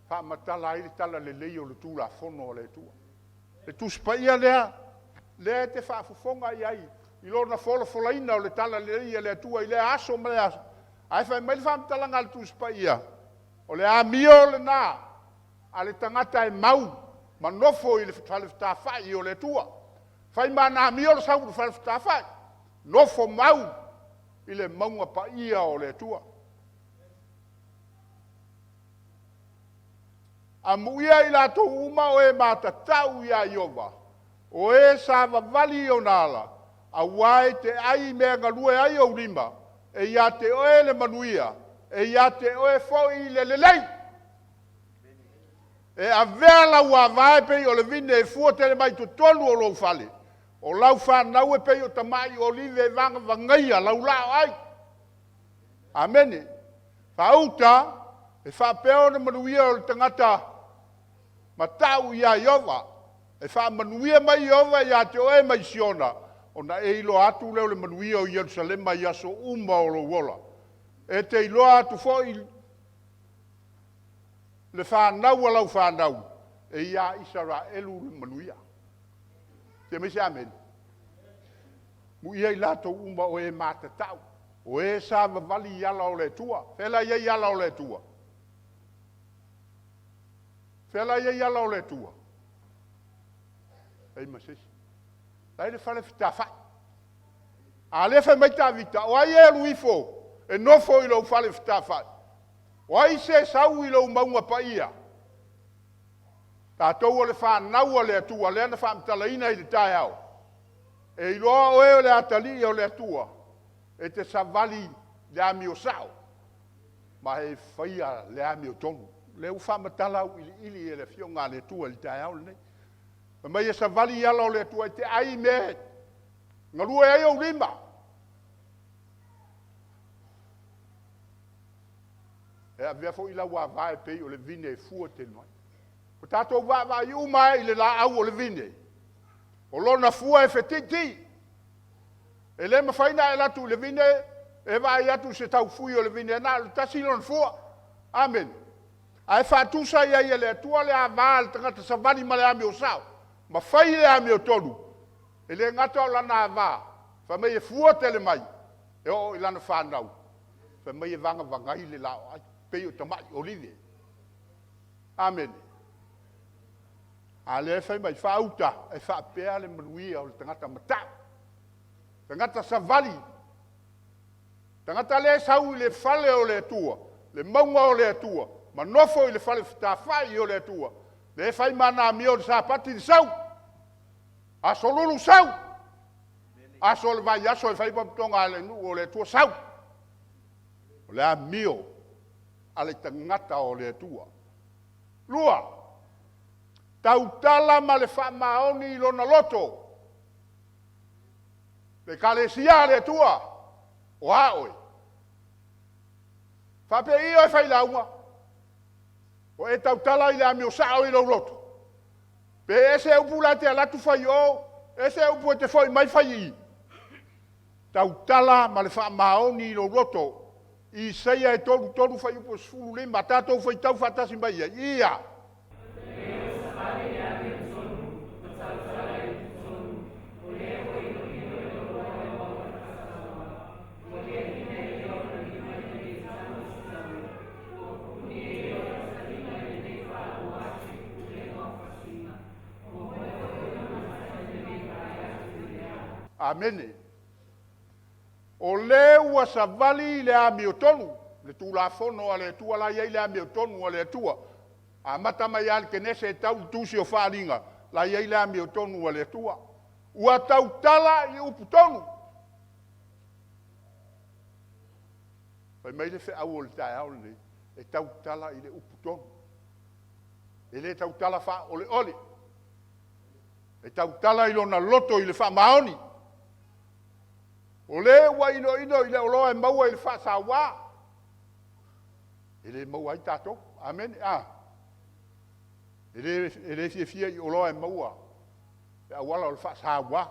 faamatala ai le tala lelei o le Tulafono a le Atua. Le Tusi Paia lea, lea e te faafofoga i ai i lona folafolaina o le tala lelei a le Atua i lea aso ma lea aso. Ae fai mai le faamatalaga a le Tusi Paia, o le amio lena a le tagata e mau ma nofo i le fale fetafa'i o le Atua. Fai ma na amio le sau i le fale fetafa'i, nofo mau i le mauga paia o le Atua. Amuia i latou uma o e matatau iā Ieova, o e savavali i ona ala, auā e te ai i mea e galue ai ou lima, e iā te oe le manuia, e iā te oe fo'i le lelei. E avea lau ava e pei o le vine e fua tele mai totonu o lou fale, o lau fanau e pei o tama'i olive e vagavagaia lau la'o ai. Amene. Faauta e faapea ona manuia o le tagata mata'u iā Ieova, e faamanuia mai Ieova iā te oe mai Siona, ona e iloa atu lea o le manuia o Ierusalema i aso uma o lou ola. E te iloa atu fo'i le fanau a lau fanau, e iā Isaraelu le manuia. Fia mai se amene. Muia i latou uma o e matatau, o e savavali i ala o le Atua. Fea la e i ai ala o le Atua? Fea la e i ai ala o le Atua? Leai ma se isi. La e i le fale fetafa'i. A lea fai mai Tavita, o ai e alu ifo e nofo i lou fale fetafa'i? O ai se sau i lou mauga paia? Tatou o le fanau a le Atua, lea na faamatalaina i le taeao. E iloa oe o le atalii o le Atua, e te savali le amio sa'o, ma e faia le amiotonu. Lea ua faamatala auiliili e le Afioga a le Atua i le taeao lenei. Fai mai e savali i ala o le Atua e te ai i mea e galue ai ou lima. E avea foi lau ava e pei o le vine e fua tele mai. Ua tatou vaavaai uma i le laau o le vine, o lona fua e fetiitii. E le mafai ona e alu atu i le vine e vaai atu i se taufui o le vine, na o le tasi lona fua. Amene. Ae faatusa i ai e le Atua le ava a le tagata savali ma le amio sao, ma fai le amiotonu. E le gata o lana ava, fai mai e fua tele mai, e oo i lana fanau, fai mai e vagavagai le laoai, pei o tama'i olive. Amene. A lea e fai mai, faauta e faapea le manuia o le tagata mata'u, tagata savali, tagata lea e sau i le fale o le Atua, le mauga o le Atua, ma nofo i le fale fetafa'i o le Atua, lea e fai ma ana amio i le Sapati le sau, aso lulu sau, aso o le vaiaso e fai potopotoga a le nuu o le Atua sau. O le amio a le tagata o le Atua. Lua, tautala ma le faamaoni i lona loto. Le Ekalesia a le Atua, o a oe? Faapei oe failauga, o e tautala i le amio sa'o i lou loto. Pe ese upu la e te alu atu fai i o, ese upu e te fo'i mai fai i i. Tautala ma le faamaoni i lou loto. Isaia e 33 fuaiupu e 15, tatou faitau faatasi mai i ai. Ia! Amene. O le ua savali i le amiotonu, le Tulafono a le Atua la e i ai le amiotonu a le Atua. Amata mai lava i le Kenese e tau i le Tusi o Faaaliga, la e i ai le amiotonu a le Atua. Ua tautala i upu tonu. Fai mai le feau o le taeao lenei, e tautala i le upu tonu. E le tautala faaoleole. E tautala i lona loto i le faamaoni. O le ua inoino i le oloa e maua i le faasauā, e le maua ai tatou. Amene. A. E le, e le fiafia i oloa e maua le auala o le faasauā.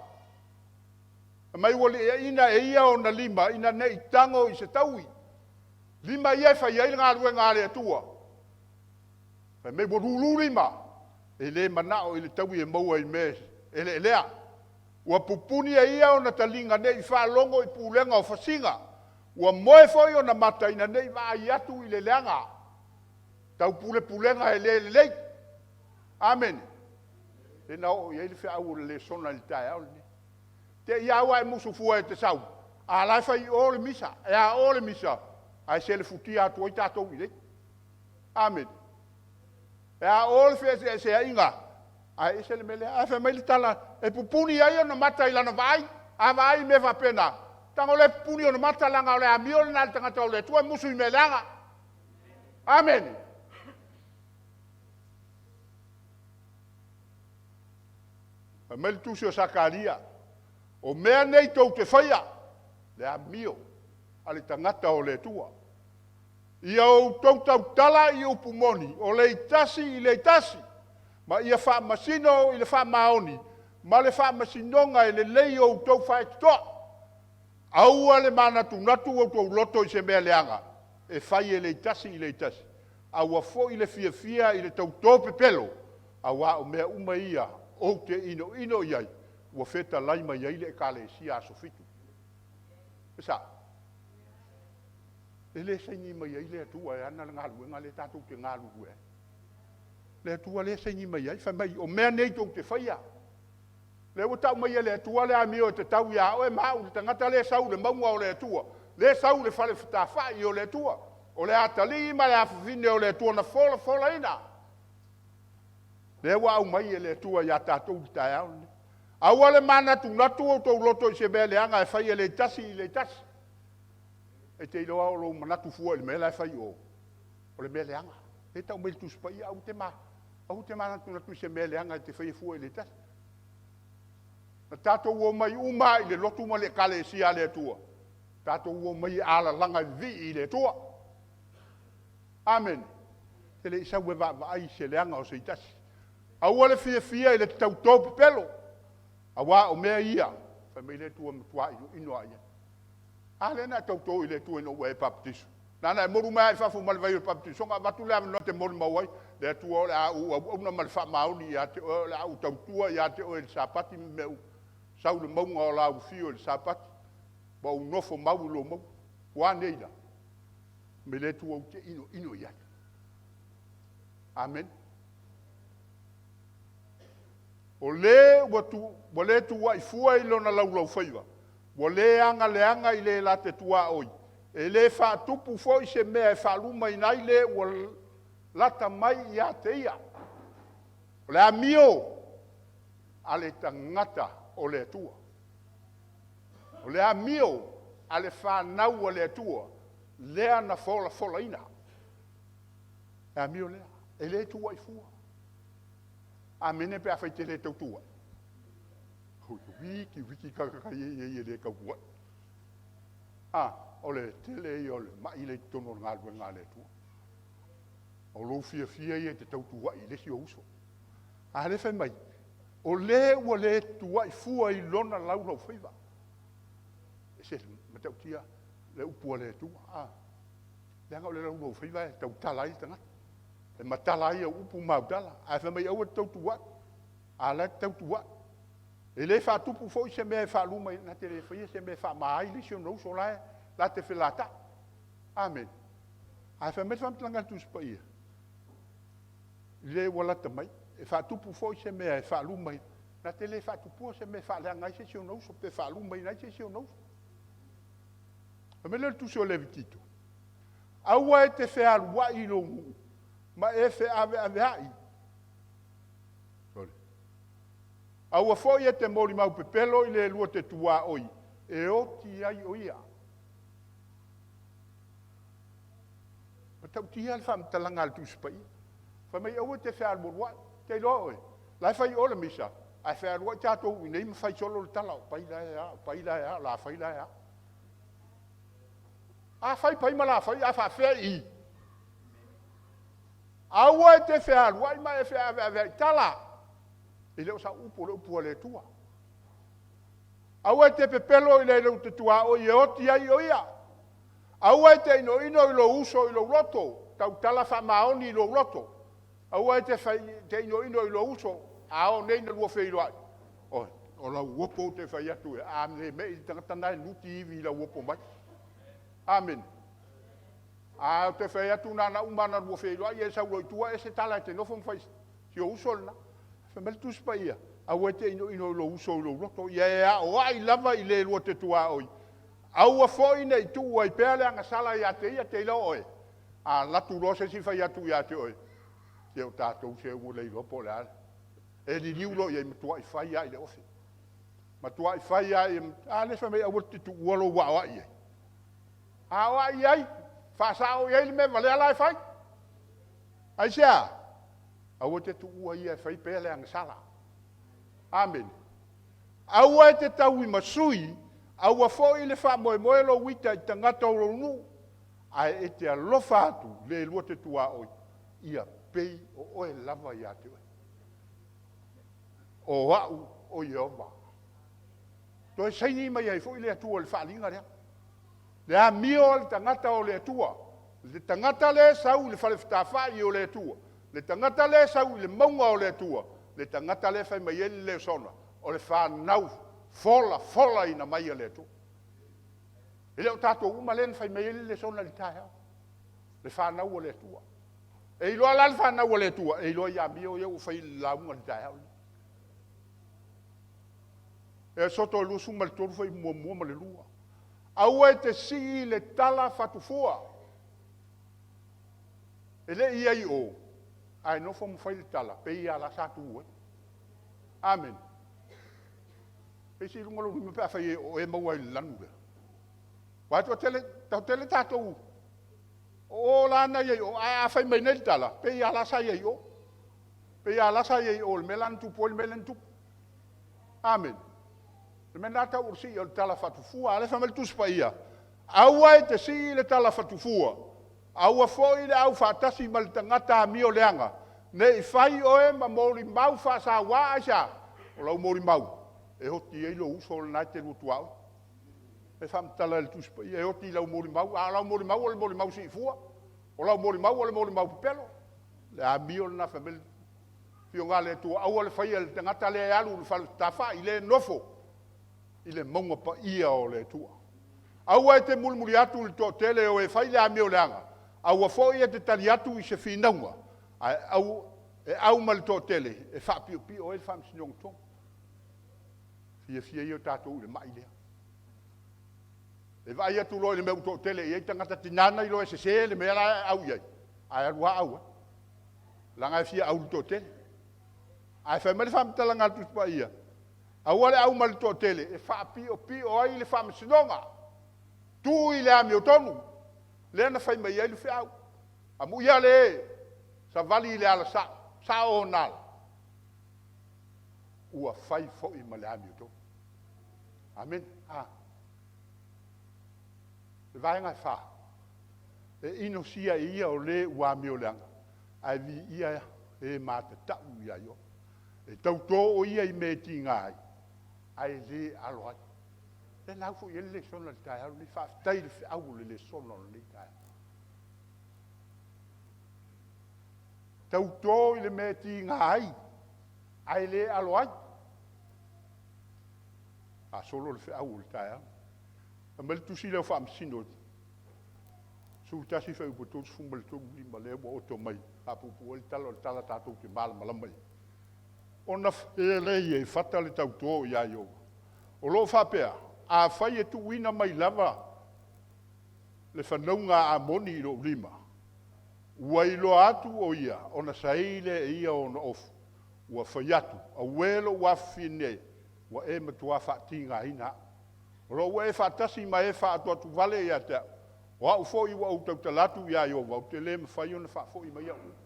Fai mai ua liaina e ia ona lima ina ne i tago i se taui. Lima ia e fai ai le galuega a le Atua. Fai mai ua lulu lima, e le manao i le taui e maua i mea eleelea. Ua pupuni e ia ona taliga ne i faalogo i pulega o fasiga. Ua moe foi ona mata ina ne i vaai atu i le leaga. Taupulepulega e le lelei. Amene. Le na oo i ai le feau o le lesona i le taeao lenei. Te i a ua e musu fua e te sau, a la e fai i o le misa, e a o le misa, ae selefutia atu ai tatou i inei. Amene. E a o le feeseeseaiga, ae ese le mea lea. Ae fai mai le tala, e pupuni ai ona mata i lana vaai, a vaai i mea faapena, tago le pupuni ona mata leaga o le amio lena a le tagata o le Atua e musu i mea leaga. Amene. Fai mai le tusi o Sakaria, o mea nei tou te faia, le amio a le tagata o le Atua. Ia outou tautala i upu moni, o le itasi i le itasi, ma ia faamasino i le faamaoni ma le faamasinoga e lelei o outou faitotoa. Aua le manatunatu outou loto i se mea leaga, e fai e le itasi i le itasi. Aua foi le fiafia i le tautō pepelo, auā o mea uma ia ou te inoino i ai, ua fetalai mai ai le Ekalesia Aso Fitu. E sao? E le saini mai ai le Atua e ana le galuega lea tatou te galulue ai. Le Atua lea e saini mai ai, fai mai, o mea nei tou te faia. Lea ua tau mai e le Atua le amio e tatau ia oe ma au, le tagata lea e sau i le mauga o le Atua, lea e sau i le fale fetafai o le Atua, o le atalii ma le afafine o le Atua na folafolaina. Lea ua aumai e le Atua ia tatou i le taeao lenei. Aua le manatunatu outou loto i se mea leaga e fai e le tasi i le tasi. E te iloa o lou manatu fua i le mea la e fai i o, o le mea leaga. Lea e tau mai le Tusi Paia, aua te ma, aua te manatunatu i se mea leaga e te faia fua i le tasi. Na tatou omai uma i le lotu ma le Ekalesia a le Atua, tatou omai e alalaga i le vii i le Atua. Amene. E te le i sau e vaavaai i se leaga o se itasi. Aua le fiafia i le tautō pepelo, auā o mea ia, fai mai le Atua e matua inoino lava i ai. A lea na e tautō i le Atua ina ua e papatiso. Na ona e molu mai lava i fafo ma le vai o le papatisoga, avatu le avanoa e te molimau ai, le Atua o le a ou auauna ma le faamaoni ia te oe, o le a ou tautua ia te oe i le Sapati ma mea uma. Sau i le mauga o lau afio i le Sapati, ma ou nofo mau i lou mauga. Ua a nei la? Mai le Atua ou te inoino i ai. Amene. O le ua, tu, ua le tuuai fua i lona laulaufaiva, ua le agaleaga i le la te tuaoi, e le faatupu foi se mea e faalumaina ai le ua lata mai ia te ia. O le amio a le tagata o le Atua. O le amio a le fanau a le Atua, lea na folafolaina. Le amio lea, e le tuuai fua. Amene pe afai te le tau tuuai. Wiki, wiki kaka i e e le tau tuuai. A, o le tele ia o le mai le i totonu o le galuega a le Atua. O lou fiafia ia i te tau tuuai i le isi ou uso. A le fai mai, o le ua le tuuai fua i lona laulaufaiva. E se matautia le upu a le Atua. A, leaga o le laulaufaiva e tautala ai le tagata. E matala ai au upu ma au tala. Ae fai mai aua te tau tuuai. A la e te tau tuuai. E le faatupu foi se mea e faaluma na te le faia se mea e faama ai le isi ona uso la e la te felatai. Amene. Ae fai mai le faamatalaga a le Tusi Paia, le ua lata mai, e faatupu foi se mea e faaluma na te le faatupua se mea e faaleaga ai se isi ona uso, pe faalumaina ai se isi ona uso. Fai mai lea o le tusi o Levitito, aua e te fealuai i lou nuu, ma e feaveaveai. Sorry. Aua foi e te molimau pepelo i le lua te tuaoi, e oti ai o ia. Matautia le faamatalaga a le Tusi Paia. Fai mai aua e te fealualuai. Te iloa oe, la e fai i o le misa, ae fealuai tatou i inei ma fai solo le tala, o pai la e a, o pai la e a, o la fai la e a. A fai pai ma la fai, a faafefea i i. Aua e te fealuai ma e feaveaveai tala. E le o sau upu, o le upu a le Atua. Aua e te pepelo i le lou te tuaoi e oti ai o ia. Aua e te inoino i lou uso i lou loto, tautala faamaoni i lou loto. Aua e te, fai, te inoino i lou uso, a o nei na lua feiloai. Oi, o lau opo ou te fai atu e, a le mei le tagata na e nuti ivi i lau opo mai. Amen. A ou te fai atu na na uma na lua feiloai e sau loa i tua e se tala e te nofo ma fai si o uso lena. Fai mai le Tusi Paia, Aua e te inoino i lou uso i lou loto, ia e aoai lava i le lua te tuaoi. Aua foi ne i tuu ai pea le agasala ia te ia, te iloa oe, a alu atu loa se isi fai atu ia te oe, se o tatou se ua le iloa po o le a. E liliu loa i ai, matuai fai lava i le ofe. Matuai fai lava i, a lea fai mai aua te tuua lou aoai i ai. Aoai i ai, faasao i ai le mea valea la e fai. Aisea? Aua e te tuua ia e fai pea le agasala. Amene. Aua e te taui ma sui, aua foi le faamoemoe lou ita i tagata o lou nuu, ae e te alofa atu le lua te tuaoi, ia pei o oe lava ia te oe. O au o Ieova. Toe saini mai ai foi le Atua i le faaaliga lea. Le amio a le tagata o le Atua, le tagata lea e sau i le fale fetafai o le Atua, le tagata lea e sau i le mauga o le Atua, le tagata lea e fai mai ai le lesona, o le fanau folafolaina mai a le Atua. E le o tatou uma lea na fai mai ai le lesona i le taeao, le fanau a le Atua. E iloa la le fanau a le Atua, e iloa i amio ia ua fai i le lauga i le taeao lenei. E soto e 23 fai muamua ma le lua. Aua e te sii le tala fatufua. E le i i ai i o, ae nofo ma fai le tala, pei lava la sa tu ai. Amene. Pei se i luga lou lima pe afai o oe e maua ai i le lanu lea. Aua e toatele, toatele tatou o o la na i ai i o, ae a fai mai nei le tala, pei lava la sa i ai i o. Pei lava la sa i ai i o i le mea la na tupu ai le mea lea na tupu. Amene. O le mea lena tau o le sii o le tala faatufua. A lea fai mai le Tusi Paia, Aua e te sii le tala fatufua, aua foi le aufaatasi ma le tagata amio leaga, ne i fai oe ma molimau faasauā aisea? O lau molimau e oti ai lou uso lena e te lua tuaoi. E faamatala e le Tusi Paia, e oti i lau molimau, a o lau molimau o le molimau siifua, o lau molimau o le molimau pepelo. Le amio lena fai mai le Afioga a le Atua, aua le faia e le tagata lea e alu i le fale tafai, le nofo i le mauga paia o le Atua. Aua e te mulimuli atu i le toatele o e fai le amio leaga, aua foi e te tali atu i se finauga, ae au, e au ma le toatele e faapiopio ai le faamasinoga tonu. Fiafia ia tatou i le mai lea. E vaai atu loa i le mea ua toatele i ai tagata tinana na iloa e sese le mea la e au i ai, ae alu lava au ai. Leaga e fia au i le toatele. Ae fai mai le faamatalaga a le Tusi Paia, Aua le au ma le toatele e faapiopio ai le faamasinoga. Tuu i le amiotonu, lea na fai mai ai le feau. Amuia le savali i le ala sao, sao ona ala, ua fai foi ma le amiotonu. Amene. A. Le vaega e fa, e inosia e ia o le ua amioleaga, ae viia e matatau ia Ioba. E tautō o ia i mea e tiga ai, ae le alo ai. Lea na au foi i ai le lesona i le taeao lenei. Faafetai i le feau o le lesona o lenei taeao. Tautō i le mea e tiga ai, ae le alo ai. A solo le feau o le taeao. Fai mai le tusi lea o Faamasino, 11 fuaiupu 33 5 lea ua oto mai, faapuupuu ai le tala o le tala tatou te malamalama i ai. Ona faia lea e fata le tautō iā Ioba. O lo o faapea, Afai e tuuina mai lava le fanauga a Amoni i lou lima, ua iloa atu o ia ona saei lea e ia ona ofu, ua fai atu, Auē lou afafine, ua e matuā faatigaina au. O lo o ua e faatasi ma e faaatuatuvale ia te au, o au foi ua ou tautala atu iā Ioba, ou te le mafai ona faafoi mai au upu.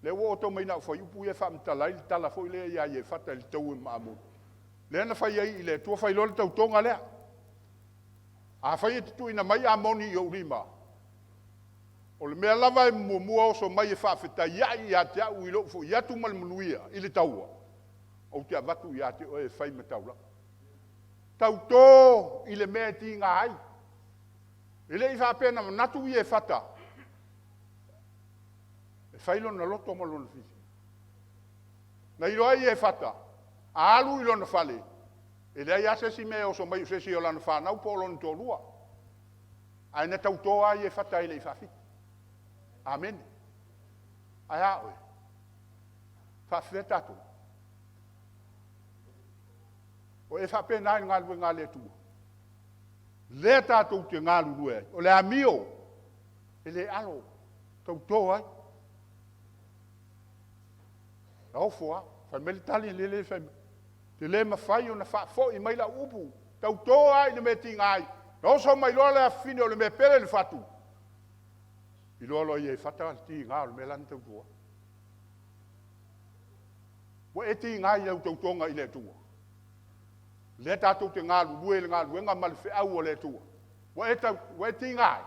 Lea ua oto mai na o fuaiupu ia e faamatala ai le tala foi lea ia Iefata i le taua ma Amoni, lea na fai ai i le Atua fai loa le tautoga lea. Afai e te tuuina mai Amoni i ou lima, o le mea lava e muamua oso mai e faafetai ai ia te au i lou foi atu ma le manuia i le taua, ou te avatu ia te oe e fai ma taulaga. Tauto i le mea e tiga ai. E le i faapea na manatu Iefata e fai lona loto ma lona fiafia. Na iloa ai Iefata, a alu i lona fale, e leai lava se isi mea e oso mai o se isi o lana fanau po o lona toalua. Ae na tautō lava Iefata e le i faafiti. Amene. Ae a oe? Faafefea tatou? O e faapena i le galuega a le Atua. Lea tatou te galulue ai. O le amio e le alo, tauto ai. Na ofo lava. Fai mai le tali lele e fai mai. Te le mafai ona faafoi mai lau upu. Tauto lava i le mea e tiga ai. Na oso mai loa le afafine o le mea pele le fatu. Iloa loa ia e fata le tiga o le mea la na tauto ai. Ua e tiga i lau tautoga i le Atua. Lea tatou te galulue i le galuega ma le feau a le Atua. Ua e, tau, ua e tiga ai.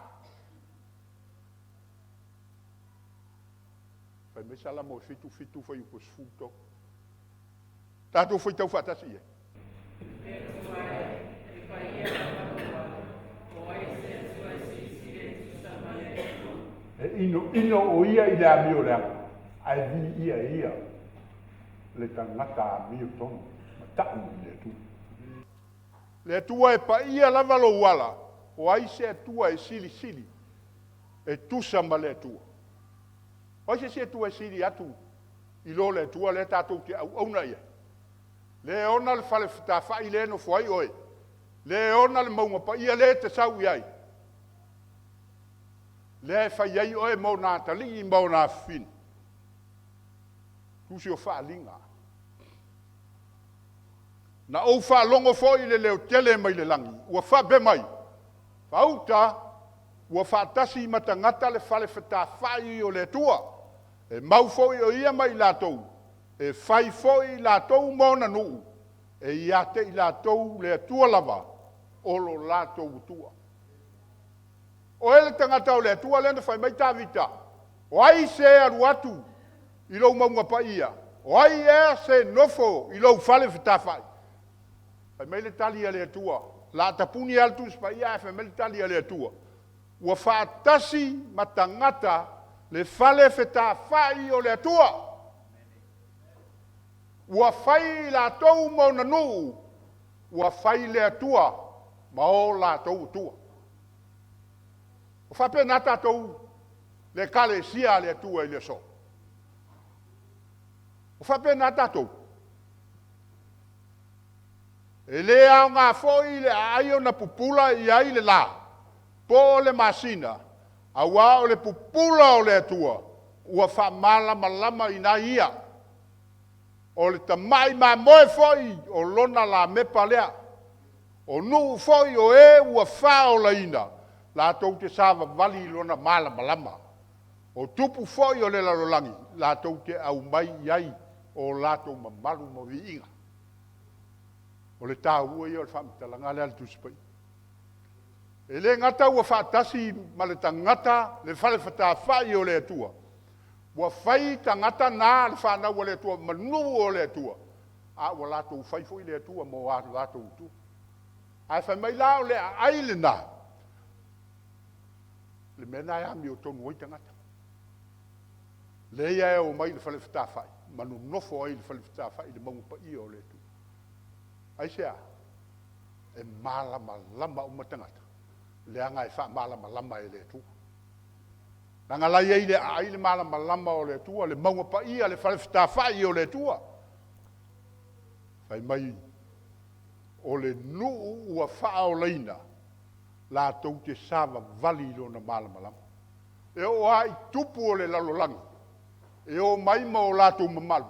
Fai mai Salamo e 7, 7 fuaiupu 13. Tatou faitau faatasi i ai. E inoino o ia i le amio leaga, ae viia e ia le tagata amio tonu ma ta'u i le Atua. Le Atua e paia lava lou ala, o ai se Atua e silisili e tusa ma le Atua? O ai se isi Atua e sili atu i lo le Atua lea tatou te auauna i ai? Le e ona le fale fetafa'i lea e nofo ai oe, le e ona le mauga paia lea e te sau i ai, lea e fai ai oe ma ona atalii ma ona afafine. Tusi o Faaaliga. Na ou faalogo foi i le leo tele mai le lagi, ua faapea mai, Faauta, ua faatasi ma tagata le fale fetafa'i o le Atua, e mau foi o ia ma i latou, e fai foi i latou ma ona nuu, e ia te i latou le Atua lava o lo latou Atua. O ai le tagata o le Atua lea na fai mai Tavita, o ai se alu atu i lou mauga paia, o ai ea se nofo i lou fale fetafa'i? Fai mai le tali a le Atua, la tapuni lava le Tusi Paia ae fai mai le tali a le Atua, ua faatasi ma tagata le fale fetafa'i o le Atua. Ua fai i latou ma ona nuu, ua fai le Atua ma o latou Atua. O faapena tatou le Ekalesia a le Atua i le aso. O faapena tatou. E le aoga foi le aai ona pupula i ai le lā, po o le masina, auā o le pupula o le Atua ua faamalamalama ina ia. O le tama'i mamoe foi o lona lamepa lea. O nuu foi o e ua faaolaina, latou te savavali i lona malamalama. O tupu foi o le lalolagi, latou te aumai i ai o latou mamalu ma viiga. O le taua ia o le faamatalaga lea a le Tusi Paia. E le gata ua faatasi ma le tagata le fale fetafa'i o le Atua, ua fai tagata na le fanau a le Atua ma nuu o le Atua, a ua latou fai foi le Atua mo a latou Atua. Ae fai mai la o le aai lena, le mea lena e amiotonu ai tagata. Lea ia e omai i le fale fetafa'i ma nonofo ai i le fale fetafa'i i le mauga paia o le Atua. Aisea? E malamalama uma tagata, leaga e faamalamalama e le Atua. Leaga la e i ai le aai le malamalama o le Atua, le mauga paia, le fale fetafa'i o le Atua. Fai mai, o le nuu ua faaolaina, latou te savavali i lona malamalama. E oo lava i tupu o le lalolagi, e omai ma o latou mamalu,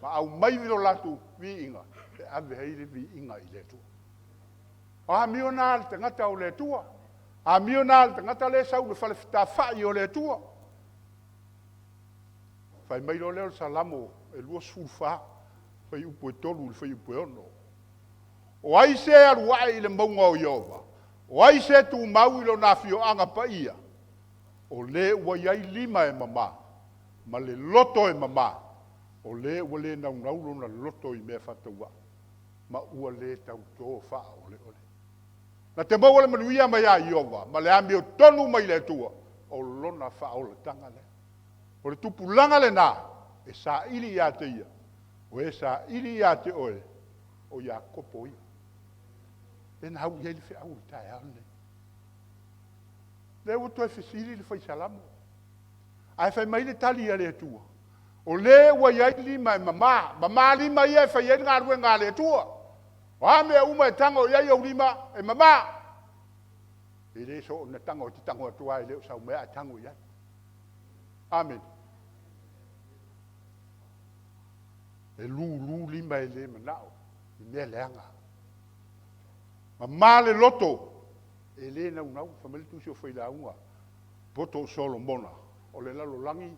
ma aumai lo latou viiga, e ave ai le viiga i le Atua. O amio na a le tagata o le Atua. Amio na a le tagata lea e sau i le fale fetafa'i o le Atua. Fai mai loa lea o le Salamo e 24, fuaiupu e 3 i le fuaiupu e 6. O ai se alu ae i le mauga o Ieova? O ai se tumau i lona afioaga paia? O le ua i ai lima e mamā, ma le loto e mamā, o le ua le naunau lona loto i mea faatauvaa, ma ua le tautō faaoleole. Na te maua le manuia mai ia Ieova, ma le amiotonu mai le Atua, o lona faaolataga lea. O le tupulaga lenā e saili ia te ia, o e saili ia te oe, o Iakopo ia. Lea na au i ai le feau o le taeao lenei. Lea ua toe fesili le fai Salamo. Ae fai mai le tali a le Atua, o le ua i ai lima e mamā, mamā lima ia e fai ai le galuega a le Atua. O a mea uma e tago i ai ou lima, e mamā. E le soona tago e te tago atu lava e le o sau mea ae tago i ai. Amene. E lūlū lima e le manao i mea leaga. Mamā le loto, e le naunau, fai mai le Tusi o Failauga, poto o Solomona, o le lalolagi,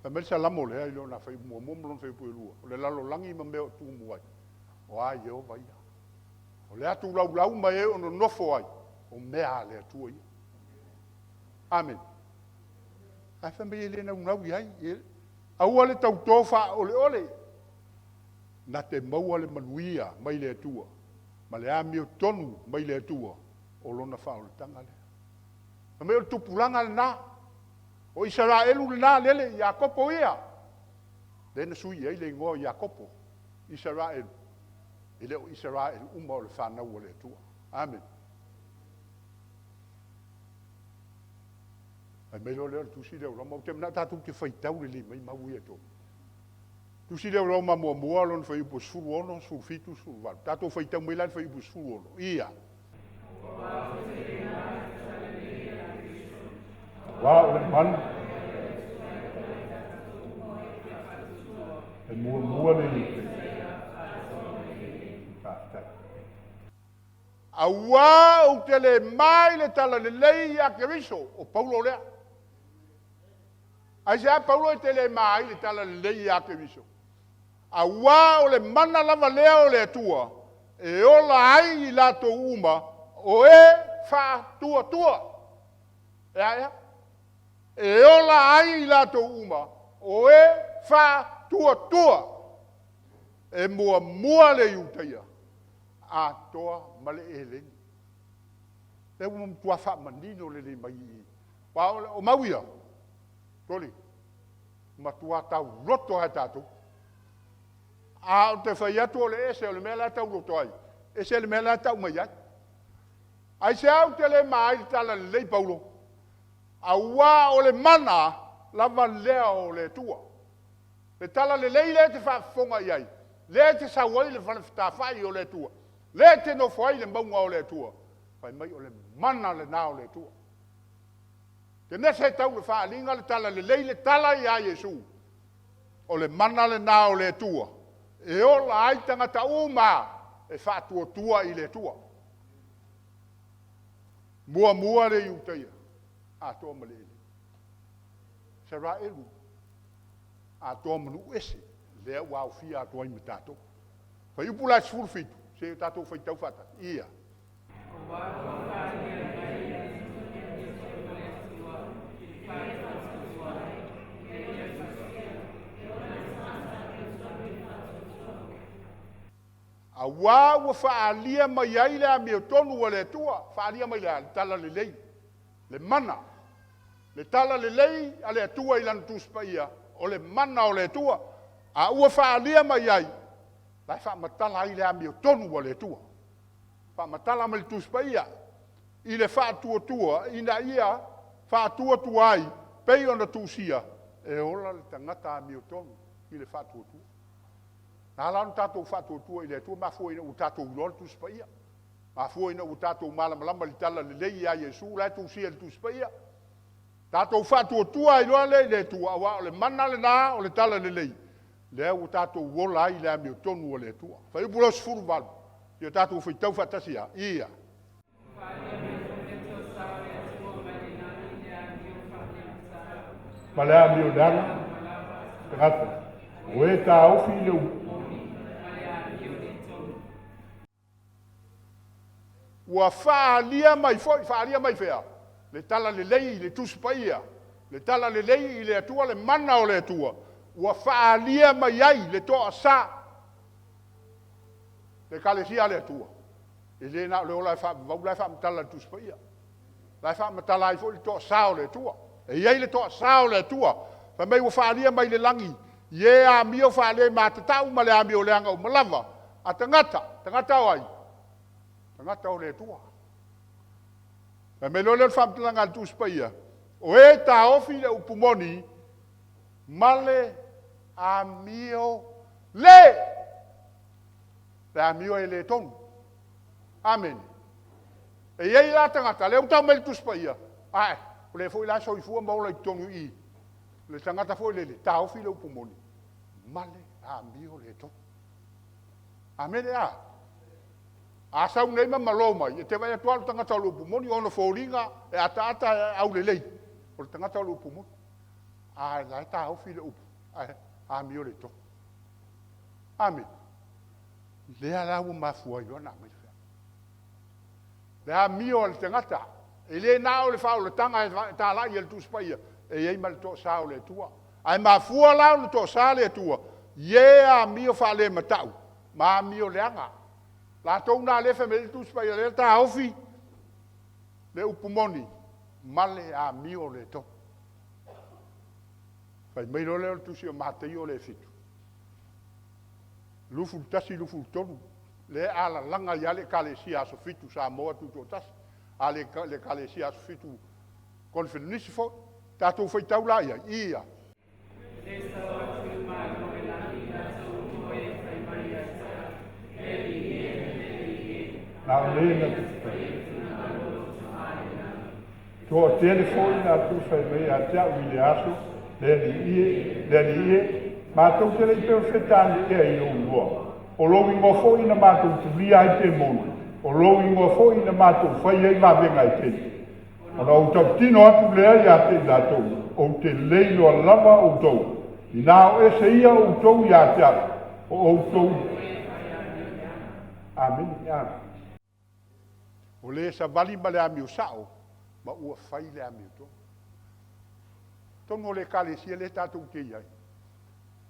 fai mai le Salamo lea i lona fuaiupu muamua ma lona fuaiupu elua, o le lalolagi ma mea o tumu ai, o a Ieova ia. O le atu laulau ma e o nonofo ai, o mea a le Atua ia. Amene. Ae fai mai e le naunau i ai, aua le tautō faaoleole, na te maua le manuia mai le Atua, ma le amiotonu mai le Atua, o lona faaolataga lea. Fai mai o le tupulaga lena, o Isaraelu lena lele, Iakopo ia, lea na sui i ai le igoa o Iakopo, Isaraelu, e le o Isaraelu uma o le fanau a le Atua. Amene. Fai mai loa lea o le tusi lea o Roma, ou te manao tatou te faitau lelei mai mau ia e tolu. Tusi lea o Roma muamua, lona fuaiupu e 16, 17, 18. Tatou faitau mai la i le fuaiupu 16. Ia. Aua o le mana e muamua le Iuta. Faafetai. Auā ou te le ma i le talalelei ia Keriso, o Paulo lea. Aisea Paulo e te le ma ai le talalelei ia Keriso? Auā o le mana lava lea o le Atua e ola ai i latou uma o e faatuatua. E a ea? E ola ai i latou uma o e faatuatua. E muamua le Iutaia atoa ma le Eleni. Lea ua matua faamanino lelei mai i i. Aua o mau ia, toli, matua tauloto lava e tatou. A ou te fai atu o le ese o le mea la e tauloto ai, ese le mea la e tau mai ai. Aisea ou te le ma ai le talalelei Paulo? Auā o le mana lava lea o le Atua. Le talalelei lea e te faafofoga i ai, lea e te sau ai le fale fetāfa'i o le Atua, lea e te nofo ai le mauga o le Atua, fai mai o le mana lenā o le Atua. Te nese e tau le faaaliga le talalelei le tala iā Iesu, o le mana lenā o le Atua e ola ai tagata uma e faatuatua i le Atua. Muamua le Iutaia atoa ma le Eleni. Isaraelu atoa ma nuu ese, lea ua aofia atu ai ma tatou. Fuaiupu la e 17, se i o tatou faitau faatasi. Ia. Auā ua faaalia mai ai le amiotonu a le Atua, faaalia mai le a? Le talalelei, le mana, le talalelei a le Atua i Lana Tusi Paia, o le mana o le Atua, a ua faaalia mai ai, la e faamatala ai le amiotonu a le Atua. Faamatala mai le Tusi Paia i le faatuatua ina ia faatuatua ai pei ona tusia e ola le tagata amiotonu i le faatuatua. Na ala ona tatou faatuatua i le Atua, mafua ina ua tatou iloa le Tusi Paia. Mafua ina ua tatou malamalama i le tala lelei ia Iesu la e tusia i le Tusi Paia. Tatou faatuatua ai loa lea i le Atua, auā o le mana lenā o le tala lelei, lea ua tatou ola ai i le amiotonu a le Atua. Fuaiupu lea 18, ia tatou faitau faatasi a, ia. Ma le amio leaga, tagata, o e taofi i le upu. Ua faaalia mai foi, faaalia mai fea? Le talalelei i le Tusi Paia, le talalelei i le Atua, le mana o le Atua, ua faaalia mai ai le toasa, le Ekalesia a le Atua. E le na o le ola e faavavau la e faamatala i le Tusi Paia. La e faamatala ai foi le toasa o le Atua. E i ai le toasa o le Atua, fai mai ua faaalia mai le lagi i e amio faale-matatau ma le amio leaga uma lava a tagata. Tagata o ai? Tagata o le Atua. Fai mai loa lea o le faamatalaga a le Tusi Paia, o e taofi le upu moni ma le amio le. Le amio e le tonu. Amene. E iai la tagata, lea ua tau mai le Tusi Paia, ae, o lea foi la e soifua ma ola i totonu i i, le tagata foi lele, taofi le upu moni, ma le amio le tonu. Amene a. A sau nei ma malo mai, e te vaai atu lava o le tagata o le upu moni, ona foliga e ataata e aulelei, o le tagata o le upu moni. A la e taofi le upu, ae amio le tonu. Amene. Lea la ua mafua ai loa ona aumai le feau. Le amio a le tagata, e le na o le faaolataga e talai e le Tusi Paia, e i ai ma le toasa o le Atua. Ae mafua la ona toasa le Atua, i e amio faalematau ma amio leaga. Latou na lea e fai mai ai le Tusi Paia, lea taofi le upu moni ma le amio le tonu. Fai mai loa lea o le Tusi o Mataio le 7, 21, 23, lea e alalaga ai lava le Ekalesia Aso Fitu Samoa Tutoatasi, a le Ekalesia Aso Fitu Koneferenisi foi. Tatou faitau la i ai, ia. Na o le na te Toatele foi latou fai mai ia te au i le aso, Le Alii e, le Alii e, matou te le i perofeta ane ea i lou igoa? O lou igoa foi na matou tulia ai temoni, o lou igoa foi na matou fai ai vavega e tele. Ona ou tautino atu lea ia te i latou, ou te le iloa lava outou, inā o ese ia outou ia te au, o outou. Amene. Amene. O le savali ma le amio sao, ma ua fai le amio tonu. Tonu o le Ekalesia lea tatou te i ai,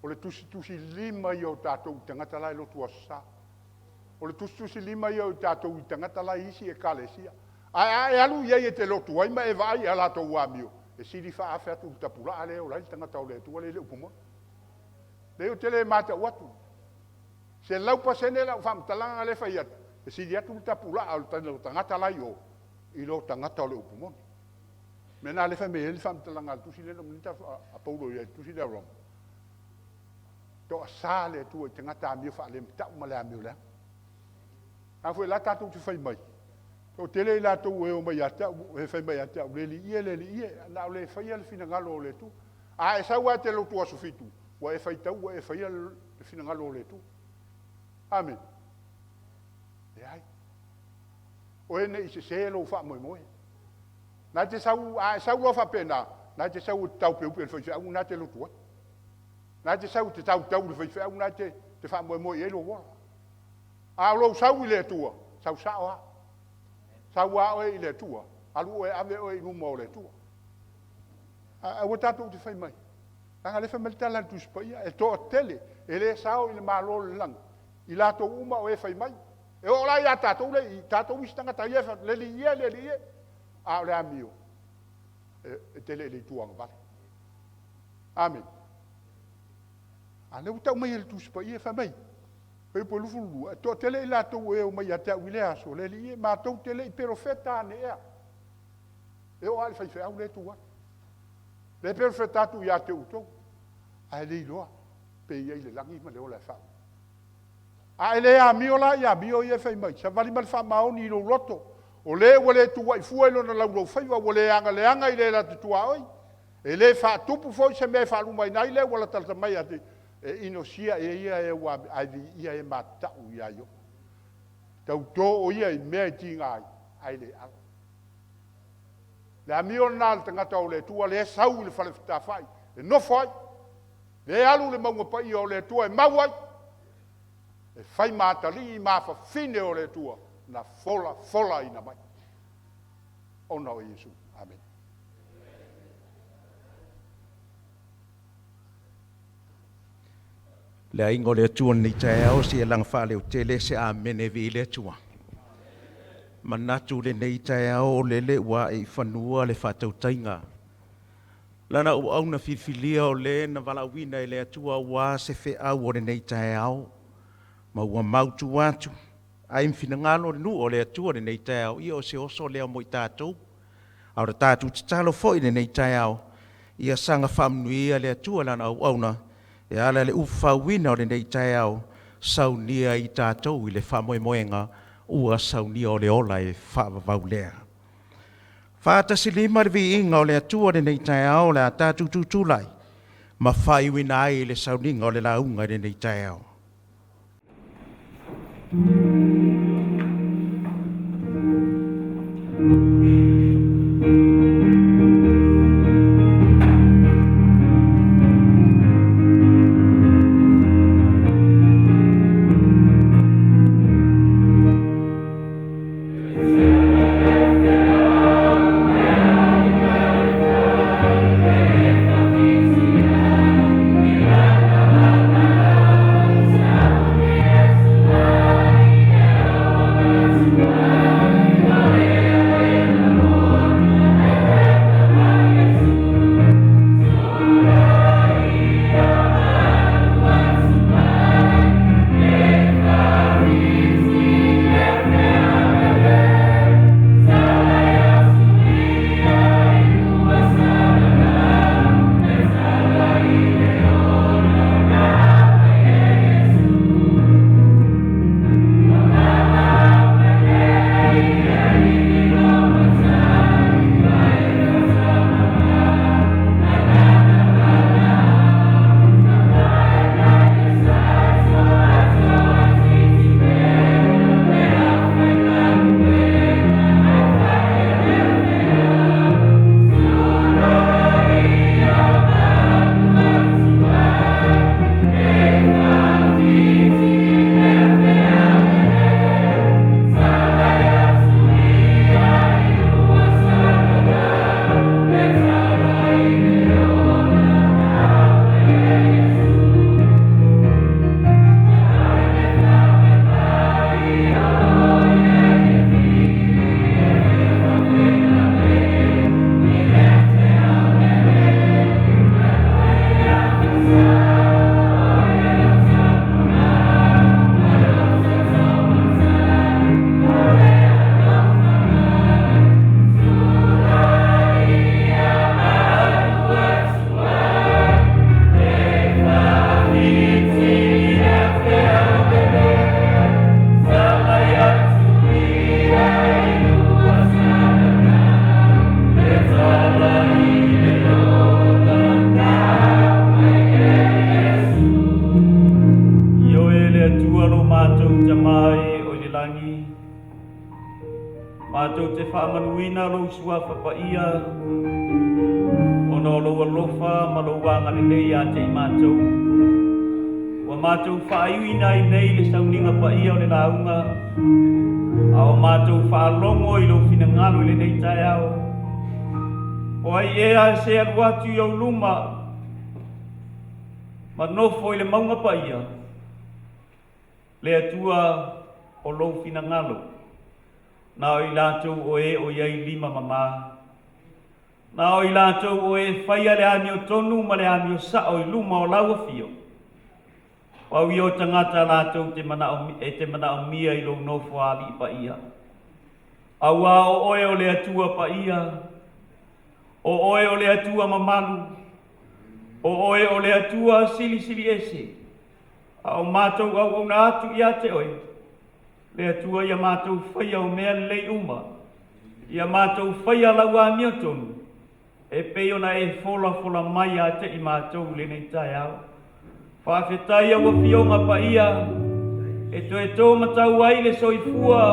o le tusitusilima ia o tatou i tagata la e lotu Aso Sa. O le tusitusilima ia o tatou i tagata la e i isi Ekalesia. Ae a e alu i ai e te lotu ai ma e vaai i a latou amio, e sili faaafe atu i le tapulaa lea e ola ai le tagata o le Atua lea e le upu moni. Leai ou te le matau atu. 100% lau faamatalaga lea e fai atu, e sili atu le tapulaa o le tagata la i o, i lo tagata o le upu moni. O le mea lena lea e fai mai ai le faamatalaga a le tusi lea na aumai a Paulo i ai i le tusi lea a Roma. Toasa le Atua i tagata amio faalematau ma le amio leaga. A foi la tatou te fai mai, toatele i latou e omai ia te au, e fai mai ia te au, le alii e, le alii e, na o le faia le finagalo o le Atua. A e sau lava e te lotu aso fitu, ua e faitau ua e faia le finagalo o le Atua. Amene. Leai. Oe ne i sese lou faamoemoe. Na e te sau, a e sau loa faapena, na e te sau e te taupeupe i le faifeau na e te lotu ai. Na e te sau e te tautau i le faifeau na e te, te faamoemoe i ai lou ola. A o lou sau i le Atua, sau sao lava. Sau lava oe i le Atua, alu oe ave oe i luma o le Atua. Aua tatou te fai mai. Leaga lea fai mai le tala a le Tusi Paia, e toatele e le sao i le Malo o le lagi, i latou uma o e fai mai. E oo la ia tatou le i tatou isi tagata ia e fai atu, le alii e, le alii e, a o le amio e tele i le itu agavale. Amene. A lea ua tau mai e le Tusi Paia, fai mai, Fuaiupu 22, e toatele i latou e omai ia te au i lea aso, le alii e, matou te le i perofeta ane ea. E oo lava i le faifeau lea e tu atu. Lea e perofeta atu ia te outou, ae le iloa pe i ai le lagi ma le ola e faauu. A e le amio la i amio ia e fai mai, savali ma le faamaoni i lou loto, o le ua le tuuai fua i lona laulaufaiva, ua le agaleaga i le la te tuaoi, e le faatupu foi se mea e faalumaina ai le ua latalata mai ia te, e inosia e ia e ua ae viia e mata'u ia Iopa. Tauto o ia i mea e tiga ai, ae le ala. Le amio lena a le tagata o le Atua lea e sau i le fale fetāfa'i e nofo ai, lea e alu i le mauga paia o le Atua e mau ai, e fai ma atalii ma afafine o le Atua na folafolaina mai ona o Iesu. Amene. Le aiga o le Atua lenei taeao, se laga faaleotele se amene vi le Atua. Manatu lenei taeao o lele ua ae i fanua le faatautaiga. Lana auauna filifilia o le na valaauina e le Atua aua se feau o lenei taeao, ma ua mautu atu ai ma finagalo le nuu o le Atua lenei taeao, ia o se oso lea mo i tatou. A o le tatou tatalo foi lenei taeao, ia saga faamanuia le Atua lana auauna e ala i le ufauina o lenei taeao. saunia i tatou i le faamoemoega ua saunia o le ola e faavavau lea. 45 le viiga o le Atua lenei taeao o le a tatou tutulai ma faaiuina ai le sauniga o le lauga i lenei taeao. Matou te faamanuina lou suafa paia ona o lou alofa ma lou agalelei ia te i matou. Ua matou faaiuina ai nei le sauniga paia o le lauga, a o matou faalogo i lou finagalo i lenei taeao. O ai ea se alu atu i ou luma ma nofo i le mauga paia, le Atua o lou finagalo, na o i latou o e o i ai lima mamā. Na o i latou o e faia le amiotonu ma le amio sao i luma o lau afio. Pau ia o tagata latou te manao, e te manaomia i lou nofo a alii paia. Auā o oe o le Atua paia, o oe o le Atua mamalu, o oe o le Atua silisili ese, a o matou auauna atu ia te oe, le Atua ia matou faia o mea lelei uma, ia matou faia lau amiotonu, e pei ona e folafola mai ia te i matou i lenei taeao. Faafetai au afioga paia, e toe tō matau ai le soifua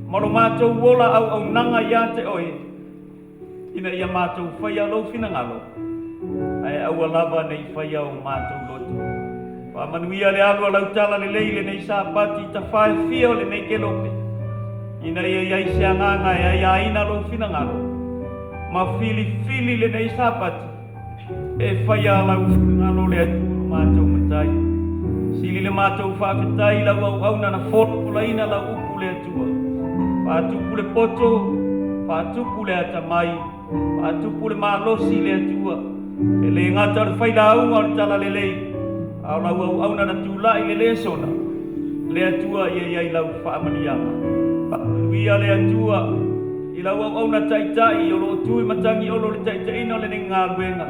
ma lo matou ola auaunaga ia te oe, ina ia matou faia lou finagalo, ae aua lava ne i faia o matou loto. Faamanuia le alu a lau tala lelei i lenei Sapati i tafa e fia o lenei kelope, ina ia i ai se agaga e aiaina lou finagalo, ma filifili lenei Sapati e faia lau finagalo le Atua lo matou Matai. Sili le matou faafetai i lau auauna na folafolaina lau upu le Atua. Faatupu le poto, faatupu le atamai, faatupu le malosi le Atua. E le gata o le failauga o le talalelei, a o lau auauna na tulai le lesona, le Atua ia i ai lau faamanuiaga. Faamanuia le Atua i lau auauna taitai o lo o tu i Matagiolo i le taitaiina o lenei galuega,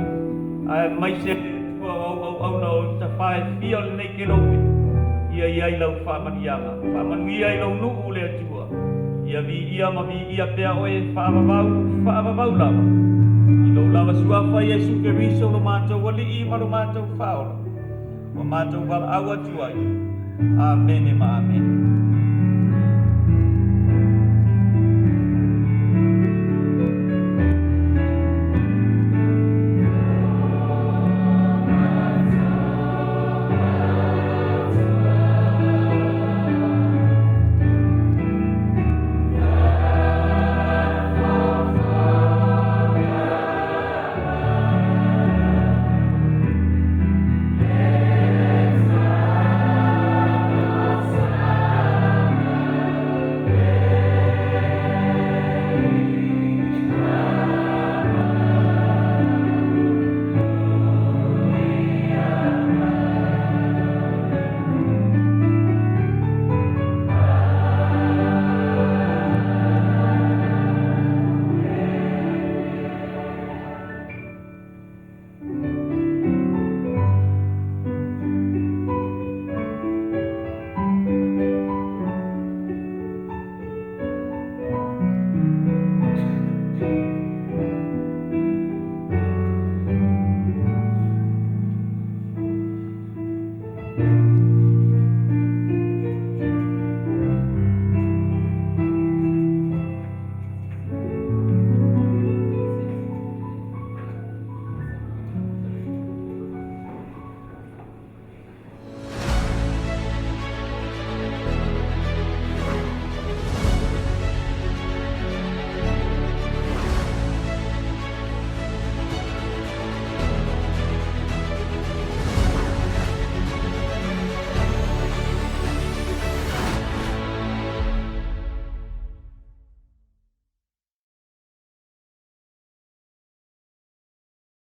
aemaise le Atua o au auauna o tafa e fia o lenei kelope. Ia i ai lau faamanuiaga. Faamanuia i lou nuu le Atua. Ia viia ma viia pea oe faavavau, faavavau lava. I lou lava suafa Iesu Keriso lo matou Alii ma lo matou Faaola, ua matou valaau atu ai. Amene ma Amene.